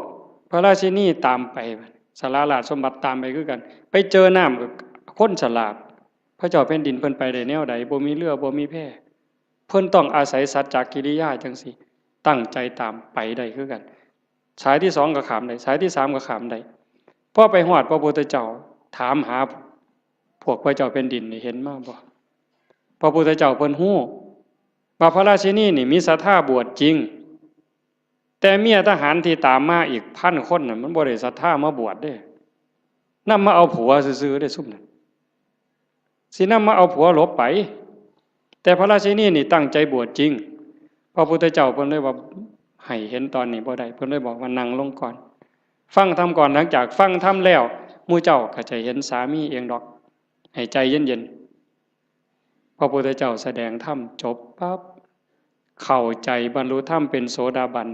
พระราชินีตามไป สละราชสมบัติตามไปคือกัน ไปเจอน้ำกับคนฉลาด พระเจ้าแผ่นดินเพิ่นไปได้แนวใด บ่มีเรือ บ่มีแพ เพิ่นต้องอาศัยสัจจกิริยาจั่งซี้ ตั้งใจตามไปได้คือกัน สายที่สองก็ข้ามได้ สายที่สามก็ข้ามได้ พอไปฮอดพระพุทธเจ้า ถามหาพวกพระเจ้าแผ่นดินนี่ เห็นมาบ่ พระพุทธเจ้าเพิ่นฮู้ว่าพระราชินีนี่มีศรัทธาบวชจริง แต่เมียทหารที่ตามมาอีกพันคนน่ะ มันบ่ได้ศรัทธามาบวชเด้ นำมาเอาผัวซื่อๆเด้ ซุมนั้น สินำมาเอาผัวหลบไป แต่พระราชินีนี่ตั้งใจบวชจริง พระพุทธเจ้าเพิ่นเลยว่า ให้เห็นตอนนี้บ่ได้ เพิ่นเลยบอกว่า "นั่งลงก่อน ฟังธรรมก่อน หลังจากฟังธรรมแล้ว หมู่เจ้าก็จะเห็นสามีเองดอก ให้ใจเย็นๆ" พระพุทธเจ้าแสดงธรรมจบปั๊บ เข้าใจบรรลุธรรมเป็นโสดาบัน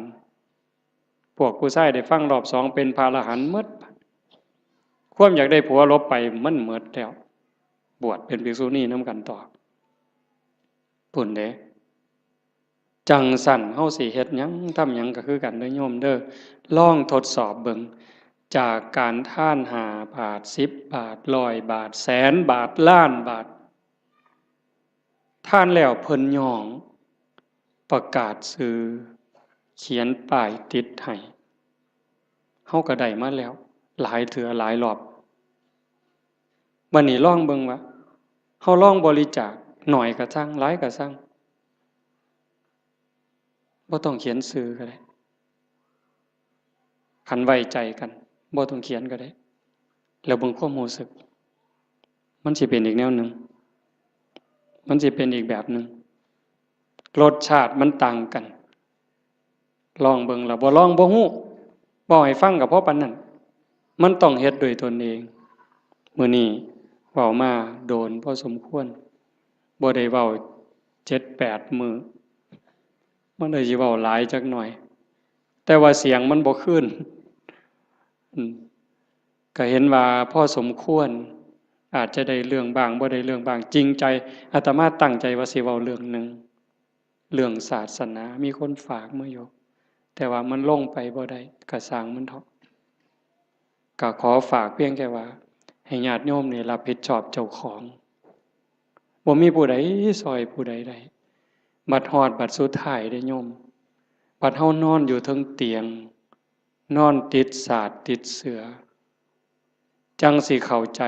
พวกผู้ชายได้ฟังรอบสองเป็นพระอรหันต์หมด ความอยากได้ผัวหลบไปมันหมดแล้ว บวชเป็นภิกษุณีนำกันต่อ พุ้นเด้ จั่งซั้นเฮาสิเฮ็ดหยังทำหยังก็คือกันเด้อโยมเด้อ ลองทดสอบเบิ่ง จากการทานห้าบาท สิบบาท ร้อยบาท แสนบาท ล้านบาท ทานแล้วเพิ่นย้อง ประกาศชื่อ เขียนป้ายติดให้ เฮาก็ได้มาแล้ว หลายเทื่อหลายรอบ บัดนี้ลองเบิ่งว่า เฮาลองบริจาค น้อยก็ซั่ง หลายก็ซั่ง บ่ต้องเขียนชื่อก็ได้ คันไว้ใจกัน บ่ต้องเขียนก็ได้ แล้วเบิ่งความรู้สึก มันสิเป็นอีกแนวหนึ่ง มันสิเป็นอีกแบบหนึ่ง รสชาติมันต่างกัน ลองเบิ่งล่ะ บ่ลองบ่ฮู้ เว้าให้ฟังก็พอปานนั้น มันต้องเฮ็ดด้วยตนเอง มื้อนี้เว้ามาโดนพอสมควร บ่ได้เว้าเจ็ดแปดมื้อ มันเลยสิเว้าหลายจักหน่อย แต่ว่าเสียงมันบ่คืน อืม ก็เห็นว่าพอสมควร อาจจะได้เรื่องบ้าง บ่ได้เรื่องบ้าง จริงใจ อาตมาตั้งใจว่าสิเว้าเรื่องหนึ่ง เรื่องศาสนา มีคนฝากมาอยู่ แต่ว่ามันลงไปบ่ได้ ก็ซ่างมันเถาะ ก็ขอฝากเพียงแค่ว่า ให้ญาติโยมนี่รับผิดชอบเจ้าของ บ่มีผู้ใดซ่อยผู้ใดได้ บัดฮอดบัดสุดท้ายเด้โยม บัดเฮานอนอยู่เทิงเตียง นอนติดสาดติดเสื่อ จั่งสิเข้าใจ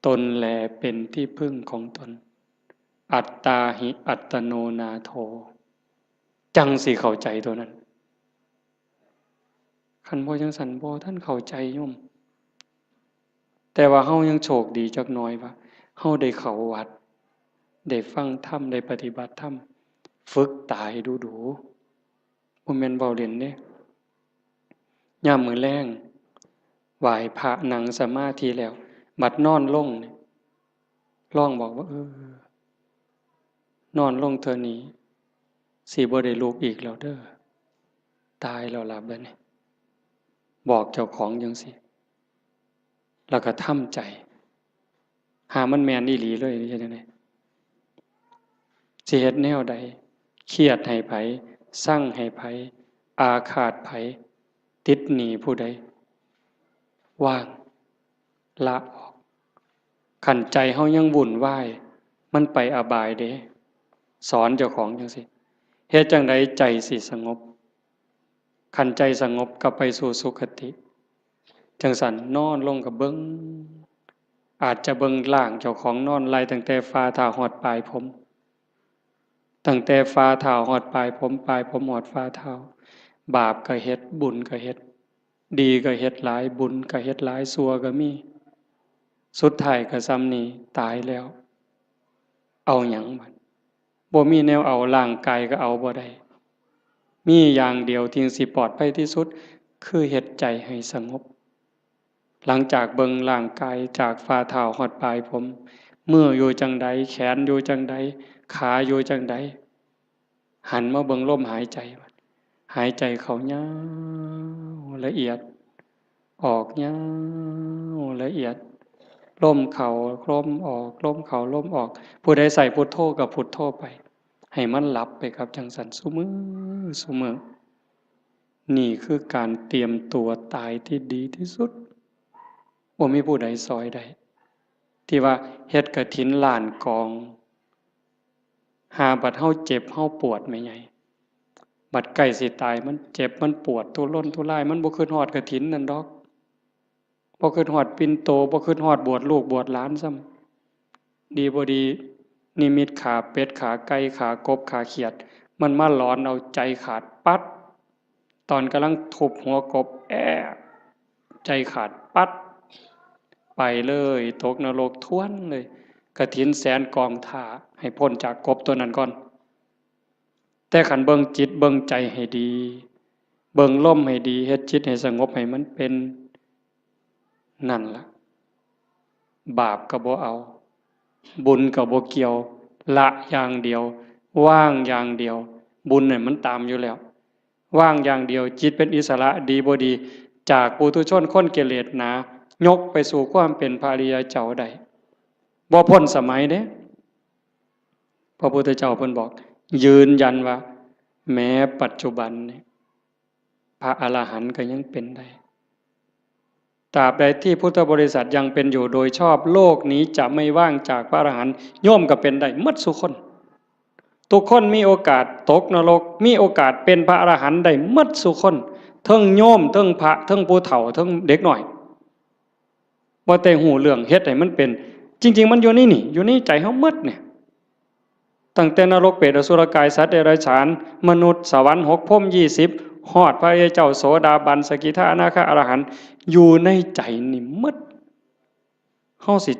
ตนแลเป็นที่พึ่งของตน อัตตาหิอัตโนนาโถ จั่งสิเข้าใจตัวนั้น คันบ่จั่งซั้นบ่ทันเข้าใจโยม แต่ว่าเฮายังโชคดีจักหน่อยว่า เฮาได้เข้าวัด ได้ฟังธรรม ได้ปฏิบัติธรรม ฝึกตาให้ดูๆ บ่แม่นเว้าเล่นเด้ ยามมื้อแลง ไหว้พระนั่งสมาธิแล้ว บัดนอนลงนี่ ลองบอกว่า เออ นอนลงเทื่อนี้ สิบ่ได้ลุกอีกแล้วเด้อ ตายแล้วล่ะบัดนี้ บอกเจ้าของจั่งซี้ แล้วก็ทำใจ หามันแม่นอีหลีเลย เฮ็ดจั่งใด สิเฮ็ดแนวใด เครียดให้ไผ ซังให้ไผ อาฆาตไผ ติดหนี้ผู้ใด วาง ละออก คันใจเฮายังวุ่นวาย มันไปอบายเด้ สอนเจ้าของจั่งซี้ เฮ็ดจั่งใดใจสิสงบ คันใจสงบก็ไปสู่สุคติ จั่งซั้นนอนลงก็เบิ่ง อาจจะเบิ่งร่างเจ้าของนอนไล่ตั้งแต่ฝ่าเท้าฮอดปลายผม ตั้งแต่ฝ่าเท้าฮอดปลายผม ปลายผมฮอดฝ่าเท้า บาปก็เฮ็ด บุญก็เฮ็ด ดีก็เฮ็ดหลาย บุญก็เฮ็ดหลาย ชั่วก็มี สุดท้ายก็ส่ำนี้ ตายแล้ว เอาหยังบัด บ่มีแนวเอา ร่างกายก็เอาบ่ได้ มีอย่างเดียวที่สิปลอดภัยที่สุด คือเฮ็ดใจให้สงบ หลังจากเบิ่งร่างกายจากฝ่าเท้าฮอดปลายผม มืออยู่จั่งใด แขนอยู่จั่งใด ขาอยู่จั่งใด หันมาเบิ่งลมหายใจ หายใจเข้ายาวละเอียด ออกยาวละเอียด ลมเข้าลมออก ลมเข้าลมออก ผู้ใดใส่พุทโธก็พุทโธไป ให้มันหลับไปกับจั่งซั้นซุมื้อซุมื้อ นี่คือการเตรียมตัวตายที่ดีที่สุด บ่มีผู้ใดซอยได้ ที่ว่าเฮ็ดกฐินล้านกอง หาบัดเฮาเจ็บเฮาปวดแม่ใหญ่ บัดใกล้สิตายมันเจ็บมันปวดทุรนทุราย มันบ่คิดฮอดกฐินนั่นดอก บ่คิดฮอดปิ่นโต บ่คิดฮอดบวชลูกบวชหลานซ้ำ ดีบ่ดี นิมิตขาเป็ด ขาไก่ ขากบ ขาเขียด มันมาหลอนเอาใจขาดปั๊ด ตอนกำลังทุบหัวกบ แอะ ใจขาดปั๊ด ไปเลย ตกนรกทวนเลย กฐินแสนกองถ่า ให้พ้นจากกบตัวนั้นก่อน แต่คันเบิ่งจิตเบิ่งใจให้ดี เบิ่งลมให้ดี เฮ็ดจิตให้สงบให้มันเป็น นั่นล่ะ บาปก็บ่เอา บุญก็บ่เกี่ยว ละอย่างเดียว วางอย่างเดียว บุญเนี่ยมันตามอยู่แล้ว วางอย่างเดียว จิตเป็นอิสระ ดีบ่ดี จากปุถุชนคนกิเลสหนา ยกไปสู่ความเป็นพระอริยเจ้าได้ บ่พ้นสมัยเด้ พระพุทธเจ้าเพิ่นบอก ยืนยันว่า แม้ปัจจุบันเนี่ย พระอรหันต์ก็ยังเป็นได้ ตราบใดที่พุทธบริษัทยังเป็นอยู่โดยชอบ โลกนี้จะไม่ว่างจากพระอรหันต์ โยมก็เป็นได้หมดซุคน ทุกคนมีโอกาสตกนรก มีโอกาสเป็นพระอรหันต์ได้หมดซุคน เทิงโยม เทิงพระ เทิงผู้เฒ่า เทิงเด็กน้อย ว่าแต่ฮู้เรื่องเฮ็ดให้มันเป็น จริงๆ มันอยู่ในนี่ อยู่ในใจเฮาหมดเนี่ย ตั้งแต่นรก เปรต อสุรกาย สัตว์เดรัจฉาน มนุษย์ สวรรค์ หก พรหม ยี่สิบ ฮอดพระอริยเจ้า โสดาบัน สกิทา อนาคา อรหันต์ อยู่ในใจนี่หมด เฮาสิ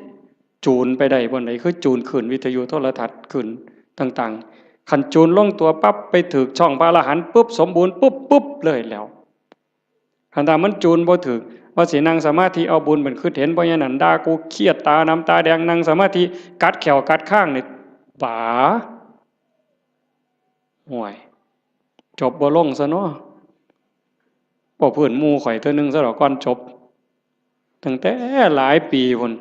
จูนไปได้บ่อนใด คือจูนคลื่นวิทยุโทรทัศน์คลื่นต่างๆ คันจูนลงตัวปั๊บ ไปถืกช่องพระอรหันต์ปุ๊บ สมบูรณ์ปุ๊บ ปุ๊บเลยแล้ว คันถ้ามันจูนบ่ถืก ว่าสินั่งสมาธิเอาบุญเป็นคิดเห็น เพราะฉะนั้นด่ากูเครียด ตาดำตาแดง นั่งสมาธิกัดแข้วกัดคางนี่ ป๋า ห่วย จบบ่ลงซะเนาะ บ่พื้นหมู่ข่อยเทื่อนึงซะดอกก่อนจบ ตั้งแต่หลายปีพุ้น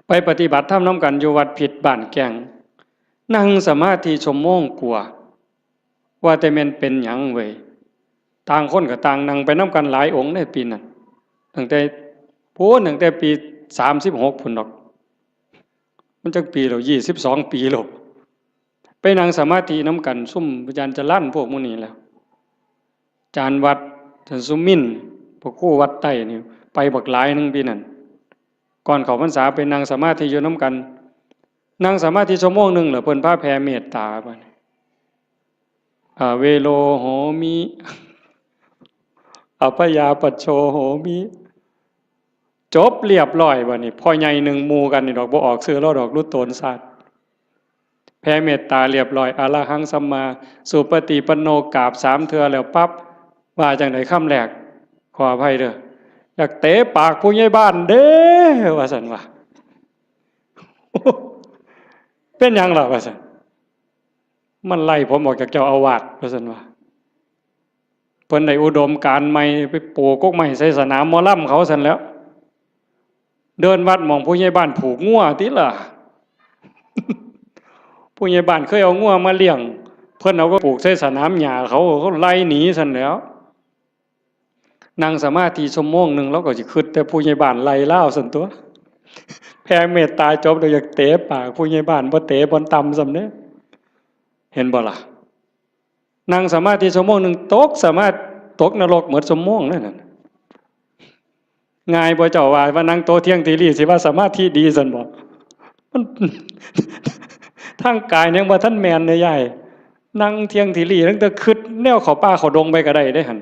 ไปปฏิบัติธรรมนำกันอยู่วัดพิษบ้านแก้ง นั่งสมาธิชั่วโมงกว่า ว่าแต่แม่นเป็นหยังเว้ย ต่างคนก็ต่างนั่งไปนำกันหลายองค์ในปีนั้น ตั้งแต่พู้น ตั้งแต่ปีสามสิบหกพุ้นดอก มันจักปีแล้ว ยี่สิบสองปีแล้ว ไปนั่งสมาธินำกัน ซุมอาจารย์จรัญพวกหมู่นี้แหละ อาจารย์วัด อาจารย์สุมินทร์ พระครูวัดใต้นี่ ไปบักหลายหนึ่งปีนั้น ก่อนเข้าพรรษาไปนั่งสมาธิอยู่นำกัน นั่งสมาธิชั่วโมงหนึ่งแล้วเพิ่นพาแผ่เมตตาบัดนี้ อเวโรโหมิ อัพพยาปัชโชโหมิ จบเรียบร้อยบัดนี้ พ่อใหญ่หนึ่งหมู่กันนี่ดอก บ่ออกชื่อลาวดอก หลุดโตนชาติ แผ่เมตตาเรียบร้อย อะระหังสัมมาสุปฏิปันโน กราบสามเทื่อแล้วปั๊บ ว่าจั่งใดคำแรก ขออภัยเด้อ อยากเตะปากผู้ใหญ่บ้านเด้ ว่าซั่นว่า เป็นหยังล่ะ ว่าซั่น มันไล่ผมออกจากเจ้าอาวาส ว่าซั่นว่า เพิ่นได้อุดมการณ์ใหม่ ไปปลูกกกไม้ใส่สนามหมอลำเขาซั่นแหล้ว เดินวัดหม่องผู้ใหญ่บ้านผูกงัวติล่ะ ผู้ใหญ่บ้านเคยเอางัวมาเลี้ยง เพิ่นเอาไปผูกใส่สนามหญ้าเขา เขาไล่หนีซั่นแหล้ว นั่งสมาธิชั่วโมงหนึ่ง ลาวก็สิคิดแต่ผู้ใหญ่บ้านไล่ลาวซั่นตั๊ว แผ่เมตตาจบแล้วอยากเตะปากผู้ใหญ่บ้าน บ่เตะบ่อนต่ำซ้ำเด้ เห็นบ่ล่ะ นั่งสมาธิชั่วโมงหนึ่ง ตกสมาธิ ตกนรกหมดชั่วโมงนั่นน่ะ ง่ายบ่เจ้าว่า ว่านั่งโตเที่ยงทีรีสิว่าสมาธิดีซั่นบ่ มัน ทางกายยังบ่ทันแม่นเด้ยาย นั่งเที่ยงทีรีตั้งแต่คิดแนวเข้าป่าเข้าดงไปก็ได้เด้หั่น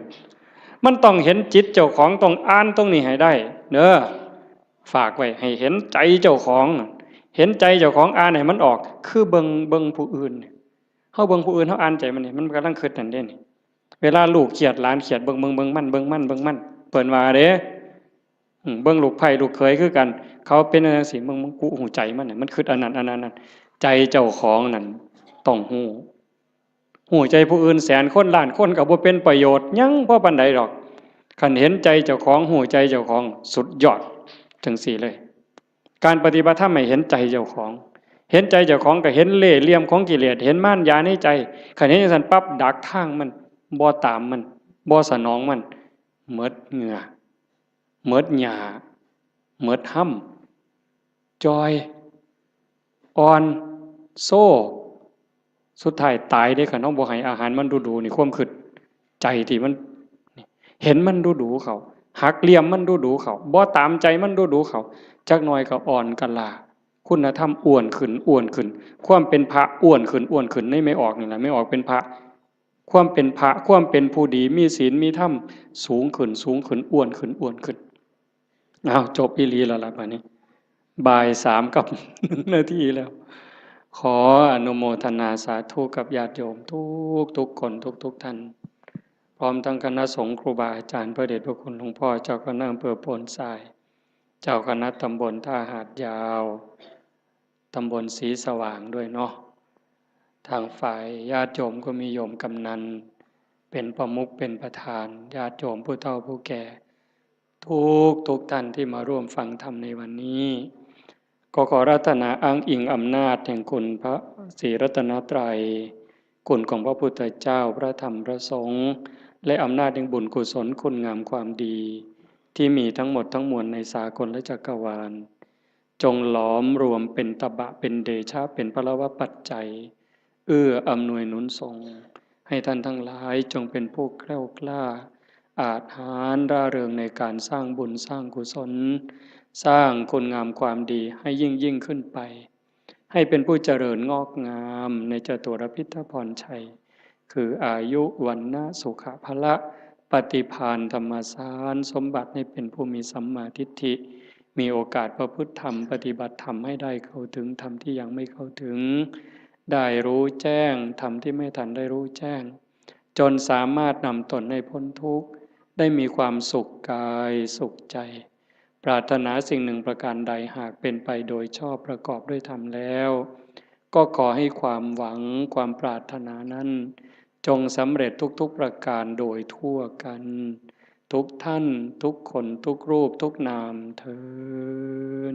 มันต้องเห็นจิตเจ้าของ ต้องอ่านตรงนี้ให้ได้เด้อ ฝากไว้ให้เห็นใจเจ้าของ เห็นใจเจ้าของ อ่านให้มันออก คือเบิ่ง เบิ่งผู้อื่น เฮาเบิ่งผู้อื่น เฮาอ่านใจมันนี่ มันกำลังคิดนั่นเด้นี่ เวลาลูกเครียด หลานเครียด เบิ่ง เบิ่ง เบิ่งมัน เบิ่งมัน เบิ่งมัน เพิ่นว่าเด้ อืม เบิ่งลูกไพร่ลูกเขยคือกัน เขาเป็นจั่งซี้ เบิ่ง เบิ่ง กูฮู้ใจมันน่ะ มันคิดอันนั้น อันนั้น อันนั้น ใจเจ้าของนั่นต้องฮู้ ฮู้ใจผู้อื่นแสนคนล้านคนก็บ่เป็นประโยชน์หยังพอปานใดดอก คันเห็นใจเจ้าของ ฮู้ใจเจ้าของ สุดยอด จั่งซี้เลย การปฏิบัติธรรมให้เห็นใจเจ้าของ เห็นใจเจ้าของก็เห็นเล่ห์เหลี่ยมของกิเลส เห็นมารยาในใจ คันเห็นจั่งซั้นปั๊บ ดักทางมัน บ่ตามมัน บ่สนองมัน หมดเหงื่อ หมดหญ้า หมดฮ่ำ จ่อย อ่อน โซ สุดท้ายตายเด้ คันเฮาบ่ให้อาหารมันดูๆ นี่ ความคิด ใจที่มัน เห็นมันดูๆ เข้า หักเหลี่ยมมันดูๆ เข้า บ่ตามใจมันดูๆ เข้า จักหน่อยก็อ่อนกะล้า คุณธรรมอ้วนขึ้น อ้วนขึ้น ความเป็นพระอ้วนขึ้น อ้วนขึ้น ในแม่ออกนี่ล่ะ แม่ออกเป็นพระ ความเป็นพระ ความเป็นผู้ดี มีศีล มีธรรม สูงขึ้น สูงขึ้น อ้วนขึ้น อ้วนขึ้น อ้าว จบอีหลีแล้วล่ะบัดนี้ บ่ายสามกับหนึ่งนาทีแล้ว ขออนุโมทนาสาธุกับญาติโยมทุกๆ คน ทุกๆ ท่าน พร้อมทั้งคณะสงฆ์ครูบาอาจารย์ พระเดชพระคุณหลวงพ่อเจ้าคณะอำเภอโพนทราย เจ้าคณะตำบลท่าหาดยาว ตำบลศรีสว่างด้วยเนาะ ทางฝ่ายญาติโยมก็มีโยมกำนันเป็นประมุขเป็นประธาน ญาติโยมผู้เฒ่าผู้แก่ ทุกๆ ท่านที่มาร่วมฟังธรรมในวันนี้ ก็ขออาราธนาอ้างอิงอำนาจแห่งคุณพระศรีรัตนตรัย คุณของพระพุทธเจ้า พระธรรม พระสงฆ์ และอำนาจแห่งบุญกุศลคุณงามความดี ที่มีทั้งหมดทั้งมวลในสากลและจักรวาล จงหลอมรวมเป็นตบะ เป็นเดชะ เป็นพลวปัจจัย เอื้ออำนวยหนุนส่ง ให้ท่านทั้งหลายจงเป็นผู้แคล้วคลาด อาจหาญร่าเริงในการสร้างบุญสร้างกุศล สร้างคุณงามความดีให้ยิ่งยิ่งขึ้นไป ให้เป็นผู้เจริญงอกงามในจตุรพิธพรชัย คืออายุ วรรณะ สุขะ พละ ปฏิภาณ ธรรมสารสมบัติ ให้เป็นผู้มีสัมมาทิฏฐิ มีโอกาสประพฤติธรรม ปฏิบัติธรรมให้ได้เข้าถึงธรรมที่ยังไม่เข้าถึง ได้รู้แจ้งธรรมที่ไม่ทันได้รู้แจ้ง จนสามารถนำตนให้พ้นทุกข์ ได้มีความสุขกายสุขใจ ปรารถนาสิ่งหนึ่งประการใด หากเป็นไปโดยชอบประกอบด้วยธรรมแล้ว ก็ขอให้ความหวังความปรารถนานั้น จงสำเร็จทุกๆ ประการโดยทั่วกัน ทุกท่าน ทุกคน ทุกรูป ทุกนามเทอญ